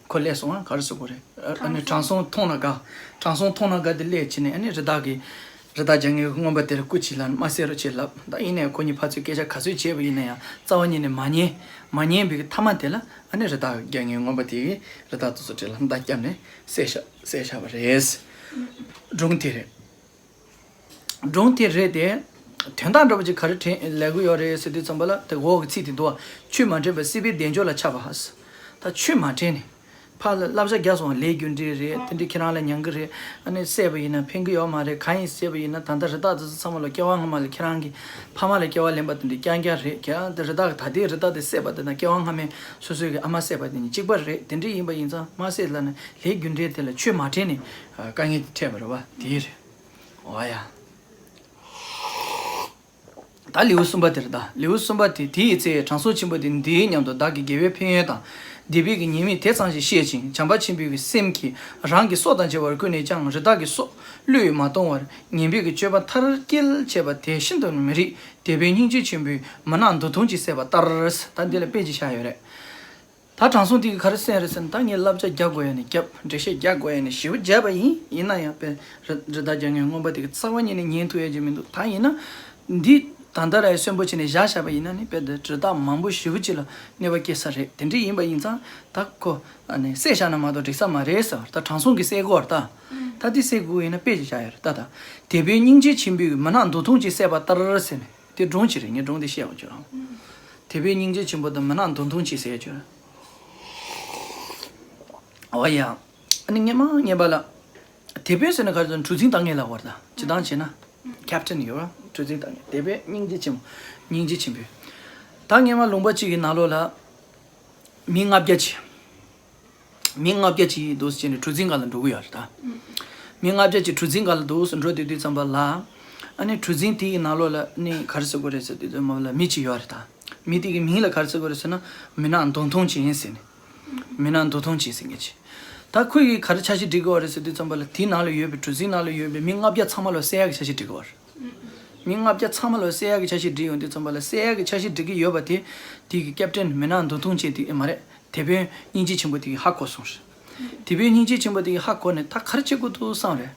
ཁོ་སླེབས་སོང་ཨ། ག་རེ་ཟེར་དགོས་རེད། ཨ་ནི་དྲང་སྲོང་མཐོང་ན་དགའ། དྲང་སྲོང་མཐོང་ན་དགའ་དེ་སླེབས་བྱས་ནས་ཨ་ནི་རི་དྭགས་ཀྱི་རི་དྭགས་རྒྱག་མཁན་རྔོན་པ་དེར་སྐུ་མཁྱེན་ལབ་མ་བསད་རོགས་བྱེད་ལབ། ད་ཡིན་ནའི་ཁོ་གཉིས་ཕར་ཚུར་སྐད་ཆ་ག་ཚོད་བྱས་པ་ཡིན་ན་ཡང་རྩ་བ་ཉིད་ནས་མ་ཉན། མ་ཉན་པའི་མཐའ་མ་དེ་ལ་ཨ་ནི་རི་དྭགས་རྒྱག་མཁན་རྔོན་པ་དེ་གིས་རི་དྭགས་དེ་ཚོ་གྲས་ལ་མདའ་བརྒྱབ་ནས་བསད་བཞག་བསད་བཞག་པ་རེད། སྒྲུང་དེ་རེད། སྒྲུང་དེ་རེད་དེ། དོན་དག་འདྲ་པོ་ཅིག་ག་རེ་དྲན་ལབ་གི་ཡོད་རེད་ཟེར་དུས་ཙམ་པ་ལ་དེ་འོག་གི་ཚིག་དེ་འདུག་བ། ཆོས་མ་དྲན་པར་སྲིད་པའི་བདེ་འབྱོར་ལ་ཆགས་པ། ད་ཆོས་མ་དྲན་ནས། ཕར་ལ་བསླབ་བྱ་རྒྱག་སོང་བ་ལས་རྒྱུ་འབྲས་རེད། དེ་འདྲས་ཁྱེད་རང་ལ་ཉན་གི་རེད། ཨ་ནི་བསད་པ་ཡིན་ན་ཕན་གི་ཡོད་མ་རེད། གང་ཡིན་བསད་པ་ཡིན་ན་ད་ལྟ་རི་དྭགས་དེ་ཚོ་ཚང་མ་ལ་སྐྱེ་བ་སྔ་མ་ལ་ཁྱེད་རང་གི་ཕ་མ་ལ་སྐྱེ་བ་ལེན་པ་དེ་འདྲས་རྐྱང་རྐྱང་རེད། ཁྱེད་རང་དེ་རི་དྭགས་ད་ལྟའི་རི་དྭགས་དེ་བསད་པ་དེ་དང་སྐྱེ་བ་སྔ་མའི་སོ་སོའི་གི་ཨ་མ་བསད་པ་དེ་གཉིས་གཅིག་པ་རེད། དེ་འདྲས་ཡིན་པ་ཡིན་ཙང་མ་བསད་ལབ་ནས་ལས་རྒྱུ་འབྲས་དེ་ལ་ཆོས་མ་དྲན་ནས་དཀའ་ངལ་འཕྲད་པ་རེད་བ། དེ་རེད། འོ་ཡ། ད་ལེའུ་གསུམ་པ་དེ་རེད་ད། ལེའུ་གསུམ་པ་དེ། དེའི་ཚེ་དྲང་སྲོང་ཆེན་པོ་དེ་འདིའི་མཉམ་དུ་བདག་གི་དགེ་བའི་ཕན་ཡོན་དང་། སྡིག་པའི་གི་ཉེས་དམིགས་དེ་ཚང་ཞིང་ཤེས་ཤིང་། བྱམས་པ་ཆེན་པོའི་གི་སེམས་ཀྱིས་རང་གི་སྲོག་དང་བཅས་པར་བཀུར་ནས་ཀྱང་རི་དྭགས་ཀྱི་སྲོག་བློས་མ་གཏོང་བར་ངན་པའི་གི་སྤྱོད་པ་མཐར་སྐྱེལ་བྱས་པ་དེ་ཤིན་ཏུ་མི་རིགས། དེ་འཕོས་སྙིང་རྗེ་ཆེན་པོས་མི་ནག་མདུང་ཐུང་ཅིག་བསད་པ་ལྟར། ད་འདི་ལ་དཔེ་ཅིག་བཞག་ཡོད་རེད། ད་དྲང་སྲོང་དེ་གིས་ག་རེ་གསུངས་རེད་ཟེར་ན། ད་ངས་བསླབ་བྱ་རྒྱག་དགོས་ཡ་ནས་བརྒྱབ། འགྲེལ་བཤད་རྒྱག་དགོས་ཡ་ནས་ཞེ་པོ་བརྒྱབ་པ་ཡིན། ཡིན་ན་ཡང་དཔེ་རི་རི་དྭགས་རྒྱག་མཁན་རྔོན་པ་དེ་གིས་རྩ་བ་ཉིད་ནས་ཉན་ཐུབ་ཡ་ཅིག་མི་འདུག་ད་ཡིན་ན་འདི་ད་ལྟ་ར་ཡ་གསོན་པོ་བྱས་ནས་བཞག་བཞག་པ་ཡིན་ན་ནི་དཔེ་དེ་རི་དྭགས་མང་པོ་ཞེ་པོ་ཅིག་ལ་གནོད་པ་སྐྱེལ་ས་རེད། དེ་འདྲ་ཡིན་པ་ཡིན་ཙང་ད་ཁོ་ཨ་ནི་བསད་བཞག་ན་མ་གཏོགས་འགྲིག་ས་མ་རེད་ཟེར་བ། ད་དྲང་སྲོང་གིས་བསད་དགོས་རེད་ད། ད་འདི་བསད་དགོས་ཡིན་ན་དཔེ་ཅིག་བཞག་ཡ་རེད་ད། ད་དེ་འཕོས་སྙིང་རྗེ་ཆེན་པོས་མི་ནག་མདུང་ཐུང་ཅིག་བསད་པ་ལྟར་ཟེར་ནས། དེ་སྒྲུང་ཅིག་རེད། ངས་སྒྲུང་དེ་བཤད་པ་བྱོས་རང་། དེ་འཕོས་སྙིང་རྗེ་ཆེན་པོ་དང་མི་ནག་མདུང་ཐུང་ཅིག་ཟེར་བྱོས། འོ་ཡ། ཨ་ནི་སྔན་མ་སྔན་པ་ལ། དེ་འཕོས་ཟེར་ན་ག་རེ་ཟེར་ན་གྲུ་གཟིངས་བཏང་མཁན་ལབ་པ་རེད་ད། སྤྱིར་བཏང་བྱས་ན། ཁེབ་ཊན་ཡོད་པ། གྲུ་གཟིངས་བཏང་མཁན། དེ་འཕོས་སྙིང་རྗེ་ཆེན་པོ། སྙིང་རྗེ་ཆེན་པོས། ད་སྔན་མ་ལུང་པ་གཅིག་གི་ནང་ལོགས་ལ། མི་ལྔ་བརྒྱ་ཅིག་མི་ལྔ་བརྒྱ་ཅིག་འདུག་སེ་བྱས་ནས་གྲུ་གཟིངས་སྒང་ལ་འགྲོ་གི་ཡོད་རེད་ད། མི་ལྔ་བརྒྱ་ཅིག་གྲུ་གཟིངས་སྒང་ལ་འདུག་སེ་འགྲོ་བསྡད་དུས་ཙམ་པ་ལ། ཨ་ནི་གྲུ་གཟིངས་དེ་ཡི་ནང་ལོགས་ལ་ནི་ག་རེ་ཟེར་དགོས་རེད་ཟེར་དུས་ཙམ་པ་ལ་མི་གཅིག་ཡོད་རེད་ད། མི་དེ་གི་མིང་ལ་ག་རེ་ཟེར་དགོས་རེད་ཟེར་ན། མི་ནག་མདུང་ཐུང་ཅན་ཟེར་ནས། མི་ནག་མདུང་ཐུང་ཅན་ཟེར་མཁན་ཅིག་ད་ཁོ་ཡིས་ག་རེ་འཆར་གཞི་སྒྲིག་གི་ཡོད་རེད་ཟེར་དུས་ཙམ་པ་ལ་དེའི་ནང་ལ་ཡོད་པའི་གྲུ་གཟིངས་ནང་ལ་ཡོད་པའི་མི་ལྔ་བརྒྱ་ཚང་མ་ལ་བསད་ཡག་གི་འཆར་གཞི་སྒྲིག་གི་ཡོད་རེད། མི་ལྔ་བརྒྱ་ཚང་མ་ལ་བསད་ཡག་གི་འཆར་གཞི་སྒྲིག་ཡོང་དུས་ཙམ་པ་ལ་བསད་ཡག་གི་འཆར་གཞི་སྒྲིག་གི་ཡོད་པ་དེ། དེ་གི་ཀེབ་ཊན་མི་ནག་མདུང་ཐུང་ཅན་དེ་ཨེ་མ་རེད། དེ་འཕོས་སྙིང་རྗེ་ཆེན་པོ་དེ་གིས་ཧ་གོ་སོང་ཟེར། དེ་འཕོས་སྙིང་རྗེ་ཆེན་པོ་དེ་གིས་ཧ་གོ་ནས་ད་ག་རེ་བྱེད་དགོས་འདུག་བསམ་རེད།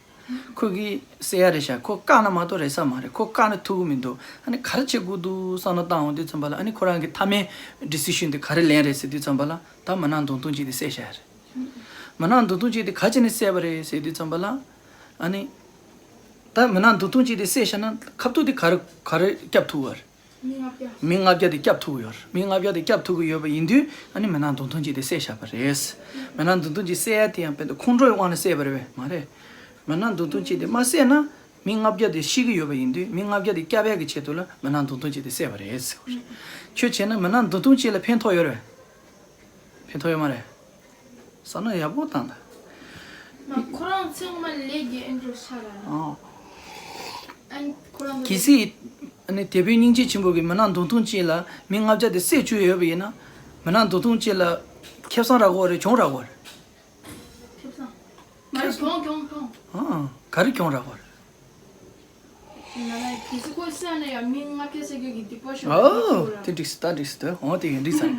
ཁོ་གིས་བསད་ཡ་རེད་ཤག་ཁོ་བཀག་ན་མ་གཏོགས་རེད་ས་མ་རེད། ཁོ་བཀག་ན་ཐུབ་ཀྱི་མི་འདུག་ཨ་ནི་ག་རེ་བྱེད་དགོས་འདུག་བསམ་བློ་བཏང་ཡོང་དུས་ཙམ་པ་ལ། ཨ་ནི་ཁོ་རང་གི་མཐའ་མའི་ཌི་སི་ཤན་དེ་ག་རེ་ལེན་རེད་ཟེར་དུས་ཙམ་པ་ལ། ད་མི་ནག་མདུང་ཐུང་ཅན་དེ་བསད་བཞག་ཡ་རེད། མི་ནག་མདུང་ཐུང་ཅན་དེ་ག་བྱས་ནས་བསད་པ་རེད་ཟེར་དུས་ཙམ་པ་ལ། ཨ་ནི། ད་མི་ནག་མདུང་ཐུང་ཅན་དེ་བསད་བཞག་ན་ཁ་ཐུག་དེ་ག་རེ་ག་རེ་སྐྱོབ་ཐུབ་པ་རེད། མི་ལྔ་བརྒྱ། མི་ལྔ་བརྒྱ་དེ་སྐྱོབ་ཐུབ་ཀྱི་ཡོད་རེད། མི་ལྔ་བརྒྱ་དེ་སྐྱོབ་ཐུབ་ཀྱི་ཡོད་པ་ཡིན་དུས། ཨ་ནི་མི་ནག་མདུང་ཐུང་ཅན་དེ་བསད་བཞག་པ་རེད། མི་ནག་མདུང་ཐུང་ཅན་བསད་ཡ་དེ་ཡང་དཔེ་དེ་ཁོང་ཁྲོའི་དབང་ལ་བསད་པ་རེད་པས་མ་རེད། མི་ནག་མདུང་ཐུང་ཅན་དེ་མ་བསད་ན། མི་ལྔ་བརྒྱ་དེ་ཤི་གི་ཡོད་པ་ཡིན་དུས་མི་ལྔ་བརྒྱ་དེ་བསྐྱབ་ཡག་གི་ཆེད་དུ་ལ་མི་ནག་མདུང་ཐུང་ཅིག་དེ་བསད་པ་རེད་ཟེར་བ་རེད། ཁྱོད་བྱས་ན་མི་ནག་མདུང་ཐུང་ཅིག་ལ་ཕན་ཐོགས་ཡོད་རེད། ཕན་ཐོགས་ཡོད་མ་རེད། བསམ་བློ་ཡག་པོ་བཏང་ད། མ་ཁོ་རང་ཚེ་སྔོན་མ་ལས་ཀྱི་ཨེ་འགྲོ་ཤ་ར། ཨོ། ཨན་ཁོ་རང་གི་གལ་སྲིད་ཨ་ནི་དེད་དཔོན་སྙིང་རྗེ་ཆེན་པོ་གིས་མི་ནག་མདུང་ཐུང་ཅིག་ལ་མི་ལྔ་བརྒྱ་དེ་བསད་བཅུག་ཡོད་པ་ཡིན་ན། མི་ནག་མདུང་ཐུང་ཅིག་ལ་ཁེ་བཟང་རག་གི་རེད། གྱོང་རག་གི་རེད། ཁེ་བཟང་། མ་རེད། གྱོང་གྱོང་གྱོང་། ཨང་། ག་རེ་གྱོང་རག་པ་རེད། ང་ལ་གལ་སྲིད་ཁོ་བསད་ན་ཡང་མི་ལྔ་བརྒྱ་བསད་རྒྱུ་གི་སྡིག་པ་ཤོར་ཨོ། བ་དེ་འགྲིག་སི་ད་འགྲིག་སི་ད་ཨོ་དེ་ཡིན་འགྲིག་ས།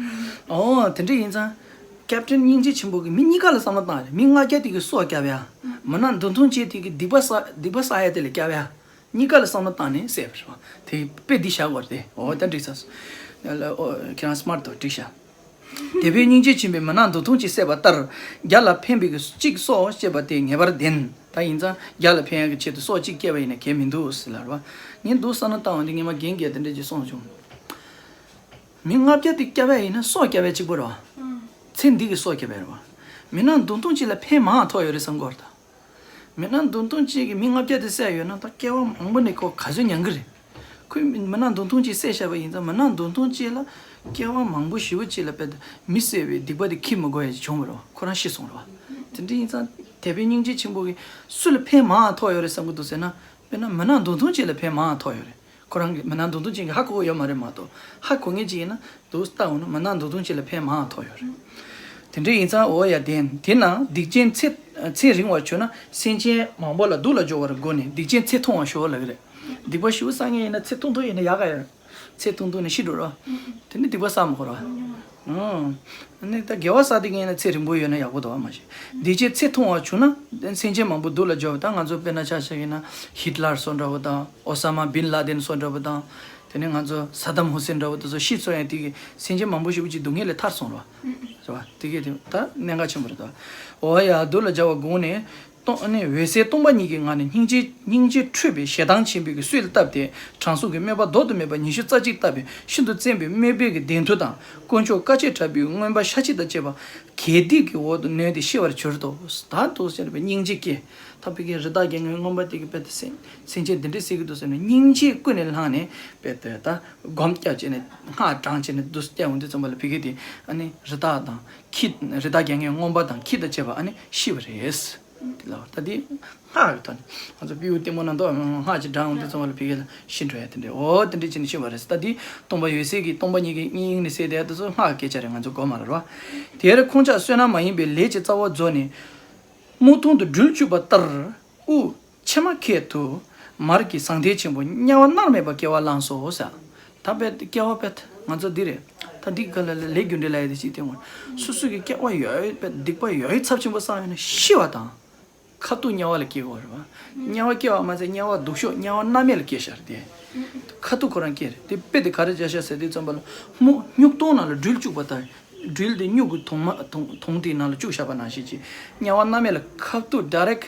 ཨོ་དེ་འདྲ་ཡིན་ཙང་། ཀེབ་ཏན་སྙིང་རྗེ་ཆེན་པོ་གི་མི་གཉིས་ཀ་ལ་བསམ་བློ་བཏང་རེད། མི་ལྔ་བརྒྱ་དེ་གི་སྲོག་བསྐྱབ་ཡ། མི་ནག་མདུང་ཐུང་ཅན་དེ་གི་སྡིག་པ་བསགས་སྡིག་པ་བསགས་ཡ་དེ་ལ་བསྐྱབ་ཡ། གཉིས་ཀ་ལ་བསམ་བློ་བཏང་ནས་བསད་པ་རེད་བ། དེ་དཔེ་འདི་བཞག་དགོས་རེད་དེ། ཨོ་ད་འགྲིག་ས་སོ། ཨོ་ཁྱེད་རང་སི་མར་ཏོ་འགྲིག་ཤག་དེད་དཔོན་སྙིང་རྗེ་ཆེན་པོས་མི་ནག་མདུང་ཐུང་ཅིག་བསད་པ་ལྟར། བརྒྱ་ལ་ཕན་པའི་གཅིག་སྲོག་བཅད་པ་དེ་ངེས་པར་བདེན། ད་ཡིན་ཙང་བརྒྱ་ལ་ཕན་ཡག་གི་ཆེད་དུ་སྲོག་གཅིག་བཅད་པ་ཡིན་ན་གལ་མི་འདུག་ཟེར་ལབ་རེད་བ། ངས་འདུག་བསམ་བློ་བཏང་བ་འདི་ངས་མ་རྒན་གྱིས་དེ་འདྲ་ཅིག་གསུངས་བྱུང་། མི་ལྔ་བརྒྱ་དེ་བསྐྱབ་ཡ་ཡིན་ན་སྲོག་བསྐྱབ་ཡ་གཅིག་པོ་རེད་བ། ཚེ་འདི་གི་སྲོག་བསྐྱབ་ཡ་རེད་བ། མི་ནག་མདུང་ཐུང་གཅིག་ལ་ཕན་མང་ཐོགས་ཡོད་རེད་བསམ་གྱི་ཡོད་རེད་ད། མི་ནག་མདུང་ཐུང་གཅིག་གིས་མི་ལྔ་བརྒྱ་དེ་བསད་ཡོད་ན་ད་སྐྱེ་བ་མང་པོ་ནས་ཁོ་ག་ཚོད་མྱང་གི་རེད། ཁོས་མི་ནག་མདུང་ཐུང་གཅིག་བསད་བཞག་པ་ཡིན་ཙང་མི་ནག་མདུང་ཐུང་གཅིག་ལ་སྐྱེ་བ་མང་པོ་ཞེ་པོ་གཅིག་ལ་དཔེ་མི་བསད་པའི་སྡིག་པ་དེ་འཁྱེར་མི་དགོས་ཡ་ཅིག་བྱུང་བ་རེད་བ། ཁོ་རང་ཤི་སོང་རེད་བ། དེ་འདྲ་ཡིན་ཙང་དེད་དཔོན་སྙིང་རྗེ་ཆེན་པོ་གིས་སུ་ལ་ཕན་མང་ཐོགས་ཡོད་རེད་བསམ་གྱི་འདུག་ཟེར་ན། དཔེར་ན་མི་ནག་མདུང་ཐུང་གཅིག་ལ་ཕན་མང་ཐོགས་ཡོད་རེད། ཁོ་རང་གིས་མི་ནག་མདུང་ཐུང་གཅིག་གིས་ཧ་གོ་གི་ཡོད་མ་རེད་མ་གཏོགས་ཧ་གོ་མཁན་གཅིག་ཡིན་ན་འདུག་ལྟ་འོང་ན་མི་ནག་མདུང་ཐུང་གཅིག་ལ་ཕན་མང་ཐོགས་ཡོད་རེད། དེ་འདྲ་ཡིན་ཙང་འོ་ཡ་དེ་དེ་ན་སྡིག་ཅན་ཚེ་ཚེ་རིང་བར་གྱུར་ན་སེམས་ཅན་མང་པོ་ལ་སྡུག་ལ་སྦྱོར་བར་དགོས་ནས་སྡིག་ཅན་ཚེ་ཐུང་བར་ཤོག་ལབ་ཀྱི་རེད། སྡིག་པ་ཞེ་པོ་བསགས་མཁན་ཡིན་ན་ཚེ་ཐུང་ཐུང་ཡིན་ན་ཡག་ག་ཡོད་རེད། ཚེ་ཐུང་ཐུང་ནས་ཤི་འགྲོ་རོགས། དེ་ནི་སྡིག་པ་བསགས་མ་དགོས་རོགས། ཨང་། ཨ་ནི་ད་དགེ་བ་བསགས་དེ་ངས་ན་ཚེ་རིང་པོ་ཡོད་ན་ཡག་པོ་འདུག་བ་མ་གཞི། སྡིག་ཅན་ཚེ་ཐུང་བ་བྱུང་ན་སེམས་ཅན་མང་པོ་སྡུག་ལ་སྦྱོར་བ་ད་ང་ཚོ་དཔེར་ན་ཆ་བཞག་ཡིན་ན་ཧིཊ་ལར་སོགས་འདྲ་བོ་དང་ཨོ་ས་མ་བིན་ལ་དེན་སོགས་འདྲ་བོ་དང་། དེ་ནས་ང་ཚོ་ས་དམ་ཧུ་སེན་འདྲ་བོ་དེ་ཚོ་ཤི་སོང་ཡང་དེ་གི་སེམས་ཅན་མང་པོ་ཞེ་པོ་ཅིག་སྡུག་བསྔལ་ལས་ཐར་སོང་རོགས། རེད་བ། དེ་གི་དེ་ད་གནད་འགག་ཆེན་པོ་རེད་ད། འོ་ཡ་སྡུག་ལ་སྦྱར་བ་དགོངས་ནས། སྟོང་ཨ་ནི་འོད་གསལ་སྟོང་པ་ཉིད་ཀྱི་ངང་ནས་སྙིང་རྗེ་སྙིང་རྗེ་ཁྲོས་པའི་ཞེ་སྡང་ཆེན་པོའི་གི་གསོས་ལ་བཏབ་སྟེ་དྲང་སྲོང་གི་དམོད་པ་ཟློག་ཏུ་མེད་པ་ཉི་ཤུ་རྩ་གཅིག་བཏབ་པས་ཤིན་ཏུ་བཙན་པའི་དམོད་པའི་གི་གདེང་ཐུག་དང་དཀོན་མཆོག་དཀའ་སྤྱད་དྲག་པོའི་མངོན་པ་ཤ་ཆེ་དང་བཅས་པ་གལ་སྲིད་ཀྱི་འོག་ཏུ་ནོན་ཏེ་ཤི་བར་གྱུར་ཏོ། ད་དུ་ཟེར་བའི་སྙིང་རྗེ་སྐྱེ། ད་བི་ཀའི་རི་དྭགས་རྒྱལ་ངན་མངོན་པ་དེ་གི་དཔེ་དེ་སེམས་སེམས་ཅན་འདི་འདྲས་ཟེར་གི་འདུག་ཟེར་ནས་སྙིང་རྗེ་ཀུན་ནས་བསླངས་ནས་དཔེ་དེ་ད་སྒོམ་སྐྱབས་བྱས་ནས་སྔགས་བགྲངས་བྱས་ནས་འདུག་སྐྱབས་འོང་དུས་ཙམ་པ་ལ་བི་ཀའི་དེ་ཨ་ནི་རི་དྭགས་དང་ཁྱི་རི་དྭགས་རྒྱལ་ངན་མངོན་པ་དང་ཁྱི་དང་བཅས་པ་ཨ་ནི་ཤི་བ་རེད། དེ་ལ་ད་དེ་སྔགས་ཀྱི་ཐོག་ནས་ང་ཚོ་པིའུ་ལྟད་མོ་ན་མདོ་སྔགས་ཀྱི་འགྲམ་དེ་ཚོ་བ་ལ་ཕི་གེ་ལ་ཤི་འགྲོ་ཡ་དེ་འདྲས་འོ་དེ་འདྲས་བྱས་ནས་ཤི་བ་རེད། ད་དེ་སྟོང་པ་འོད་གསལ་གྱི་སྟོང་པ་ཉིད་ཀྱི་དབྱིངས་ནས་གསལ་དེ་དེ་ཚོ་སྔགས་ཀྱི་སྐད་ཆ་རེད། ང་ཚོ་གོ་མ་ལ་རོ། དེར་ཁོང་ཅག་བསོད་ནམས་མ་ཡིན་པའི་ལས་ཀྱི་རྩ་བ་རྫོགས་ནས་སྨུག་ཐུང་དུ་སྦྲུལ་བཅུག་པ་ལྟར་དབུགས་ཕྱི་མ་ཁྱད་དུ་མར་གྱི་ཟང་ཐལ་ཆེན་པོ་དམྱལ་བ་མནར་མེད་པ་སྐྱེ་བ་བླངས་སོ་ཟེར། ད་དཔེ་སྐྱེ་བ་དཔེ་ང་ཚོ་འདི་རེད། ད་འདི་ག་ལ་ལ་ལས་རྒྱུ་འབྲས་ལ་ཡ་དེ་ཅིག་སྟེང་བར་སོ་སོ་གི་སྐྱེ་བ་ཡོད་པའི་སྡིག་པ་ཡོད་ཚབས་ཆེན་པོ་བསགས་ཡོད་ན་ཤི་བ་དང་། ཁ་ཐུག་དམྱལ་བ་ལ་སྐྱེ་དགོས་རེད་བ། དམྱལ་བ་སྐྱེ་བ་མ་ཟད་དམྱལ་བ་སྡུག་ཤོས་དམྱལ་བ་མནར་མེད་ལ་སྐྱེ་ཤར་དེ། ཁ་ཐུག་ཁོ་རང་སྐྱེ་རེད་དེ། དཔེ་དེ་ག་རེ་བྱ་ཤག་ཟེར་དུས་ཙམ་པ་ལ་སྨུག་སྨྱུག་སྟོང་ནང་ལ་སྦྲུལ་བཅུག་པ་ལྟར་སྦྲུལ་དེ་སྨྱུག་གི་དོང་མ་དོང་དོང་དེའི་ནང་ལ་བཅུག་བཞག་པ་ནང་བཞིན་གྱི་དམྱལ་བ་མནར་མེད་ལ་ཁ་ཐུག་direct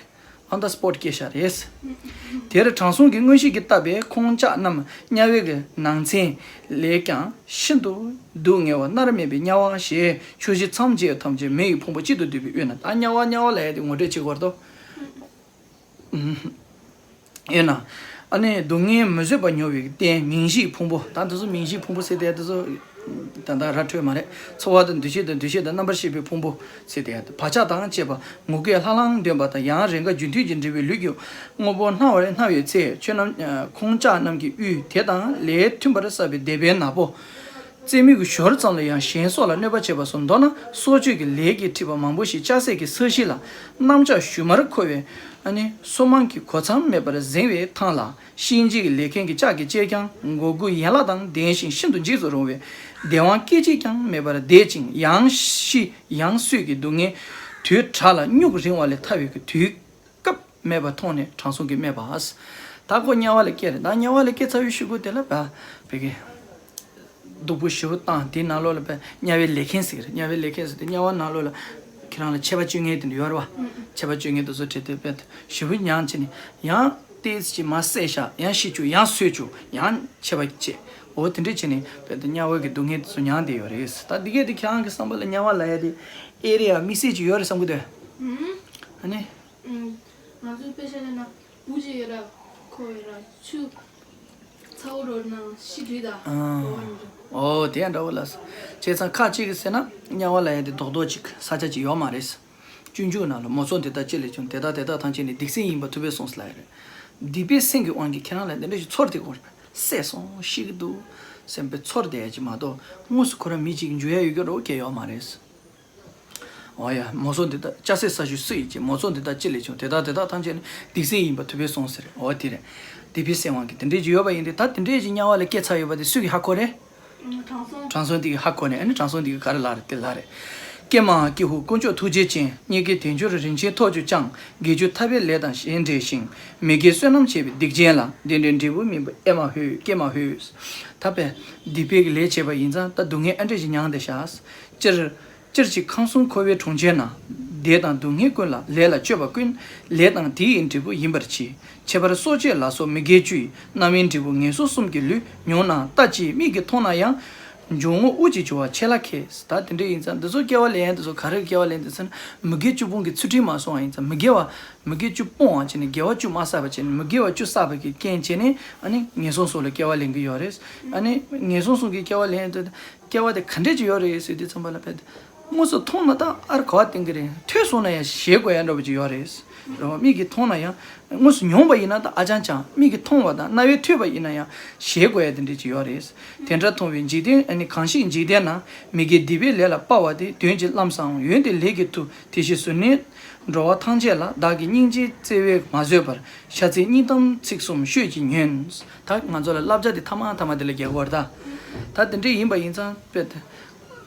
on the spot སྐྱེ་ཤག་རེད། དེར་དྲང་སྲོང་གིས་མངོན་ཤེས་ཀྱིས་བཏབ་པས་ཁོང་ཅག་རྣམས་དམྱལ་བའི་གི་ནང་ཚན་ལས་ཀྱང་ཤིན་ཏུ་སྡུག་བསྔལ་བ་མནར་མེད་པའི་དམྱལ་བ་ཞེས་ཆོས་བཞི་མཚམས་བཅད་ཐམས་ཅད་མེ་ཡི་ཕུང་པོ་གཅིག་ཏུ་བསྡུས་པའི་དབུས་ན། ད་དམྱལ་བ་དམྱལ་བ་ལབ་ཡ་དེ་ངོ་སྤྲོད་བྱེད་དགོས་རེད་དོ། ཡིན་ན། ཨ་ནི་སྡུག་བསྔལ་མི་བཟོད་པ་མྱོང་བའི་རྟེན་མིང་བཞིའི་ཕུང་པོ། ད་འདི་ཚོ་མིང་བཞིའི་ཕུང་པོ་ཟེར་དེ་འདི་ཚོ་ད་ལྟ་ར་འཕྲོད་མ་རེད། ཚོར་བ་དང་འདུ་ཤེས་དང་འདུ་ཤེས་དང་རྣམ་པར་ཤེས་པའི་ཕུང་པོ་ཟེར་དེ་བག་ཆགས་དང་བཅས་པ་ངུ་སྐད་ལྷང་ལྷང་འདོན་པ་དང་ཡང་རེས་འགའ་རྒྱུན་མཐུད་ཀྱིས་འབྲི་བའི་ལུས་ཀྱི་དངོས་པོ་སྣང་བར་སྣང་བའི་ཚེ་ཁྱོད་རྣམས་ཁོང་ཅག་རྣམས་ཀྱི་དབུས་དེ་དང་ལས་མཐུན་པར་བསགས་པའི་སྡེ་པའི་ནག་པོ། རྩེ་མོའི་གི་ཞོར་ཙམ་ལ་ཡང་གཞན་སྲོག་ལ་གནོད་པ་བྱེད་པ་སོགས་མདོར་ན་སྲོག་གཅོད་ཀྱི་ལས་ཀྱིས་འཁྲིད་པ་མང་པོ་ཞིག་ལྕགས་སྲེག་གི་ས་གཞི་ལ་གནམ་ལྕགས་ཞུན་མར་འཁོལ་བའི་ཨ་ནི་སོ་མང་གི་གོ་མཚམས་མེད་པར་གཟེངས་པའི་ཐང་ལ་གཤིན་རྗེ་གི་ལས་མཁན་གྱི་ལྕགས་ཀྱིས་བཅད་ཀྱང་མགོ་དགུ་ཡན་ལག་དང་ལྡན་ཞིང་ཤིན་ཏུ་འཇིགས་སུ་རུང་བའི་བདེ་དབང་སྐད་ཅིག་ཀྱང་མེད་པར་བདེ་ཅིང་ཡང་ཤི་ཡང་གསོས་ཀྱི་སྡུག་བསྔལ་དུས་དྲག་ལ་སྨྱུག་རིང་བ་ལས་ཐར་བའི་གི་དུས་སྐབས་མེད་པ་མཐོང་ནས་དྲང་སྲོང་གིས་སྨྲས་པ། ད་ཁོ་དམྱལ་བ་ལ་སྐྱེས་རེད། ད་དམྱལ་བ་ལ་སྐྱེས་ཚར་བའི་གཞུག་གུ་དེ་ལ་བ་བི་གི་སྡུག་པོ་ཞེ་པོ་བཏང་དེའི་ནང་ལོགས་ལ་བས་དམྱལ་བའི་ལས་མཁན་ཟེར་གི་རེད། དམྱལ་བའི་ལས་མཁན་ཟེར་དེ་དམྱལ་བ་ནང་ལོགས་ལ་ཁྱེད་རང་ལ་ཆད་པ་གཅོད་མཁན་དེ་འདྲ་ཡོད་རེད་བ། ཆད་པ་གཅོད་མཁན་དེ་ཚོ་བྲིས་ཏེ་བས་ཞེ་པོ་མྱངས་བྱས་ནས་ཡང་ཏོག་ཙམ་ཅིག་མར་བསད་བཞག་ཡང་ཤི་བཅུག་ཡང་གསོད་བཅུག་ཡང་ཆད་པ་བཅད། འོ་དེ་འདྲ་བྱས་ནས་བས་དེ་དམྱལ་བའི་གི་སྡུག་བསྔལ་དེ་ཚོ་མྱངས་བསྡད་ཡོད་རེད། ད་འདི་གས་དེ་ཁྱེད་རང་གི་བསམ་པ་ལ་དམྱལ་བ་ལབ་ཡ་དེ་ཨེ་རི་ཡ་དམིགས་བསལ་ཅིག་ཡོད་རེད་བསམ་གི་འདུག་ཨ་ནི། ང་ཚོའི་དཔེ་ཆ་ལ་ན་བུ་ཅིག་ཡོད་ར། ཁོ་ཡི་ར་ཆུ་ཚ་བོ་རོལ་ན་ཤི་དུས་ད། ཨང་། འོ་དེ་ཡང་འདྲ་བོ་ལ། བྱས་ཙང་ཁ་ཅིག་གིས་ཟེར་ན་དམྱལ་བ་ལ་ཡང་དེ་རྡོག་རྡོག་ཅིག་ས་ཆ་ཅིག་ཡོད་མ་རེད། སྤྱོད་འཇུག་ནང་ལ་མོ་ཚོགས་འདི་དག་ཅི་ལས་བྱུང་། དེ་དག་དེ་དག་ཐམས་ཅད་ནི་སྡིག་སྲིན་ཡིན་པ་ཐུབ་པས་གསུངས་ལ་ཡོད་རེད། སྡིག་པའི་སེམས་ཀྱི་དབང་གིས་ཁྱེད་རང་ལ་འདི་འདྲ་ཞིག་ཚོར་དེ་གོ་རེད། བསད་སོང་ཤི་གི་འདུག་སེམས་པའི་ཚོར་དེ་ཅིག་མ་གཏོགས་དངོས་སུ་ཁོ་རང་མི་གཅིག་འཇུ་ཡ་ཡོད་རྒྱུ་འདྲ་བོ་སྐད་ཡོད་མ་རེད། འོ་ཡ། མོ་ཚོགས་འདི་དག་ལྕགས་སྲེག་ས་གཞི་སུ་ཡིས་བྱས། མོ་ཚོགས་འདི་དག་ཅི་ལས་བྱུང་། དེ་དག་དེ་དག་ཐམས་ཅད་ནི་སྡིག་སྲིན་ཡིན་པ་ཐུབ་པས་གསུངས་ཟེར། འོ་དེ་རེད། སྡིག་པའི་སེམས་དབང་གིས་དེ་འདྲས་ཅིག་ཡོད་པ་ཡིན་ཏེ། ད་དེ་འདྲས་ཅིག་དམྱལ་བ་ལ་སྐྱེས་ཚར་ཡོད་པ་དེ་སུ་གིས་ཧ་གོ་རེད། དྲང་སྲོང་། དྲང་སྲོང་དེ་གིས་ཧ་གོ་ནས། ཨ་ནི་དྲང་སྲོང་དེ་གིས་ག་རེ་ལབ་རེད། དེ་ལབ་རེད། ཀྱེ་མ་ཀྱེ་ཧུད་དཀོན་མཆོག་ཐུགས་རྗེ་ཅན། ཉིད་ཀྱིས་དལ་འབྱོར་རིན་ཆེན་ཐོབ་གྱུར་ཀྱང་། དགེ་སྦྱོར་ཐར་པའི་ལས་དང་གཞན་འབྲེལ་ཞིང་། མི་དགེ་བསོད་ནམས་བྱས་པའི་སྡིག་ཅན་ལ། བདེ་འབྲས་འབྲས་བུ་སྨིན་པ་ཨེ་མ་ཧོས། ཀྱེ་མ་ཧོས། ད་དཔེ་སྡིག་པའི་གི་ལས་བྱས་པ་ཡིན་ཙང་ད་སྡུག་བསྔལ་ཨ་འདྲས་ཅིག་མྱངས་བསྡད་ཤག་སྤྱིར། སྤྱིར་གྱི་ཁམས་གསུམ་འཁོར་བའི་གྲོང་ཁྱེར་ན། བདེ་དང་སྡུག་བསྔལ་ཀུན་ལ་ལས་ལ་སྤྱོད་པ་ཀུན། ལས་དང་དེ་ཡི་འབྲས་བུ་ཡིན་པར་གྱིས། ཁྱད་པར་སྲོག་གཅོད་ལ་སོགས་མི་དགེ་བཅུ་ཡི། རྣམ་སྨིན་འབྲས་བུ་ངན་སོང་གསུམ་གྱི་ལུས། མྱོང་ན་ལྟ་ཅི་སྨྲས་ཀྱིས་མཐོང་ན་ཡང་། འཇུག་ངོགས་དབུགས་ཀྱི་སྦྱོར་བ་ཆད་ལ་ཁད། ད་དེ་འདྲ་ཡིན་ཙང་འདི་ཚོ་སྐྱེ་བ་ལེན་འདི་ཚོ་ག་རེ་སྐྱེ་བ་ལེན་འདི་ཚོ་ན། མི་དགེ་བཅུ་སྤོང་གི་ཚུལ་ཁྲིམས་མ་སྲུང་བ་ཡིན་ཙང་། མི་དགེ་བ་མི་དགེ་བཅུ་སྤོང་བ་བྱས་ནས་དགེ་བ་བཅུ་མ་བསགས་པ་བྱས་ནས། མི་དགེ་བ་བཅུ་བསགས་པ་གི་རྐྱེན་བྱས་ནས་ཨ་ནི་ངན་སོང་གསུམ་ལ་སྐྱེ་བ་ལེན་གྱི་ཡོད་རེད། ཨ་ནི་ངན་སོང་གསུམ་གྱི་སྐྱེ་བ་ལེན་དུས། སྐྱེ་བ་དེ་ག་འདྲས་ཅིག་ཡོད་རེད་ཟེར་དུས་ཙམ་པ་ལ། དཔེ་དེ་དངོས་སུ་མཐོང་ན་ད་ཨར་ག་བ་བསྟན་གྱི་རེད། ཐོས་སོང་ན་ཡང་ཞེད་དགོས་ཡ་འདྲ་པོ་ཅིག་ཡོད་རེད། རེད་བ། མིག་གིས་མཐོང་ན་ཡང་། དངོས་སུ་མྱོང་པ་ཡིན་ན་ད་ཨ་ཅང་ཅང་། མིག་གིས་མཐོང་བ་དང་རྣ་བས་ཐོས་པ་ཡིན་ན་ཡང་ཞེད་དགོས་ཡ་དེ་འདྲས་ཅིག་ཡོད་རེད། དེ་འདྲ་མཐོང་བས་འཇིག་རྟེན། ཨ་ནི་གང་ཞིག་འཇིག་རྟེན་ན། མི་དགེ་སྡིག་པའི་ལས་ལ་སྤ་བ་དེ། དོན་གྱིས་ལམ་བཟང་འོན་ཏེ་ལས་ཀྱི་མཐུ། དེ་བཞིན་གཟུར་གནས་འགྲོ་བ་ཐམས་ཅད་ལ། བདག་གིས་སྙིང་རྗེའི་བརྩེ་བས་མ་བཟོད་པར། ཤ་ཚིག་སྙིང་གཏམ་ཚིག་གསུམ་ཤོད་ཅིག་ཉོན། ད་ང་ཚོ་ལ་བསླབ་བྱ་དེ་ཐ་མ་ཐ་མ་དེ་ལ་རྒྱག་དགོས་རེད་ད། ད་དེ་འདྲས་ཡིན་པ་ཡིན་ཙང་དཔེ་དེ།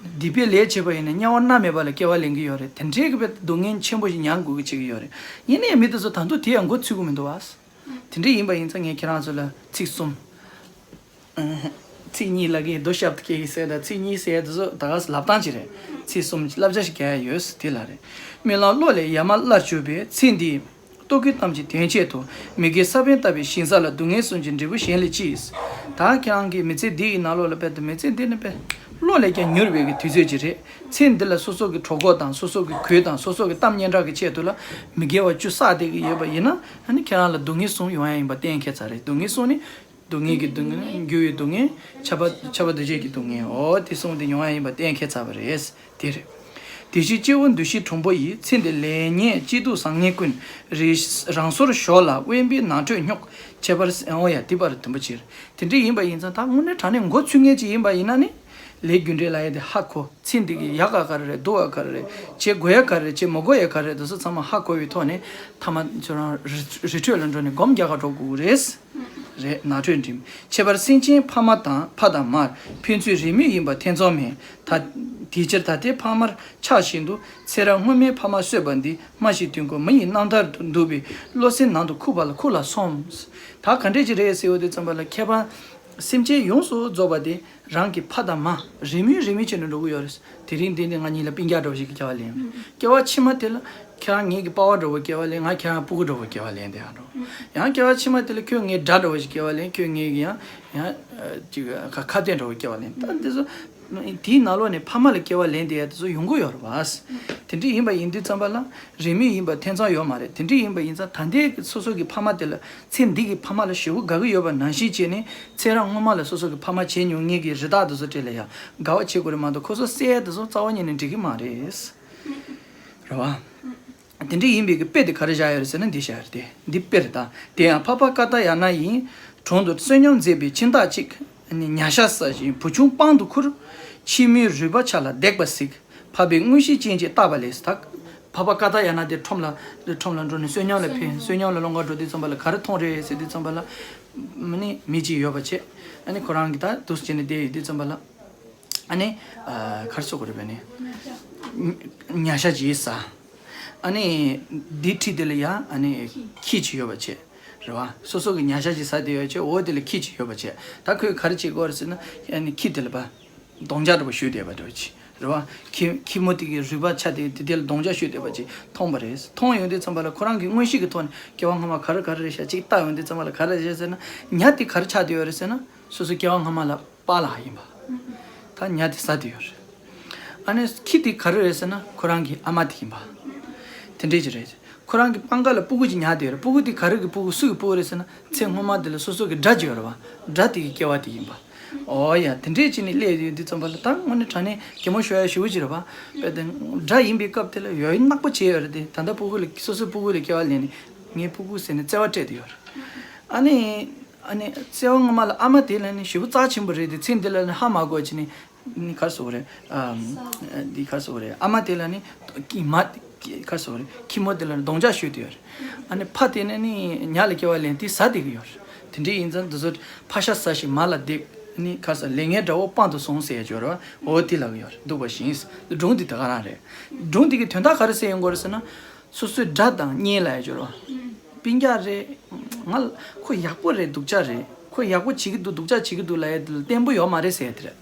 སྡིག་པའི་ལས་བྱས་པ་ཡིན་ན་དམྱལ་བ་མནར་མེད་པ་ལ་སྐྱེ་བ་ལེན་གྱི་ཡོད་རེད། དེ་འདྲའི་གི་དཔེ་སྡུག་བསྔལ་ཆེན་པོ་ཞིག་མྱང་དགོས་ཀྱི་བྱེད་ཀྱི་ཡོད་རེད། ཡིན་ནའི་མི་དེ་ཚོ་ད་དུང་དེ་ཡང་མགོ་ཚོད་ཀྱི་མི་འདུག་བ། དེ་འདྲ་ཡིན་པ་ཡིན་ཙང་ངས་ཁྱེད་རང་ཚོ་ལ་ཚིག་གསུམ། ཚིག་གཉིས་ལབ་ཀྱི་འདུག་ཞབས་ཏུ་སྐྱེ་གི་ཟེར་དང་། ཚིག་གཉིས་ཟེར་དེ་ཚོ་ད་ག་ལབ་སྟངས་ཅིག་རེད། ཚིག་གསུམ་བསླབ་བྱ་ཞིག་རྒྱག་ཡ་ཡོད་དེ་ལ་རེད། རྨི་ལམ་གློ་ལས་ཡར་མར་སླར་གྱུར་པའི་ཚེ་འདིའི། ལྟོ་གོས་གཏམ་གྱི་དོན་ཆེད་དུ། མི་དགེ་ས་བོན་བཏབ་པའི་ཞིང་ས་ལ། སྡུག་བསྔལ་གསུམ་གྱི་འབྲས་བུ་གཞན་ལས་ཅི། ད་ཁྱེད་རང་གི་མི་ཚེ་འདི་ཡི་ནང་ལོགས་ལ། དཔེ་དེ་མི་ཚེ་འདི་ནི་དཔེ་གློ་ལས་ཀྱང་མྱུར་བའི་གི་དུས་ཚོད་ཅིག་རེད། ཚེ་འདི་ལ་སོ་སོ་གི་གྲོད་ཁོག་དང་། སོ་སོ་གི་གོས་དང་། སོ་སོ་གི་གཏམ་སྙན་གྲགས་ཀྱི་ཆེད་དུ་ལ་མི་དགེ་བ་བཅུ་བསགས་བསྡད་ཀྱི་ཡོད་པ་ཡིན་ན། ཨ་ནི་ཁྱེད་རང་ལ་སྡུག་བསྔལ་གསུམ་ཡོང་ཡ་ཡིན་པ་གཏན་འཁེལ་ཚར་རེད། སྡུག་བསྔལ་གསུམ་ནི། སྡུག་བསྔལ་གྱི་སྡུག་བསྔལ། འགྱུར་བའི་སྡུག་བསྔལ། ཁྱབ་པ། ཁྱབ་པ་འདུ་བྱེད་ཀྱི་སྡུག་བསྔལ། འོ་དེ་གསུམ་དེ་མྱོང་ཡ་ཡིན་པ་གཏན་འཁེལ་ཚར་བ་རེད། དེ་རེད། དེ་བཞིན་སྐྱེ་བོ་འདུ་ཤེས་གྲུང་པོ་ཡིས། ཚེ་འདི་ལས་ཉེས་སྐྱིད་སྡུག་བཟང་ངན་ཀུན། རིགས་རང་སོར་ཞོག་ལ་དབེན་པའི་ནང་ཁྲོད་སྙོག། ཁྱད་པར། འོ་ཡ། དེ་པར་དུམ་བུ་ཕྱིར། དེ་འདྲ་ཡིན་པ་ཡིན་ཙང་ད་དངོས་གནས་དྲང་གནས་མགོ་ཚོད་མཁན་ཅིག་ཡིན་པ་ཡིན་ན་ནི། ལས་རྒྱུ་འབྲས་ལབ་ཡ་དེ་ཧ་གོ། ཚེ་འདི་གི་ཡག་ག་ག་རེ་རེད། སྡུག་ག་ག་རེ་རེད། བྱེད་དགོས་ཡ་ག་རེ་རེད། བྱེད་མ་དགོས་ཡ་ག་རེ་རེད། དེ་ཚོ་ཚང་མ་ཧ་གོ་བའི་ཐོག་ནས་ཐ་མ་ཁྱོད་རང་རི་རི་ཁྲོད་ལ་འགྲོ་ནས་སྒོམ་རྒྱག་ག་འགྲོ་དགོས་ཀྱི་རེད། རེད། ནང་ཁྲོད་འགྲིམ། ཁྱད་པར་སེམས་ཅན་ཕ་མ་དང་། ཕ་དང་མར་ཕན་ཚུན་རེས་མོས་ཡིན་པ་ཐེ་ཚོམ་མེད། ད་དེ་ཕྱིར་ད་ལྟའི་ཕ་མར་ཆགས་བཞིན་དུ། ཚེ་རབས་སྔོན་མའི་ཕ་མ་གསོད་པ་འདི། སྨྲ་ཞིག་དུས་འཁོར་མི་ཡི་རྣམ་ཐར་དུ། འདུག་པའི་བློ་སེམས་ནང་དུ་ཁུག་པ་ལ་ཁུག་ལ་སོམས། ད་ག་འདྲས་ཅིག་རེད་ཟེར་བ་དེ་ཙམ་པ་ལ། ཁྱད་པར་སེམས་ཅན་ཡོངས་སུ་རྫོགས་པ་དེ་རང་གི་ཕ་དང་མ་རེས་མོས་རེས་མོས་བྱས་ནས་འགྲོ་གི་ཡོད་རེད། དེ་རིང་འདི་ནས་ང་གཉིས་ལ་སྤུན་ཀྱག་འདྲ་བོ་ཞིག་གི་སྐྱེ་བ་ལེན། སྐྱེ་བ་ཕྱི་མ་དེ་ལ་ཁྱེད་རང་ངེད་ཀྱི་པ་ཕ་འདྲ་བོ་སྐྱེ་བ་ལེན། ང་ཁྱེད་རང་སྤུ་གུ་འདྲ་བོ་སྐྱེ་བ་ལེན་དེ་ཡང་འགྲོ། ཡང་སྐྱེ་བ་ཕྱི་མ་དེ་ལ་ཁྱོད་ངའི་དགྲ་འདྲ་བོ་ཞིག་སྐྱེ་བ་ལེན། ཁྱོད་ངའི་ཡང་ཡང་ཅིག་ཁ་ཁ་གཏད་འདྲ་བོ་སྐྱེ་བ་ལེན། ད་འདི་ཚོ་དེའི་ནང་ལོགས་ནས་ཕ་མ་ལ་སྐྱེ་བ་ལེན་དེ་ཡ་དེ་ཚོ་ཡོང་གི་ཡོད་རེད་བ། དེ་འདྲ་ཡིན་པ་ཡིན་དུས་ཙམ་པ་ལ་རེས་མོས་ཡིན་པ་ཐེ་ཚོམ་ཡོད་མ་རེད། དེ་འདྲ་ཡིན་པ་ཡིན་ཙང་ད་ལྟའི་སོ་སོ་གི་ཕ་མ་དེ་ལ། ཚེ་འདི་གི་ཕ་མ་ལ་ཞེ་པོ་དགའ་གི་ཡོད་པ་ནང་བཞིན་བྱས་ནས། ཚེ་རབས་སྔོན་མ་ལ་སོ་སོ་གི་ཕ་མ་བྱས་མྱོང་མཁན་གྱི་རི་དྭགས་དེ་ཚོ་འདྲ་ལ་ཡ་དགའ་བ་བྱེད་དགོས་རེད་མ་གཏོགས། ཁོ་ཚོ་བསད་ཡ་དེ་ཚོ་རྩ་བ་ཉིད་ནས་འགྲིག་གི་མ་རེད། རེད་བ། དེ་འདྲ་ཡིན་པའི་གི་དཔེ་དེ་ག་རེ་བཞག་ཡོད་རེད་ཟེར་ན། འདི་བཞག་ཡོད་རེད་དེ། འདི་དཔེ་རེད་ད། དེ་ཡང་འཕགས་པ་ཀ་ཏ་ཡ་ན་ཡི་དྲུང་དུ་བསོད་སྙོམས་མཛད་པའི་ཁྱིམ་བདག་ཅིག། ཉ་ཤ་ཟ་ཞིང་བུ་ཆུང་པང་དུ་ཁུར། ཕྱི་མའི་རུས་པ་ཆ་ལ་བརྡེག་པ་གཟིགས། འཕགས་པའི་མངོན་ཤེས་ཅན་གྱིས་བརྟགས་པ་ལས། ད་འཕགས་པ་ཀ་ཏ་ཡ་ན་དེ་ཁྲོམ་ལ། ཁྲོམ་ལ་འགྲོ་ནས་བསོད་སྙོམས་ལ་ཕེབས། བསོད་སྙོམས་ལ་ལོང་ག་འགྲོ་དུས་ཙམ་པ་ལ་ག་རེ་མཐོང་རེད་ཟེར་དུས་ཙམ་པ་ལ། མི་ནི་མི་གཅིག་ཡོད་པ་བྱས། ཨ་ནི་ཁོ་རང་གིས་ད་འདུག་སེ་བྱས་ནས་བསྡད་ཡོད་དུས་ཙམ་པ་ལ། ཨ་ནི་ཨ་ག་རེ་ཟེར་དགོས་རེད། པས་ནི་ཉ་ཤ་ཅིག་ཟ། ཨ་ནི་འདིའི་འཁྲིས་དེ་ལ་ཡ་ཨ་ནི་ཁྱི་ཅིག་ཡོད་པ་བྱས། རེད་བ། སོ་སོ་གི་ཉ་ཤ་ཅིག་ཟ་བསྡད་ཡོད་བྱས། འོ་དེ་ལ་ཁྱི་ཅིག་ཡོད་པ་བྱས། ད་ཁོས་ག་རེ་བྱེད་དགོས་རེད་ཟེར་ན། ཨ་ནི་ཁྱི་དེ་ལ་ཕར་རྡོག་རྒྱག་འདྲ་པོ་གཞུས་བསྡད་པ་འདྲ་པོ་ཅིག། རེད་བ། ཁྱི་ཁྱི་མོ་དེ་གི་རུས་པ་ཆ་དེ་དེ་དེ་ལ་རྡོག་རྒྱག་གཞུས་བསྡད་པ་ཅིག་མཐོང་པ་རེད། མཐོང་ཡོང་དུས་ཙམ་པ་ལ་ཁོ་རང་གི་མངོན་ཤེས་ཀྱི་ཐོག་ནས་སྐྱེ་བ་སྔ་མ་ག་རེ་ག་རེ་རེད་ཤག་ཅིག་བལྟ་ཡོང་དུས་ཙམ་པ་ལ་ག་རེ་རེད་ཟེར་ན། ཉ་དེ་ག་རེ་ཆགས་བསྡད་ཡོད་རེད་ཟེར་ན། སོ་སོ་སྐྱེ་བ་སྔ་མ་ལ་པཱ་ལགས་ཡིན་པ། ད་ཉ་དེ་ཟ་བསྡད་ཡོད་རེད། ཨ་ནི་ཁྱི་དེ་ག་རེ་རེད་ཟེར་ན། ཁོ་རང་གི་ཨ་མ་དེ་ཡིན་པ། དེ་འདྲས་ཅིག་རེད། ཁོ་རང་གི་པང་ཁ་ལ་སྤུ་གུ་ཅིག་ཉར་བསྡད་ཡོད་རེད། སྤུ་གུ་དེ་ག་རེ་གི་སྤུ་གུ་སུ་གི་སྤུ་གུ་རེད་ཟེར་ན། ཚེ་སྔོན་མ་དེ་ལ་སོ་སོ་གི་དགྲ་ཅིག་ཡོད་རེད་བ། དགྲ་དེ་གི་སྐྱེ་བ་དེ་ཡིན་པ། ཨོ་ཡ། དེ་འདྲས་ཅིག་ནས་སླེབས་ཡོད་དུས་ཙམ་པ་ལ། ད་དངོས་གནས་དྲང་གནས་གད་མོ་ཤོར་ཡ་ཞེ་པོ་ཅིག་རེད་བ། དཔེ་དེ་དགྲ་ཡིན་པའི་སྐབས་དེ་ལ་ཡོད་ཡོད་ནག་པོ་བྱས་ཡོད་རེད་དེ། ད་ལྟ་སྤུ་གུ་ལ་སོ་སོའི་སྤུ་གུ་ལ་སྐྱེ་བ་ལེན་ནས་ངའི་སྤུ་གུ་ཟེར་ནས་བརྩེ་བ་སྤྲད་དེ་ཡོད་རེད། ཨ་ནི། ཨ་ནི་བརྩེ་བ་སྔོན་མ་ལ་ཨ་མ་དེ་ལ་ནི་ཞེ་པོ་རྩ་ཆེན་པོ་རེད་དེ། ཚེ་འདི་ལ་ནི་ཧ་མ་གོ་བྱས་ནས། ནི་ག་རེ་ཟེར་དགོས་རེད། ཨམ། འདི་ག་རེ་ཟེར་དགོས་རེད། ཨ་མ་དེ་ལ་ནི་ཀི་མ། ག་རེ་ཟེར་དགོས་རེད། ཁྱི་མོ་དེ་ལ་ནི་རྡོག་རྒྱག་གཞུས་དེ་ཡོད་རེད། ཨ་ནི་ཕ་དེ་ནི་ནི་ཉ་ལ་སྐྱེ་བ་ལེན་དེ་ཟ་དེ་གི་ཡོད་རེད། དེ་འདྲ་ཡིན་ཙང་འདི་ཚོ་ཕ་ཤ་ཟ་ཞིང་མ་ལ་རྡེབ། ནི་ག་རེ་ཟེར། ལས་ངན་དགྲ་བོ་དཔང་དུ་བཟུང་ཟེར་ཡ་ཅིག་ཡོད་རེད་བ། འོ་དེ་ལ་གི་ཡོད་རེད། འདུག་པ་བཞིན། སྒྲུང་འདི་དེ་ག་རང་རེད། སྒྲུང་འདི་གི་དོན་དག་ག་རེ་ཟེར་ཡོང་དགོས་རེད་ཟེར་ན། སོ་སོའི་དགྲ་དང་གཉེན་ལབ་ཡ་ཅིག་ཡོད་རེད་བ། སྤུན་ཀྱག་རེད། ང་ལ་ཁོ་ཡག་པོ་རེད། སྡུག་ཅག་རེད། ཁོ་ཡག་པོ་བྱེད་ཀྱི་འདུག་སྡུག་ཅག་བྱེད་ཀྱི་འདུག་ལབ་ཡ་དེ་ལ་བརྟན་པོ་ཡོད་མ་རེད་ཟེར་ཡ་དེ་རེད།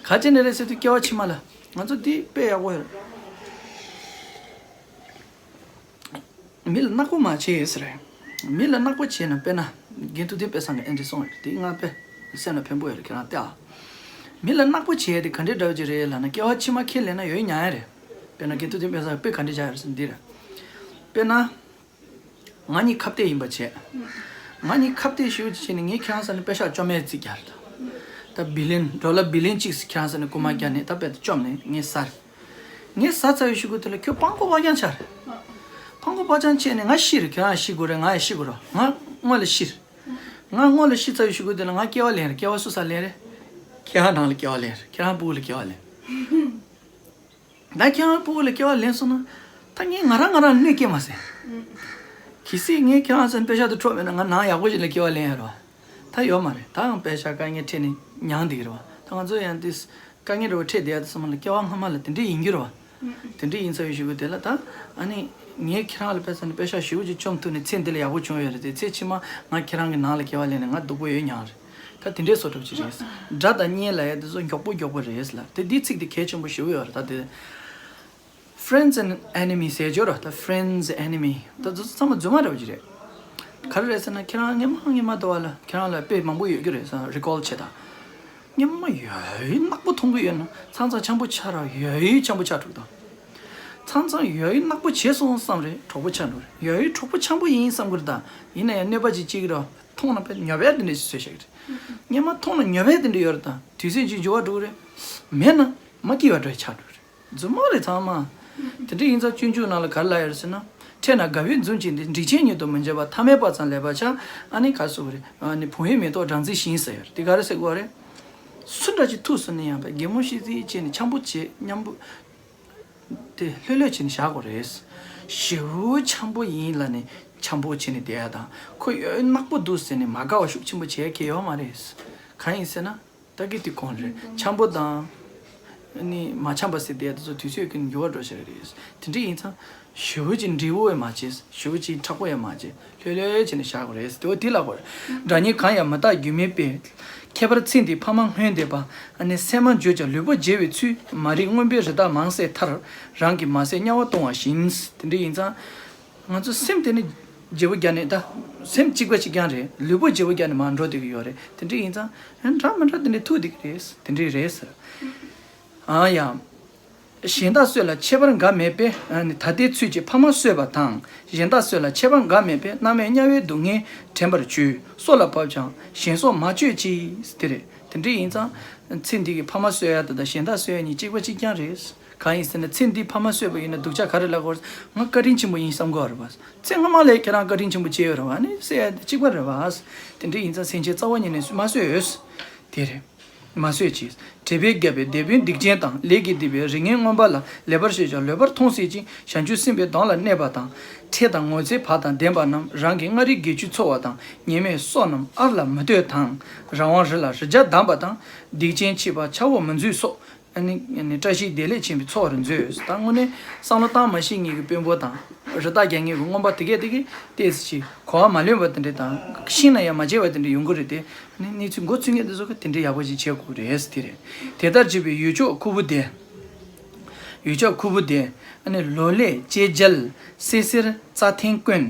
ག་ཅི་ནས་རེད་ཟེར་དུས་སྐྱེ་བ་ཕྱི་མ་ལ། ང་ཚོ་འདི་དཔེ་ཡག་པོ་ཡོད་རེད། མི་ལ་ནག་པོ་མ་བྱེད་ཟེར་རེད། མི་ལ་ནག་པོ་བྱས་ན། དཔེར་ན་རྒན་ཐུབ་བསྟན་དཔལ་བཟང་གིས་ཨེ་འདྲ་གསུངས་ཡོད་རེད། དེ་ང་དཔེ་སེམས་ལ་ཕན་པོ་ཡོད་རེད། ཁྱེད་རང་བལྟས་ཨ། མི་ལ་ནག་པོ་བྱེད་ཡ་དེ་ག་འདྲའི་འདྲ་བོ་ཅིག་རེད་ལབ་ན། སྐྱེ་བ་ཕྱི་མ་ཁས་ལེན་ན་ཡོད་མྱང་ཡ་རེད། དཔེར་ན་རྒན་ཐུབ་བསྟན་དཔལ་བཟང་གིས་དཔེ་ག་འདྲ་བཞག་ཡོད་རེད་ཟེར་ན་འདི་རེད། དཔེར་ན། ང་གཉིས་ཁ་གཏད་ཡིན་པ་བྱས། ང་གཉིས་ཁ་གཏད་ཞེ་པོ་ཅིག་བྱས་ནས་ངས་ཁྱེད་རང་ས་ནས་པེ་ཤག་བཅོ་མའི་རྩིས་རྒྱག་རེད་ད། ད་བི་ལིན་ཌོ་ལར་བི་ལིན་གཅིག་ཁྱེད་རང་ས་ནས་རྐུན་མ་རྒྱག་ནས་ད་དཔེ་བཅོམ་ནས་ངས་ཟ་རེད། ངས་ཟ་ཚར་བའི་གཞུག་གུ་དེ་ལ་ཁྱོད་ཕངས་པོ་བག་ཀྱང་ཆགས་རེད། ཕངས་པོ་བག་ཀྱང་ཆགས་ནས་ང་ཤི་རེད། ཁྱེད་རང་ཤི་དགོས་རེད། ང་ཡང་ཤི་དགོས་རེད། ང་སྔོན་ལ་ཤི་རེད། ང་སྔོན་ལ་ཤི་ཚར་བའི་གཞུག་གུ་དེ་ལ་ང་སྐྱེ་བ་ལེན་རེད། སྐྱེ་བ་སུ་ས་ལེན་རེད། ཁྱེད་རང་ནང་ལ་སྐྱེ་བ་ལེན་རེད། ཁྱེད་རང་སྤུ་གུ་ལ་སྐྱེ་བ་ལེན་རེད། ད་ཁྱེད་རང་སྤུ་གུ་ལ་སྐྱེ་བ་ལེན་སོང་ན། ད་ངས་ང་རང་ང་རང་གནོད་སྐྱེལ་མ་ཟེར། གལ་སྲིད་ངས་ཁྱེད་རང་ཚོ་པེ་ཤག་དེ་འཕྲོག་མེད་ན་ང་ནང་ཡག་པོ་ཞིག་ལ་སྐྱེ་བ་ལེན་ཡ་རོ། ད་ཡོད་མ་རེད། ད་ཡང་པེ་ཤག་དཀའ་ངལ་འཕྲད་ནས་མྱངས་བསྡད་ཀྱི་རེད་བ། ད་ང་ཚོ་ཡང་དེ་དཀའ་ངལ་འདྲ་བོ་འཕྲད་བསྡད་ཡ་དེ་ཚང་མ་ལ་སྐྱེ་བ་སྔ་མ་ལ་དེ་འདྲས་ཡིན་རྒྱུ་རེད་བ། དེ་འདྲས་ཡིན་ཚར་བའི་གཞུག་གུ་དེ་ལ་ད། ཨ་ནི། ངས་ཁྱེད་རང་ལ་པེ་ཤག་ནི་པེ་ཤག་ཞེ་པོ་ཅིག་བཅོམ་ཐུབ་ནས་ཚེ་འདི་ལ་ཡག་པོ་བྱུང་ཡོད་རེད་དེ། ཚེ་ཕྱི་མ་ང་ཁྱེད་རང་གི་ནང་ལ་སྐྱེ་བ་ལེན་ནས་ང་སྡུག་པོ་ཡོད་མྱངས་རེད། ད་དེ་འདྲའི་བཟོ་འདྲ་ཅིག་རེད། དགྲ་དང་གཉེན་ལབ་ཡ་དེ་ཚོ་མགྱོགས་པོ་མགྱོགས་པོ་རེད་ལ། དེ་འདིའི་ཚིག་དེ་གལ་ཆེན་པོ་ཞེ་པོ་ཡོད་རེད། ད་དེ། Friends and enemies ཟེར་རྒྱུ་ར། ད་friends enemy ད་ཚོ་ཚང་མ་རྫུན་མ་འདྲ་བོ་ཅིག་རེད། ག་རེ་རེད་ཟེར་ན། ཁྱེད་རང་སྔོན་མ་སྔོན་མ་དུས་ལ་ཁྱེད་རང་ལ་དཔེ་མང་པོ་ཡོད་ཀྱི་རེད་ཟེར་རི་ཀོལ་བྱེད་དང་། སྔོན་མ་ཡོད་ཡོད་ནག་པོ་མཐོང་གི་ཡོད་ན་ཚང་ཚང་འཆམ་པོ་ཆགས་ར། ཡོད་ཡོད་འཆམ་པོ་ཆགས་འགྲོ་གི་དང་། ཚང་ཚང་ཡོད་ཡོད་ནག་པོ་བྱས་སོང་བསམ་རེད། གྲོགས་པོ་ཆགས་འགྲོ་རེད། ཡོད་ཡོད་གྲོགས་པོ་འཆམ་པོ་ཡིན་བསམ་གི་རེད་ད། ཡིན་ན་ཡང་གནོད་པ་ཅིག་སྐྱེལ་གི་རེད། མཐོང་ན་དཔེ་ཉོབ་ཡ་དེ་འདྲ་ཞིག་བཟོས་བཞག་གི་རེད། སྔོན་མ་མཐོང་ན་ཉོབ་ཡ་དེ་འདྲ་ཡོད་རེད་ད། དུས་ཚོད་ཅིག་འགྱུར་བ་འགྲོ་གི་རེད། མེད་ན་མ་སྐྱིད་པ་འདྲ་ཆགས་འགྲོ་གི་རེད། རྫུན་མ་རེད་ཚང་མ། དེ་འདྲ་ཡིན་ཙང་སྤྱོད་འཇུག་ནང་ལ་ག་རེ་ལབ་ཡོད་རེད་ཟེར་ན། འཕྲད་ན་དགའ་བའི་རྫུན་གྱིས་འདི། འགྲིག་ཆེན་ཉིད་དུ་མི་འབྱེད་པ། ཐ་མལ་པ་ཙམ་ལེགས་པར་བྱ། ཨ་ནི་ག་རེ་ཟེར་དགོས་རེད། ཨ་ནི་བུང་བའི་མེ་ཏོག་སྦྲང་རྩི་བཞིན་ཟེར་ཡོད་རེད། དེ་ག་རེ་ཟེར་དགོས་རེད། སུ་འདྲ་ཅིག་ཐུག་སོང་ན་ཡང་དཔེ་གད་མོ་ཤོར་རྩིས་བྱས་ནས་འཆམ་པོ་བྱེད། མཉམ་པོ། དེ་ལྷོད་ལྷོད་བྱས་ནས་བཞག་དགོས་རེད། ཞེ་པོ་འཆམ་པོ་ཡིན་ལབ་ནས་འཆམ་པོ་བྱས་ནས་བསྡད་ཡ་དང་། ཁོ་ཡོད་ནག་པོ་འདུག་ཟེར་ནས་མ་དགའ་བ་ཤུགས་ཆེན་པོ་བྱེད་ཡ་གང་ཡང་ཡོད་མ་རེད། གང་ཡིན་ཟེར་ན། ད་གི་དེ་གོང་རེད། འཆམ་པོ་དང་། ནི་མ་འཆམ་པ་ཟེར་བསྡད་ཡ་དེ་ཚོ་དུས་ཚོད་ཀྱིས་འགྱུར་བ་འགྲོ་ཤེས་རེད། དེ་འདྲ་ཡིན་ཙང་། ཞེ་པོ་ཅིག་འདྲིས་པོ་ཡང་མ་བྱེད། ཞེ་པོ་ཅིག་མཁྲེགས་པོ་ཡང་མ་བྱེད། ལྷོད་ལྷོད་བྱས་ནས་བཞག་དགོས་རེད། དེ་བ་དེ་ལབ་དགོས་རེད། སྒྲ་སྙན་གང་ཡང་མི་རྟག་སྒྱུ་མའི་དཔེ། ཁྱད་པར་ཚེ་འདིའི་ཕ་མ་སྔོན་འདས་པ། ཨ་ནི་སེམས་མ་འགྱུར་ཀྱང་ལུས་པོ་བརྗེ་བའི་ཚུལ། མ་རིག་རྔོན་པའི་རི་དྭགས་མང་སྲེག་མཐར། རང་གིས་མ་བསད་དམྱལ་བ་གཏོང་བ་བཞིན། དེ་འདྲ་ཡིན་ཙང་། ང་ཚོ་སེམས་དེ་ནི་བརྗེ་པོ་བརྒྱབ་ནས། ད་སེམས་གཅིག་པ་གཅིག་རྐྱང་རེད། ལུས་པོ་བརྗེ་པོ་བརྒྱབ་ནས་མར་འགྲོ་བསྡད་ཀྱི་ཡོད་རེད། དེ་འདྲ་ཡིན་ཙང་། ཨ། འདྲ་མི་འདྲ་དེ་འདྲ་ཐུག་བསྡད་ཀྱི་རེད། དེ་འདྲ་རེད་ཟེར། ཨ་ཡ། གཞན་དག་སྲོག་ལ་ཁྱད་པར་འགའ་མེད་པས། ཨ་ནི་ད་ལྟའི་ཚུལ་གྱིས་ཕ་མ་གསོད་པ་དང་། གཞན་དག་སྲོག་ལ་ཁྱད་པར་འགའ་མེད་པས། མནར་མེད་དམྱལ་བའི་སྡུག་བསྔལ་དྲན་པར་བྱོས། སྲོག་ལ་བབ་ཀྱང་གཞན་སྲོག་མ་གཅོད་ཅིག་དེ་རེད། དེ་འདྲ་ཡིན་ཙང་། ཚེ་འདི་གི་ཕ་མ་གསོད་ཡ་དེ་དང་གཞན་དག་གསོད་ཡ་གཉིས་གཅིག་པ་གཅིག་རྐྱང་རེད། གང་ཡིན་ཟེར་ན། ཚེ་འདིའི་ཕ་མ་གསོད་པ་ཡིན་ན་སྡུག་ཅག་ག་རེ་ལབ་དགོས་རེད། ང་བཀའ་དྲིན་ཆེན་པོ་ཡིན་བསམ་གྱི་ཡོད་རེད་པ། ཚེ་སྔ་མ་ལ་ཁྱེད་རང་བཀའ་དྲིན་ཆེན་པོ་བྱས་ཡོད་རེད་པ། ཨ་ནི་གསོད་ཡ་དེ་གཅིག་པ་རེད་པ། དེ་འདྲ་ཡིན་ཙང་སེམས་ཅན་རྩ་བ་ཉིད་ནས་མ་གསོད། དེ་རེད། མ་གསོད་ཅིག་དྲེགས་པས་བརྒྱབ་པའི་དེད་དཔོན་སྡིག་ཅན་དང་། ལས་ཀྱིས་བསྡུས་པའི་རིགས་ངན་མངོན་པ་ལ། ལེགས་པར་བཤད་ཀྱང་ལོག་པར་མཐོང་སྲིད་ཅིང་། བྱང་ཆུབ་སེམས་དཔའི་གདོང་ལ་གནས་པ་དང་། ཁྲེལ་དང་ངོ་ཚའི་བག་དང་ལྡན་པ་རྣམས། རང་གི་མངའ་རིས་དགེ་བཅུ་འཚོ་བ་དང་། ཉེས་མེད་སྲོག་རྣམས་ཨར་ལ་མི་གཏོད་དང་། རང་དབང་རི་ལ་རི་བྱ་བསྡམས་པ་དང་། སྡིག་ཅན་ཕྱི་པ་ཆ་འོག་མི་འཛུལ་སོགས། ཨ་ནི། ཨ་ནི་བཀྲ་ཤིས་བདེ་ལེགས་ཆེན་པོའི་འཚོ་བར་མཛོད། ད་དངོས་གནས་བསམ་བློ་བཏང་མ་ཤེས་མཁན་གྱི་དཔོན་པོ་དང་། རི་དྭགས་རྒྱག་མཁན་གྱི་རྔོན་པ་དེ་གས་དེ་གས་ཏོག་ཙམ་ཅིག་གོ་བ་མ་ལོན་པ་དེ་འདྲ་དང་། ཤེས་ན་ཡང་མ་བྱས་པ་དེ་འདྲ་ཡོང་གི་རེད་དེ། ཨ་ནི་གནས་ཚུལ་མགོ་ཚོས་མཁན་དེ་ཚོ་གིས་དེ་འདྲ་ཡག་པོ་ཞིག་བྱེད་དགོས་རེད་ཟེར། དེ་རེད། དེ་ལྟར་བྱས་པའི་ཡུལ་ཕྱོགས་ཁུ་བུ་བདེ། ཡུལ་ཕྱོགས་ཁུ་བུ་བདེ། ཨ་ནི་ལོ་ལེགས་ལྕེ་རྒྱལ། སེ་སེར་རྩྭ་ཐན་དཀོན།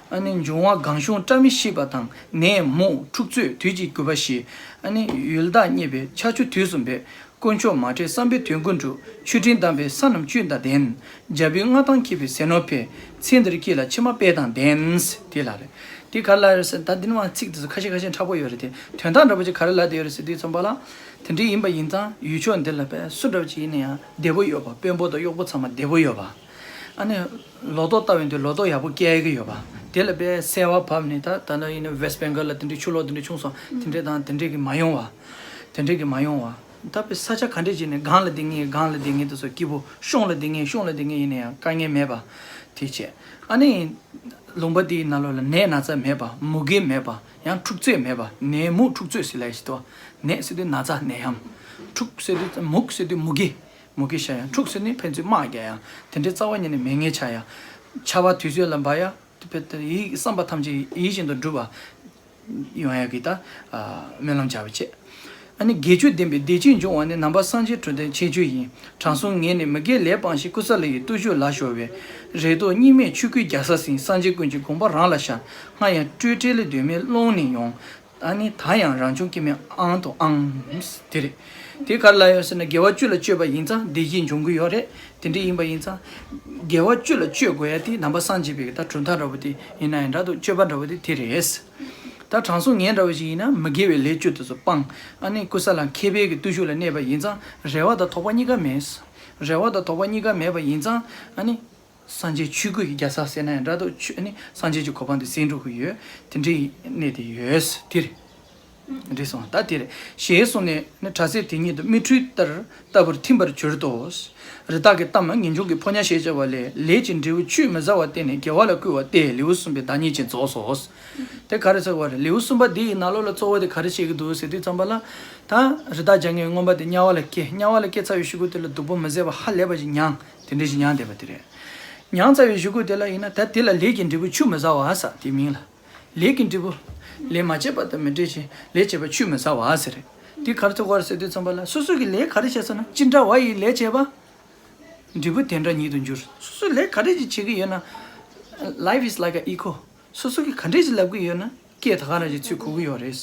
ཨ་ནི་འབྱུང་བ་གང་བྱུང་བཀྲ་མི་ཤིས་པ་དང་། ནད་མུག་འཁྲུག་རྩོད་དུས་ཀྱི་རྒུད་པ་ཞི། ཨ་ནི་ཡུལ་བདག་རྙེད་པའི་ཆར་ཆུ་དུས་སུ་འབེབས། དཀོན་མཆོག་མ་བསྒྲལ་བསམ་པའི་དོན་ཀུན་འགྲུབ། མཆོད་སྤྲིན་དམ་པའི་ས་རྣམས་བཅུད་དང་ལྡན། འཇམ་པའི་མངའ་ཐང་འཁྱིལ་པའི་ཟས་ནོར་འཕེལ། ཚེ་འདིར་སྐྱིད་ལ་ཕྱི་མ་དཔལ་དང་ལྡན། དེ་ལ་རེད། དེ་ག་ལ་རེད་ཟེར་ད་འདི་ནི་མ་ཚིག་དེ་ཚོ་ཁ་ཤས་ཁ་ཤས་མཁྲེགས་པོ་ཡོད་རེད་དེ། དོན་དག་འདྲ་པོ་ཅིག་ག་རེ་ལབ་བསྡད་ཡོད་རེད་ཟེར་དུས་ཙམ་པ་ལ། དེ་འདྲ་ཡིན་པ་ཡིན་ཙང་ཡུལ་ཕྱོགས་འདི་ལ་དཔེ་སུ་འདྲ་པོ་ཅིག་ཡིན་ན་ཡང་བདེ་པོ་ཡོད་པ། དཔོན་པོ་དང་གཡོག་པོ་ཚང་མ་བདེ་པོ་ཡོད་པ། ཨ་ནི་ལོ་ཏོག་བཏབ་ཡོང་དུས་ལོ་ཏོག་ཡག་པོ་སྐྱེ་གི་ཡོད་པ། དེ་ལ་དཔེ་སེར་བ་བབས་ནས་ད་ད་ལྟ་ཡིན་ན་West Bengal ལ་དེ་འདྲའི་ཆུ་ལོག་དེ་འདྲ་བྱུང་སོང་། དེ་འདྲ་དང་དེ་འདྲ་གི་མ་ཡོང་བ། དེ་འདྲ་གི་མ་ཡོང་བ། ད་དཔེ་ས་ཆ་ག་འདྲས་ཅིག་ནས་སྒང་ལ་བསྡད་མཁན་སྒང་ལ་བསྡད་མཁན་དེ་ཚོ་སྐྱིད་པོ། གཤོང་ལ་བསྡད་མཁན་གཤོང་ལ་བསྡད་མཁན་ཡིན་ན་ཡང་དཀའ་ངལ་མེད་པ། དེ་བྱས། ཨ་ནི་ལུང་པ་དེའི་ནང་ལོགས་ལ་ནད་ན་ཚ་མེད་པ། མུ་གེ་མེད་པ། ཡང་འཁྲུག་རྩོད་མེད་པ། ནད་མུག་འཁྲུག་རྩོད་ཟེར་ལབ་ཡ་ཞིག་འདུག་ནད་ཟེར་དུས་ན་ཚ་ནད་ཡམས། འཁྲུག་ཟེར་དུས་མུག་ཟེར་དུས་མུ་གེ། མུ་གེ་ཤ་ཡང་འཁྲུག་ཟེར་ནས་ཕན་ཚུན་དམག་རྒྱག་ཡ། དེ་འདྲའི་རྩ་བ་ཉིད་ནས་མེད་མཁན་ཆགས་ཡ། ཆར་པ་དུས་ཚོད་ལ་འབབ་ཡ། དེ་བས་ཡིད་བསམ་པ་ཐམས་ཅད་ཡིད་བཞིན་དུ་འགྲུབ་པ་ཡོང་ཡ་གི་ད་སྨོན་ལམ་བྱ་བ་བྱེད། ཨ་ནི་དགེ་བཅུ་ལྡན་པའི་བདེ་སྐྱིད་འབྱུང་བ་ནི། ནམ་པ་སངས་རྒྱས་འགྲོ་དོན་ཆེ་ཆུང་ཡིན། དྲང་སྲོང་ངེད་ནི་མི་དགེ་ལས་སྤངས་ཤིང་། ཀུ་ས་ལ་ཡི་བརྟུལ་ཞུགས་ལ་ཤོར་བས། རེ་དོགས་གཉིས་མེད་ཆོས་སྐུའི་རྒྱལ་ས་ཟིན། སངས་རྒྱས་ཀུན་གྱི་དགོངས་པ་རང་ལ་ཤར། སྔར་ཡང་སྤྲོས་བྲལ་ལས་དོན་མེད་ཀློང་ནས་ཡོང་། ཨ་ནི་ད་ཡང་རང་བྱུང་སྐྱེ་མེད་ཨང་དང་ཨང་། དེ་རེད། དེ་ག་རེ་ལབ་ཡོད་ཟེར་ན་དགེ་བ་བཅུ་ལ་སྤྱོད་པ་ཡིན་ཙང་བདེ་སྐྱིད་འབྱུང་གི་ཡོད་རེད། དེ་འདྲ་ཡིན་པ་ཡིན་ཙང་། དགེ་བ་བཅུ་ལ་སྤྱོད་དགོས་ཡ་དེ་ནང་པ་སངས་རྒྱས་པའི་ད་གྲུབ་མཐའ་འདྲ་བོ་དེ་ཡིན་ན་ཡང་འདྲ་འདུག་སྤྱོད་པ་འདྲ་བོ་དེ་དེ་རེད། ད་དྲང་སྲོང་ངེད་འདྲ་བོ་ཞིག་ཡིན་ན་མི་དགེ་བའི་ལས་བཅུ་དེ་ཚོ་སྤངས། ཨ་ནི་ཀུ་ས་ལ་མཁས་པའི་གི་བརྟུལ་ཞུགས་ལ་གནས་པ་ཡིན་ཙང་རེ་བ་དང་དོགས་པ་གཉིས་ཀ་མེད། རེ་བ་དང་དོགས་པ་གཉིས་ཀ་མེད་པ་ཡིན་ཙང་ཨ་ནི། སངས་རྒྱས་ཆོས་སྐུ་ཡི་རྒྱལ་ས་ཟེར་ན་ཡང་འདྲ་འདུག་ཆོས་ནི་སངས་རྒྱས་ཀྱི་གོ་འཕང་དེ་ཟིན་འགྲོ་གི་ཡོད། དེ་འདྲའི་གནས་དེ་ཡོད་དེ་རེད། འགྲིག་སོང་ད་དེ་རེད། ཞེས་གསུངས་ནས་ནི་གྲྭ་སའི་དེ་ཉིད་དུ་མིག་འཕྲུལ་ལྟར་ལྟ་བུར་ཐིམ་པར་གྱུར་ཏོ། རི་དྭགས་ཀྱི་གཏམ་ངེས་འབྱུང་གི་ཕོ་ཉ་ཞེས་བྱ་བ་ལས། ལས་ཀྱི་འབྲས་བུ་ཆུད་མི་ཟ་བར་བརྟེན་ནས་དགེ་བ་ལ་བསྐུལ་བ་སྟེ་ལེའུ་གསུམ་པའི་བདག་ཉིད་ཅན་རྫོགས་སོ། དེ་ག་རེ་ཟེར་བ་རེད། ལེའུ་གསུམ་པ་འདི་ཡི་ནང་ལོགས་ལ་གཙོ་བོ་དེ་ག་རེ་བཤད་ཀྱི་འདུག་ཟེར་དུས་ཙམ་པ་ལ། ད་རི་དྭགས་བྱ་ངན་རྔོན་པ་དེ་དམྱལ་བ་ལ་སྐྱེ། དམྱལ་བ་ལ་སྐྱེ་ཚར་བའི་གཞུག་གུ་དེ་ལ་སྡུག་པོ་མི་བཟད་པ་ཧ་ལས་པ་ཞིག་མྱངས། དེ་འདྲ་ཞིག་མྱངས་བསྡད་པ་དེ་རེད། མྱངས་ཚར་བའི་གཞུག་གུ་དེ་ལ་ཡིན་ན་ད་དེ་ལ་ལས་ཀྱི་འབྲས་བུ་ཆུད་མི་ཟ་བ་ཟེར་དེ་མིང་ལ། ལས་ཀྱི་འབྲས་བུ། ལས་མ་བྱས་པ་དང་མི་འབྲལ་ཞིང་ལས་བྱས་པ་ཆུད་མི་ཟ་བ་ཟེར། དེ་ག་རེ་ཐུག་ག་རེ་ཟེར་དུས་ཙམ་པ་ལ་སོ་སོ་གིས་ལས་ག་རེ་བྱས་སོང་ན་ཅི་འདྲ་བ་ཡིས་ལས་བྱས་པ། འབྲས་བུ་དེ་འདྲ་ཉིད་དུ་འགྱུར། སོ་སོས་ལས་ག་རེ་ཅིག་བྱེད་ཀྱི་ཡོད་ན། Life is like a echo. སོ་སོ་གིས་ག་འདྲས་ཅིག་ལབ་ཀྱི་ཡོད་ན་སྐད་ད་ག་རང་ཅིག་ཚུར་གོ་གི་ཡོད་རེད།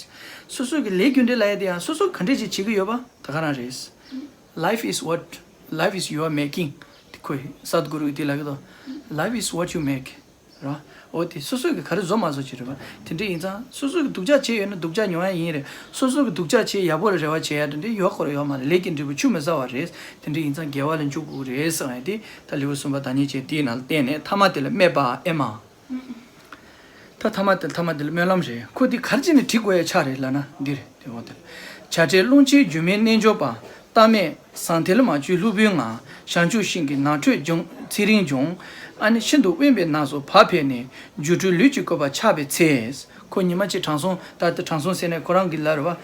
སོ་སོ་གི་ལས་རྒྱུ་འབྲས་ལབ་ཡ་དེ་ཡང་སོ་སོ་ག་འདྲས་ཅིག་བྱེད་ཀྱི་ཡོད་པ་ད་ག་རང་རེད། Life is what, life is your making. དེ་ཁོས་སད་གུ་རུ་གིས་དེ་ལབ་ཀྱི་འདུག Life is what you make. ར། འོ་དེ་སོ་སོ་གི་ག་རེ་བཟོ་མ་བཟོ་ཅིག་རེད་པ། དེ་འདྲས་ཡིན་ཙང་སོ་སོ་གི་སྡུག་ཅག་བྱས་ཡོད་ན་སྡུག་ཅག་མྱོང་ཡ་ཡིན་རེད། སོ་སོ་གི་སྡུག་ཅག་བྱས་ཡག་པོ་ལ་རེ་བ་བྱེད་ཡ་དེ་འདྲས་ཡོད་ཁོ་ར་ཡོད་མ་རེད། ལས་ཀྱི་འབྲས་བུ་ཆུད་མི་ཟ་བ་རེད། དེ་འདྲས་ཡིན་ཙང་དགེ་བ་ལ་འཇུག་དགོས་རེད་ཟེར་བ་ཡིན་དེ་ད་ལེའུ་གསུམ་པ་བདག་ཉིད་ཅན་དེའི་ནང་ལ་བསྟན་ནས་ཐ་མ་དེ་ལ་སྨྲས་པ་ཨེ་མ། ད་ཐ་མ་དེ་ཐ་མ་དེ་ལ་སྨོན་ལམ་རེད། ཁོ་འདི་ག་རེ་བྱས་ནས་བྲི་དགོས་ཡ་ཆགས་རེད་ལབ་ན་འདི་རེད། དེ་འོ་དེ་ལ། བྱ་བྲལ་ཀློང་ཆེན་སྒྱུ་མའི་རྣལ་འབྱོར་པ། ལྟ་མེད་ཟང་ཐལ་མ་བཅོས་ལྷུག་པོའི་ངང་། བྱང་ཆུབ་ཤིང་གི་ནང་ཁྲོད་ཚེ་རིང་འབྱུང་། ཨ་ནི་ཤིན་ཏུ་དབེན་པའི་ནགས་སུ་བག་ཕེབས་ནས། སྒྱུ་འཕྲུལ་ལུས་ཀྱི་བཀོད་པ་ཆགས་པའི་ཚེ། ཁོ་ཉི་མ་གཅིག་དྲང་སྲོང་ད་ལྟ་དྲང་སྲོང་ཟེར་ནས་ཁོ་རང་གི་ལ་རེད་བ།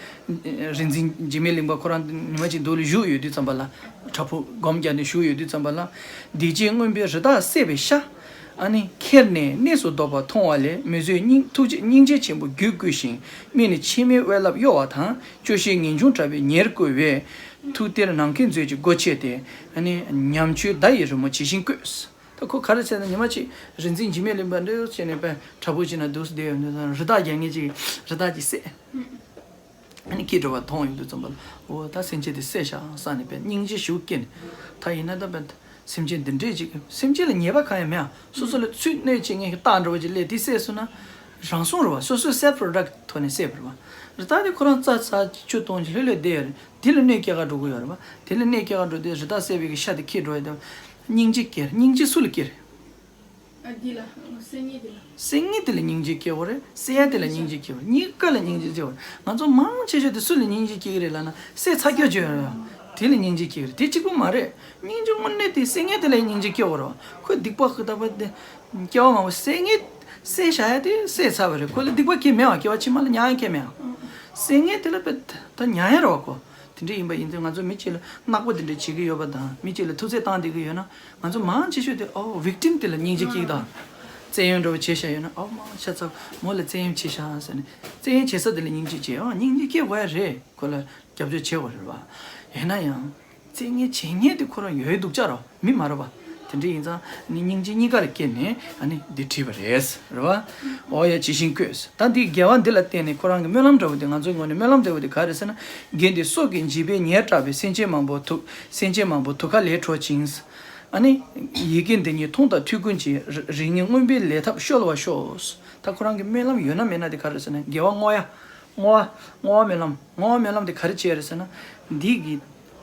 རིག་འཛིན་འཇིགས་མེད་གླིང་པ་ཁོ་རང་ཉི་མ་གཅིག་འདུག་ལ་བཞུགས་ཡོད་དུས་ཙམ་པ་ལ། བྲག་ཕུག་སྒོམ་རྒྱག་ནས་བཞུགས་ཡོད་དུས་ཙམ་པ་ལ། བདེ་སྐྱིད་མངོན་པའི་རི་དྭགས་བསད་པའི་ཤ། ཨ་ནི་ཁྱེར་ནས་གནས་སུ་ལྡོག་པ་མཐོང་བ་ལས། མི་བཟོད་སྙིང་ཐུགས་རྗེ་སྙིང་རྗེ་ཆེན་པོ་རྒྱུད་བསྐུལ་ཞིང་། སྨིན་ནས་འཆི་མེད་དབེན་རླབས་གཡོ་བ་དང་། སྐྱོ་ཤས་ངེས་འབྱུང་དྲག་པོས་ཉེར་བསྐོར་བས། ཐུགས་གཏེར་ནམ་མཁའི་མཛོད་ཀྱི་སྒོ་ཕྱེ་སྟེ། ཨ་ནི་ཉམས་ཆུང་མདའ་ཡི་རི་མོ་ཇི་བཞིན་བཀོད། ད་ཁོ་ག་རེ་བྱས་ན་ཉི་མ་གཅིག་རིག་འཛིན་འཇིགས་མེད་གླིང་པ་འདྲ་བྱས་ནས་པའི་བྲག་ཕུག་ཅིག་ན་འདུག་སེ་བསྡད་ཡོད་ནས་རི་དྭགས་རྒྱག་མཁན་ཅིག་རི་དྭགས་ཀྱིས་བསད། ཨ་ནི་སྐྱིད་འགྲོ་བ་མཐོང་ཡོང་དུས་ཙམ་པ་ལ་འོ་ད་སེམས་ཅན་དེ་བསད་བཞག་བསམ་ནས་པའི་སྙིང་རྗེ་ཞེ་པོ་སྐྱེས་ནས་ད་ཡིན་ན་ད་པའི་སེམས་ཅན་འདི་འདྲས་ཅིག་སེམས་ཅན་ལ་ཉེས་པ་གང་ཡང་མེད་ཨ། སོ་སོ་ལ་ཚུར་གནོད་བྱེད་མཁན་གྱི་རྟགས་འདྲ་བོ་ཅིག་སླེབས་དེ་བསད་སོང་ན་རང་སྲུང་རེད་བ། སོ་སོའི་self protect ཐོག་ནས་བསད་པ་རེད་བ། རི་དྭགས་དེ་ཁོ་རང་རྩྭ་ཟ་ཆུ་འཐུང་ཅིག་ལྷོད་ལྷོད་བསྡད་ཡོད་རེད། དེ་ལ་གནོད་སྐྱེལ་ག་འགྲོ་གི་ཡོད་རེད་བ། དེ་ལ་གནོད་སྐྱེལ་ག་འགྲོ་དུས་རི་དྭགས་བསད་པའི་གི་ཤ་དེ་འཁྱེར་འགྲོ་ཡ་དེ་སྙིང་རྗེ་སྐྱེ་རེད། སྙིང་རྗེ་སུ་ལ་སྐྱེ་རེད། ཨ་འདི་ལ། བསད་མཁན་འདི་ལ། བསད་མཁན་དེ་ལ་སྙིང་རྗེ་སྐྱེ་དགོས་རེད། བསད་ཡ་དེ་ལ་སྙིང་རྗེ་སྐྱེ་དགོས་རེད། གཉིས་ཀ་ལ་སྙིང་རྗེ་སྐྱེ་དགོས་རེད། ང་ཚོ་མང་ཆེ་ཤོས་དེ་སུ་ལ་སྙིང་རྗེ་སྐྱེ་གི་རེད་ལབ་ན་བསད་ཚར་རྒྱུ་ཅིག་ཡོད་རེད། དེ་ལ་སྙིང་རྗེ་སྐྱེ་གི་རེད། དེ་གཅིག་པུ་མ་རེད། སྙིང་རྗེ་དངོས་གནས་དེ་བསད་མཁན་དེ་ལ་སྙིང་རྗེ་སྐྱེ་དགོས་རེད་བ། ཁོས་སྡིག་པ་ཁོ་ད་པ་དེ་སྐྱེ་བ་མང་པོ་བསད་མཁན་བསད་བཞག་ཡ་དེ་བསད་ཚར་བ་རེད། ཁོ་ལ་སྡིག་པ་ཁྱེད་མེད་བ། སྐྱེ་བ་ཕྱི་མ་ལ་མྱང་ཡ་ཁྱེད་མེད་བ། བསད་མཁན་དེ་ལ་པ་ད་མྱང་ཡ་རེད་བ་ཁོ། དེ་འདྲ་ཡིན་པ་ཡིན་ཚེ་ང་ཚོ་མི་གཅིག་ལ་ནག་པོ་དེ་འདྲ་བྱེད་ཀྱི་ཡོད་པ་དང་མི་གཅིག་ལ་ཐུགས་བརྩེ་བཏང་བསྡད་ཀྱི་ཡོད་ན་ང་ཚོ་མང་ཆེ་ཤོས་དེ་ཨོ་victim དེ་ལ་སྙིང་རྗེ་སྐྱེ་གི་དང་། བཙན་གཡེམ་འདྲ་བོ་བྱས་བཞག་ཡོད་ན་ཨོ་མ་ཤ་ཚ་མོ་ལ་བཙན་གཡེམ་བྱས་བཞག་ཟེར་ནས་བཙན་གཡེམ་བྱེད་ས་དེ་ལ་སྙིང་རྗེ་སྐྱེ། ཨོ་སྙིང་རྗེ་སྐྱེ་དགོས་ཡ་རེད། ཁོ་ལ་རྒྱབ་སྐྱོར་བྱེད་དགོས་རེད་བ། ཡིན་ན་ཡང་བཙན་གཡེམ་བྱེད་མཁན་དེ་ཁོ་རང་ཡོད་སྡུག་ཅག་ར་མི་མ་རེད་བ། དེ་འདྲ་ཡིན་ཙང་ནི་སྙིང་རྗེ་གཉིས་ཀ་ལ་སྐྱེས་ནས་ཨ་ནི་འདི་བྲིས་པ་རེད། རེད་བ། འོ་ཡ། ཇི་བཞིན་བཀོད། ད་འདི་དགེ་བ་འདི་ལ་བརྟེན་ནས་ཁོ་རང་གི་སྨོན་ལམ་འདྲ་བོ་དེ། ང་ཚོའི་ངོས་ནས་སྨོན་ལམ་འདྲ་བོ་དེ་ག་རེ་ཟེར་ན། རྒན་དེ་སྲོག་གི་འཇིགས་པས་ཉེར་བསྲེགས་པའི་སེམས་ཅན་མང་པོ་དུག་སེམས་ཅན་མང་པོ་དུག་ཁ་ལས་གྲོལ་ཅིང་། ཨ་ནི་ཡི་གེ་འདི་ཉིད་མཐོང་དང་ཐོས་ཀུན་གྱིས། རིགས་ལྔའི་མངོན་པའི་ལས་ཐབས་སྤྱོད་པར་ཤོག་ད་ཁོ་རང་གི་སྨོན་ལམ་ཡོད་ན་མེད་ན་དེ་ག་རེ་ཟེར་ན། དགེ་བ་བསྔོ་ཡ། བསྔོ་བ། བསྔོ་བ་སྨོན་ལམ། བསྔོ་བ་སྨོན་ལམ་དེ་ག་རེ་བྱས་རེད་ཟེར་ན། འདི་གི་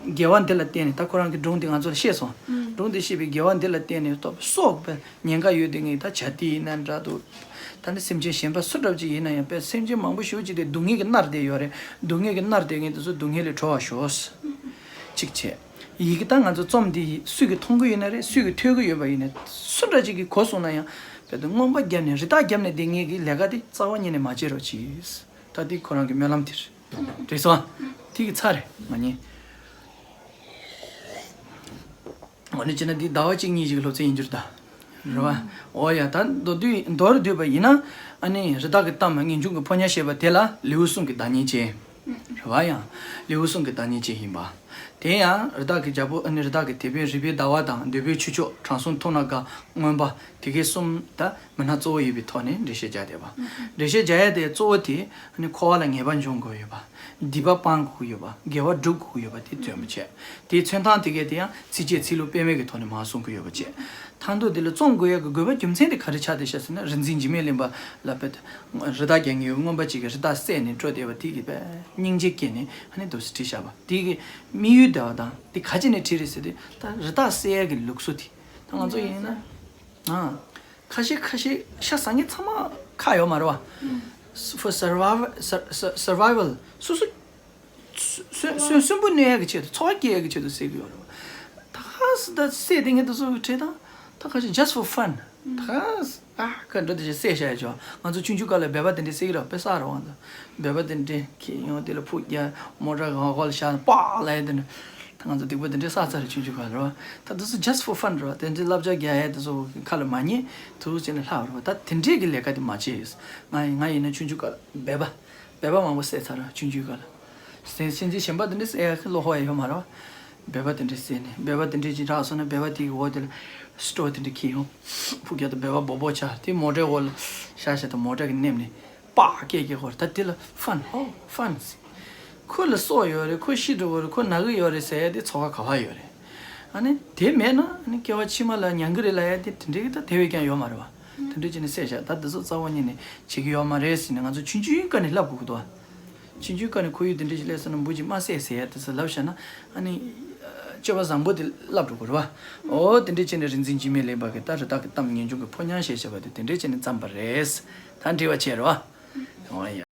དགེ་བ་འདི་ལ་བརྟེན་ནས། ད་ཁོ་རང་གི་སྒྲུང་འདི་ང་ཚོ་ལ་བཤད་སོང་། ཨུམ། སྒྲུང་འདི་བཤད་པའི་དགེ་བ་འདི་ལ་བརྟེན་ནས་ཏོག་སྲོག་པའི་ཉེན་ཁ་ཡོད་དེ་ངས་ད་བྱ་དེ་ཡིན་ན་འདྲ་འདུག་ད་ནི་སེམས་ཅན་གཞན་པ་སུ་འདྲ་ཅིག་ཡིན་ན་ཡང་། དཔེ་སེམས་ཅན་མང་པོ་ཞེ་པོ་ཅིག་དེ་སྡུག་བསྔལ་གྱིས་མནར་བསྡད་ཡོད་རེད། སྡུག་བསྔལ་གྱིས་མནར་བསྡད་མཁན་དེ་ཚོ་སྡུག་བསྔལ་ལས་གྲོལ་བར་ཤོག་གཅིག་བྱས། ཡི་གེ་ད་ང་ཚོ་རྩོམ་འདི་སུས་ཀྱིས་མཐོང་གི་ཡོད་ན་རེད། སུས་ཀྱིས་ཐོས་ཀྱི་ཡོད་པ་ཡིན་ན། སུ་འདྲ་ཅིག་གིས་གོ་སོང་ན་ཡང་། དཔེ་དེ་རྔོན་པ་བརྒྱབ་ནས་རི་དྭགས་བརྒྱབ་ནས་བསྡད་མཁན་གྱི་ལས་ཀ་དེ་རྩ་བ་ཉིད་ནས་མ་བྱེད་རོགས་གྱིས། ད་འདི་ཁོ་རང་གི་སྨོན་ལམ་དེ་རེད། རེད་སོང་། དེ་གི་ཚར་རེད་མ་ཉེས། འོ་ནི་བྱས་ན་འདི་ཟླ་བ་གཅིག་གཉིས་ཤིག་གི་སློབ་ཚན་ཡིན་རྒྱུ་རེད་ད། རེད་བ། འོ་ཡ། ད་མདོར་བསྡུས་མདོར་བསྡུས་པ་ཡིན་ན། ཨ་ནི་རི་དྭགས་ཀྱི་གཏམ་ངེས་འབྱུང་གི་ཕོ་ཉ་ཞེས་པ་དེ་ལ་ལེའུ་གསུམ་གྱི་བདག་ཉིད་ཅན། རེད་བ། ཡང་ལེའུ་གསུམ་གྱི་བདག་ཉིད་ཅན་ཡིན་པ། དེ་ཡང་རི་དྭགས་ཀྱི་རྒྱལ་པོ། ཨ་ནི་རི་དྭགས་ཀྱི་དེད་དཔོན་རི་པའི་ཟླ་བ་དང་། འདོད་པའི་ཁྱུ་མཆོག། དྲང་སྲོང་ཐུགས་ནག་དགའ། རྔོན་པ། དེ་གའི་གསུམ་ད་མི་སྣ་གཙོ་བོ་ཡིན་པའི་ཐོག་ནས་འགྲེལ་བཤད་རྒྱག་བསྡད་པ། འགྲེལ་བཤད་རྒྱག་ཡ་དེ་གཙོ་བོ་དེ་ཨ་ནི་འཁོར་བ་ལ་ངེས་པར་འབྱུང་དགོས་ཡོད་པ། སྡིག་པ་སྤང་དགོས་ཡོད་པ། དགེ་བ་སྒྲུབ་དགོས་ཡོད་པ་དེ་མཚོན་པ་བྱས། དེའི་མཚོན་སྟངས་དེ་གའི་དེ་ཡང་ཚིགས་བཅད་ཚིག་ལྷུག་སྤེལ་མེད་ཀྱི་ཐོག་ནས་མར་གསུང་གི་ཡོད་པ་བྱས། མཐའ་མཇུག་དེ་ལ་རྩོམ་དགོས་ཡ་གི་དགོས་པ་རྒྱུ་མཚན་དེ་ག་རེ་ཆགས་བསྡད་ཤག་ཟེར་ན། རིག་འཛིན་འཇིགས་མེད་གླིང་པ་ལ་དཔེ་རི་དྭགས་རྒྱག་མཁན་ཡོད། རྔོན་པ་གཅིག་གིས་རི་དྭགས་བསད་ནས་སྤྲོད་བསྡད་པ་དེ་གིས་དཔེ་སྙིང་རྗེ་སྐྱེས་ནས་ཨ་ནི་འདུག་སེ་བྲིས་བཞག་པ་དེ་གི་དམིགས་ཡུལ་དེ་བ་དང་དེ་ག་ཅི་ནས་བྲིས་རེད་ཟེར་དུས། ད་རི་དྭགས་བསད་ཡ་གི་ལུགས་སྲོལ་དེ་ད་ང་ཚོ་ཡིན་ན། ཨ། ཁ་ཤས་ཁ་ཤས་ཤ་ཟ་མཁན་ཚང་མ་ཁག་ཡོད་མ་རེད་བ། For survival, sur- sur- survival. སུ་སུ་སུ་སུ་སུན་པོ་གནོན་ཡག་གི་ཆེད་དུ། འཚོ་བ་སྐྱེལ་ཡག་གི་ཆེད་དུ་བསད་ཀྱི་ཡོད་རེད་བ། ད་ག་སེ་ད་བསད་དེ་ངས་དུ་སུ་བྲིས་དང་། ད་ག་ཞིག just for fun. ད་ག་སེ་ཨ་ཁ་འགྲོ་དེ་ཞིག་བསད་བཞག་ཡ་ཆོག་ང་ཚོ་ཆུང་ཆུང་སྐབས་ལ་སྦལ་པ་དེ་འདྲས་བསད་ཀྱི་རེད་བ། དཔེ་བསགས་རེད་བ། ང་ཚོ་སྦལ་པ་དེ་འདྲས་ཁྱེར་ཡོང་དེ་ལ་ཕུག་རྒྱག་མོ་ཊ་གི་འོག་ལ་བཞག་པག་ལབ་ཡ་དེ་འདྲ། ད་ང་ཚོ་སྡིག་པ་དེ་འདྲས་བསགས་ཚར་རེད་ཆུང་ཆུང་སྐབས་རེད་བ། ད་དུ་སུ་just for fun རེད་བ། དེ་འདྲས་བསླབ་བྱ་རྒྱག་ཡ་དེ་ཚོ་ཁ་ལ་མ་ཉན་དུ་བྱས་ནས་ལྷག་རེད་བ། ད་དེ་འདྲས་ཀྱི་ལས་ཀ་དེ་མ་བྱེད། ང་ཡིན་ང་ཡིན་ན་ཆུང་ཆུང་སྐབས་ལ་སྦལ་པ་སྦལ་པ་མང་པོ་བསད་ཚར་རེད་ཆུང་ཆུང་སྐབས་ལ། སེམས་སེམས་ཅན་གཞན་པ་དེ་འདྲས་བསད་ཡ་བློ་ཁོག་ཡ་ཡོད་མ་རེད་བ། སྦལ་པ་དེ་འདྲས་བསད་ནས་སྦལ་པ་དེ་འདྲས་ཅིག་རག་སོང་ན་སྦལ་པ་དེ་གི་འོག་དེ་ལ་སི་ཊོབ་དེ་འདྲས་འཁྱེར་ཡོང་། ཕུག་རྒྱག་དང་སྦལ་པ་སྦོ་སྦོ་ཆགས་དེ་མོ་ཊའི་འོག་ལ་བཞག་བཞག་དང་མོ་ཊ་གི་སྣེམས་ནས། པག་སྐད་རྒྱག་གི་ཡོད་རེད། ད་དེ་ལ་fun. Oh, fun. ཁོ་ལ་སྲོག་ཡོད་རེད། ཁོ་ཤི་འགྲོ་གི་རེད། ཁོ་ན་གི་ཡོད་རེད་ཟེར་ཡ་དེ་ཚོར་བ་ག་པར་ཡོད་རེད། ཨ་ནི་དེ་མེད་ན་ཨ་ནི་སྐྱེ་བ་ཕྱི་མ་ལ་མྱང་གི་རེད་ལབ་ཡ་དེ་དེ་འདྲའི་ད་དེ་བས་ཀྱང་ཡོད་མ་རེད་བ། དེ་འདྲ་བྱས་ནས་བསད་བཞག་ད་དེ་ཚོ་རྩ་བ་ཉིད་ནས་བྱེད་ཀྱི་ཡོད་མ་རེད་ཟེར་ནས་ང་ཚོ་ཆུང་ཆུང་སྐབས་ནས་བསླབ་དགོས་ཀྱི་འདུག་བ། ཆུང་ཆུང་སྐབས་ནས་ཁོར་ཡུག་དེ་འདྲ་ཞིག་སླེབས་སོང་ན་འབུ་ཅིག་མ་བསད་ཟེར་ཡ་དེ་ཚོ་ལབ་བཞག་ན་ཨ་ནི་སྤྱོད་པ་བཟང་པོ་དེ་བསླབ་འགྲོ་དགོས་རེད་བ། འོ་དེ་འདྲ་བྱས་ནས་རིག་འཛིན་འཇིགས་མེད་གླིང་པ་གིས་ད་རི་དྭགས་ཀྱི་གཏམ་ངེས་འབྱུང་གི་ཕོ་ཉ་ཞེས་བྱ་བ་དེ་དེ་འདྲ་བྱས་ནས་བརྩམས་པ་རེད། ད་འགྲིག་པ་བྱས་རེད་བ། འོ་ཡ།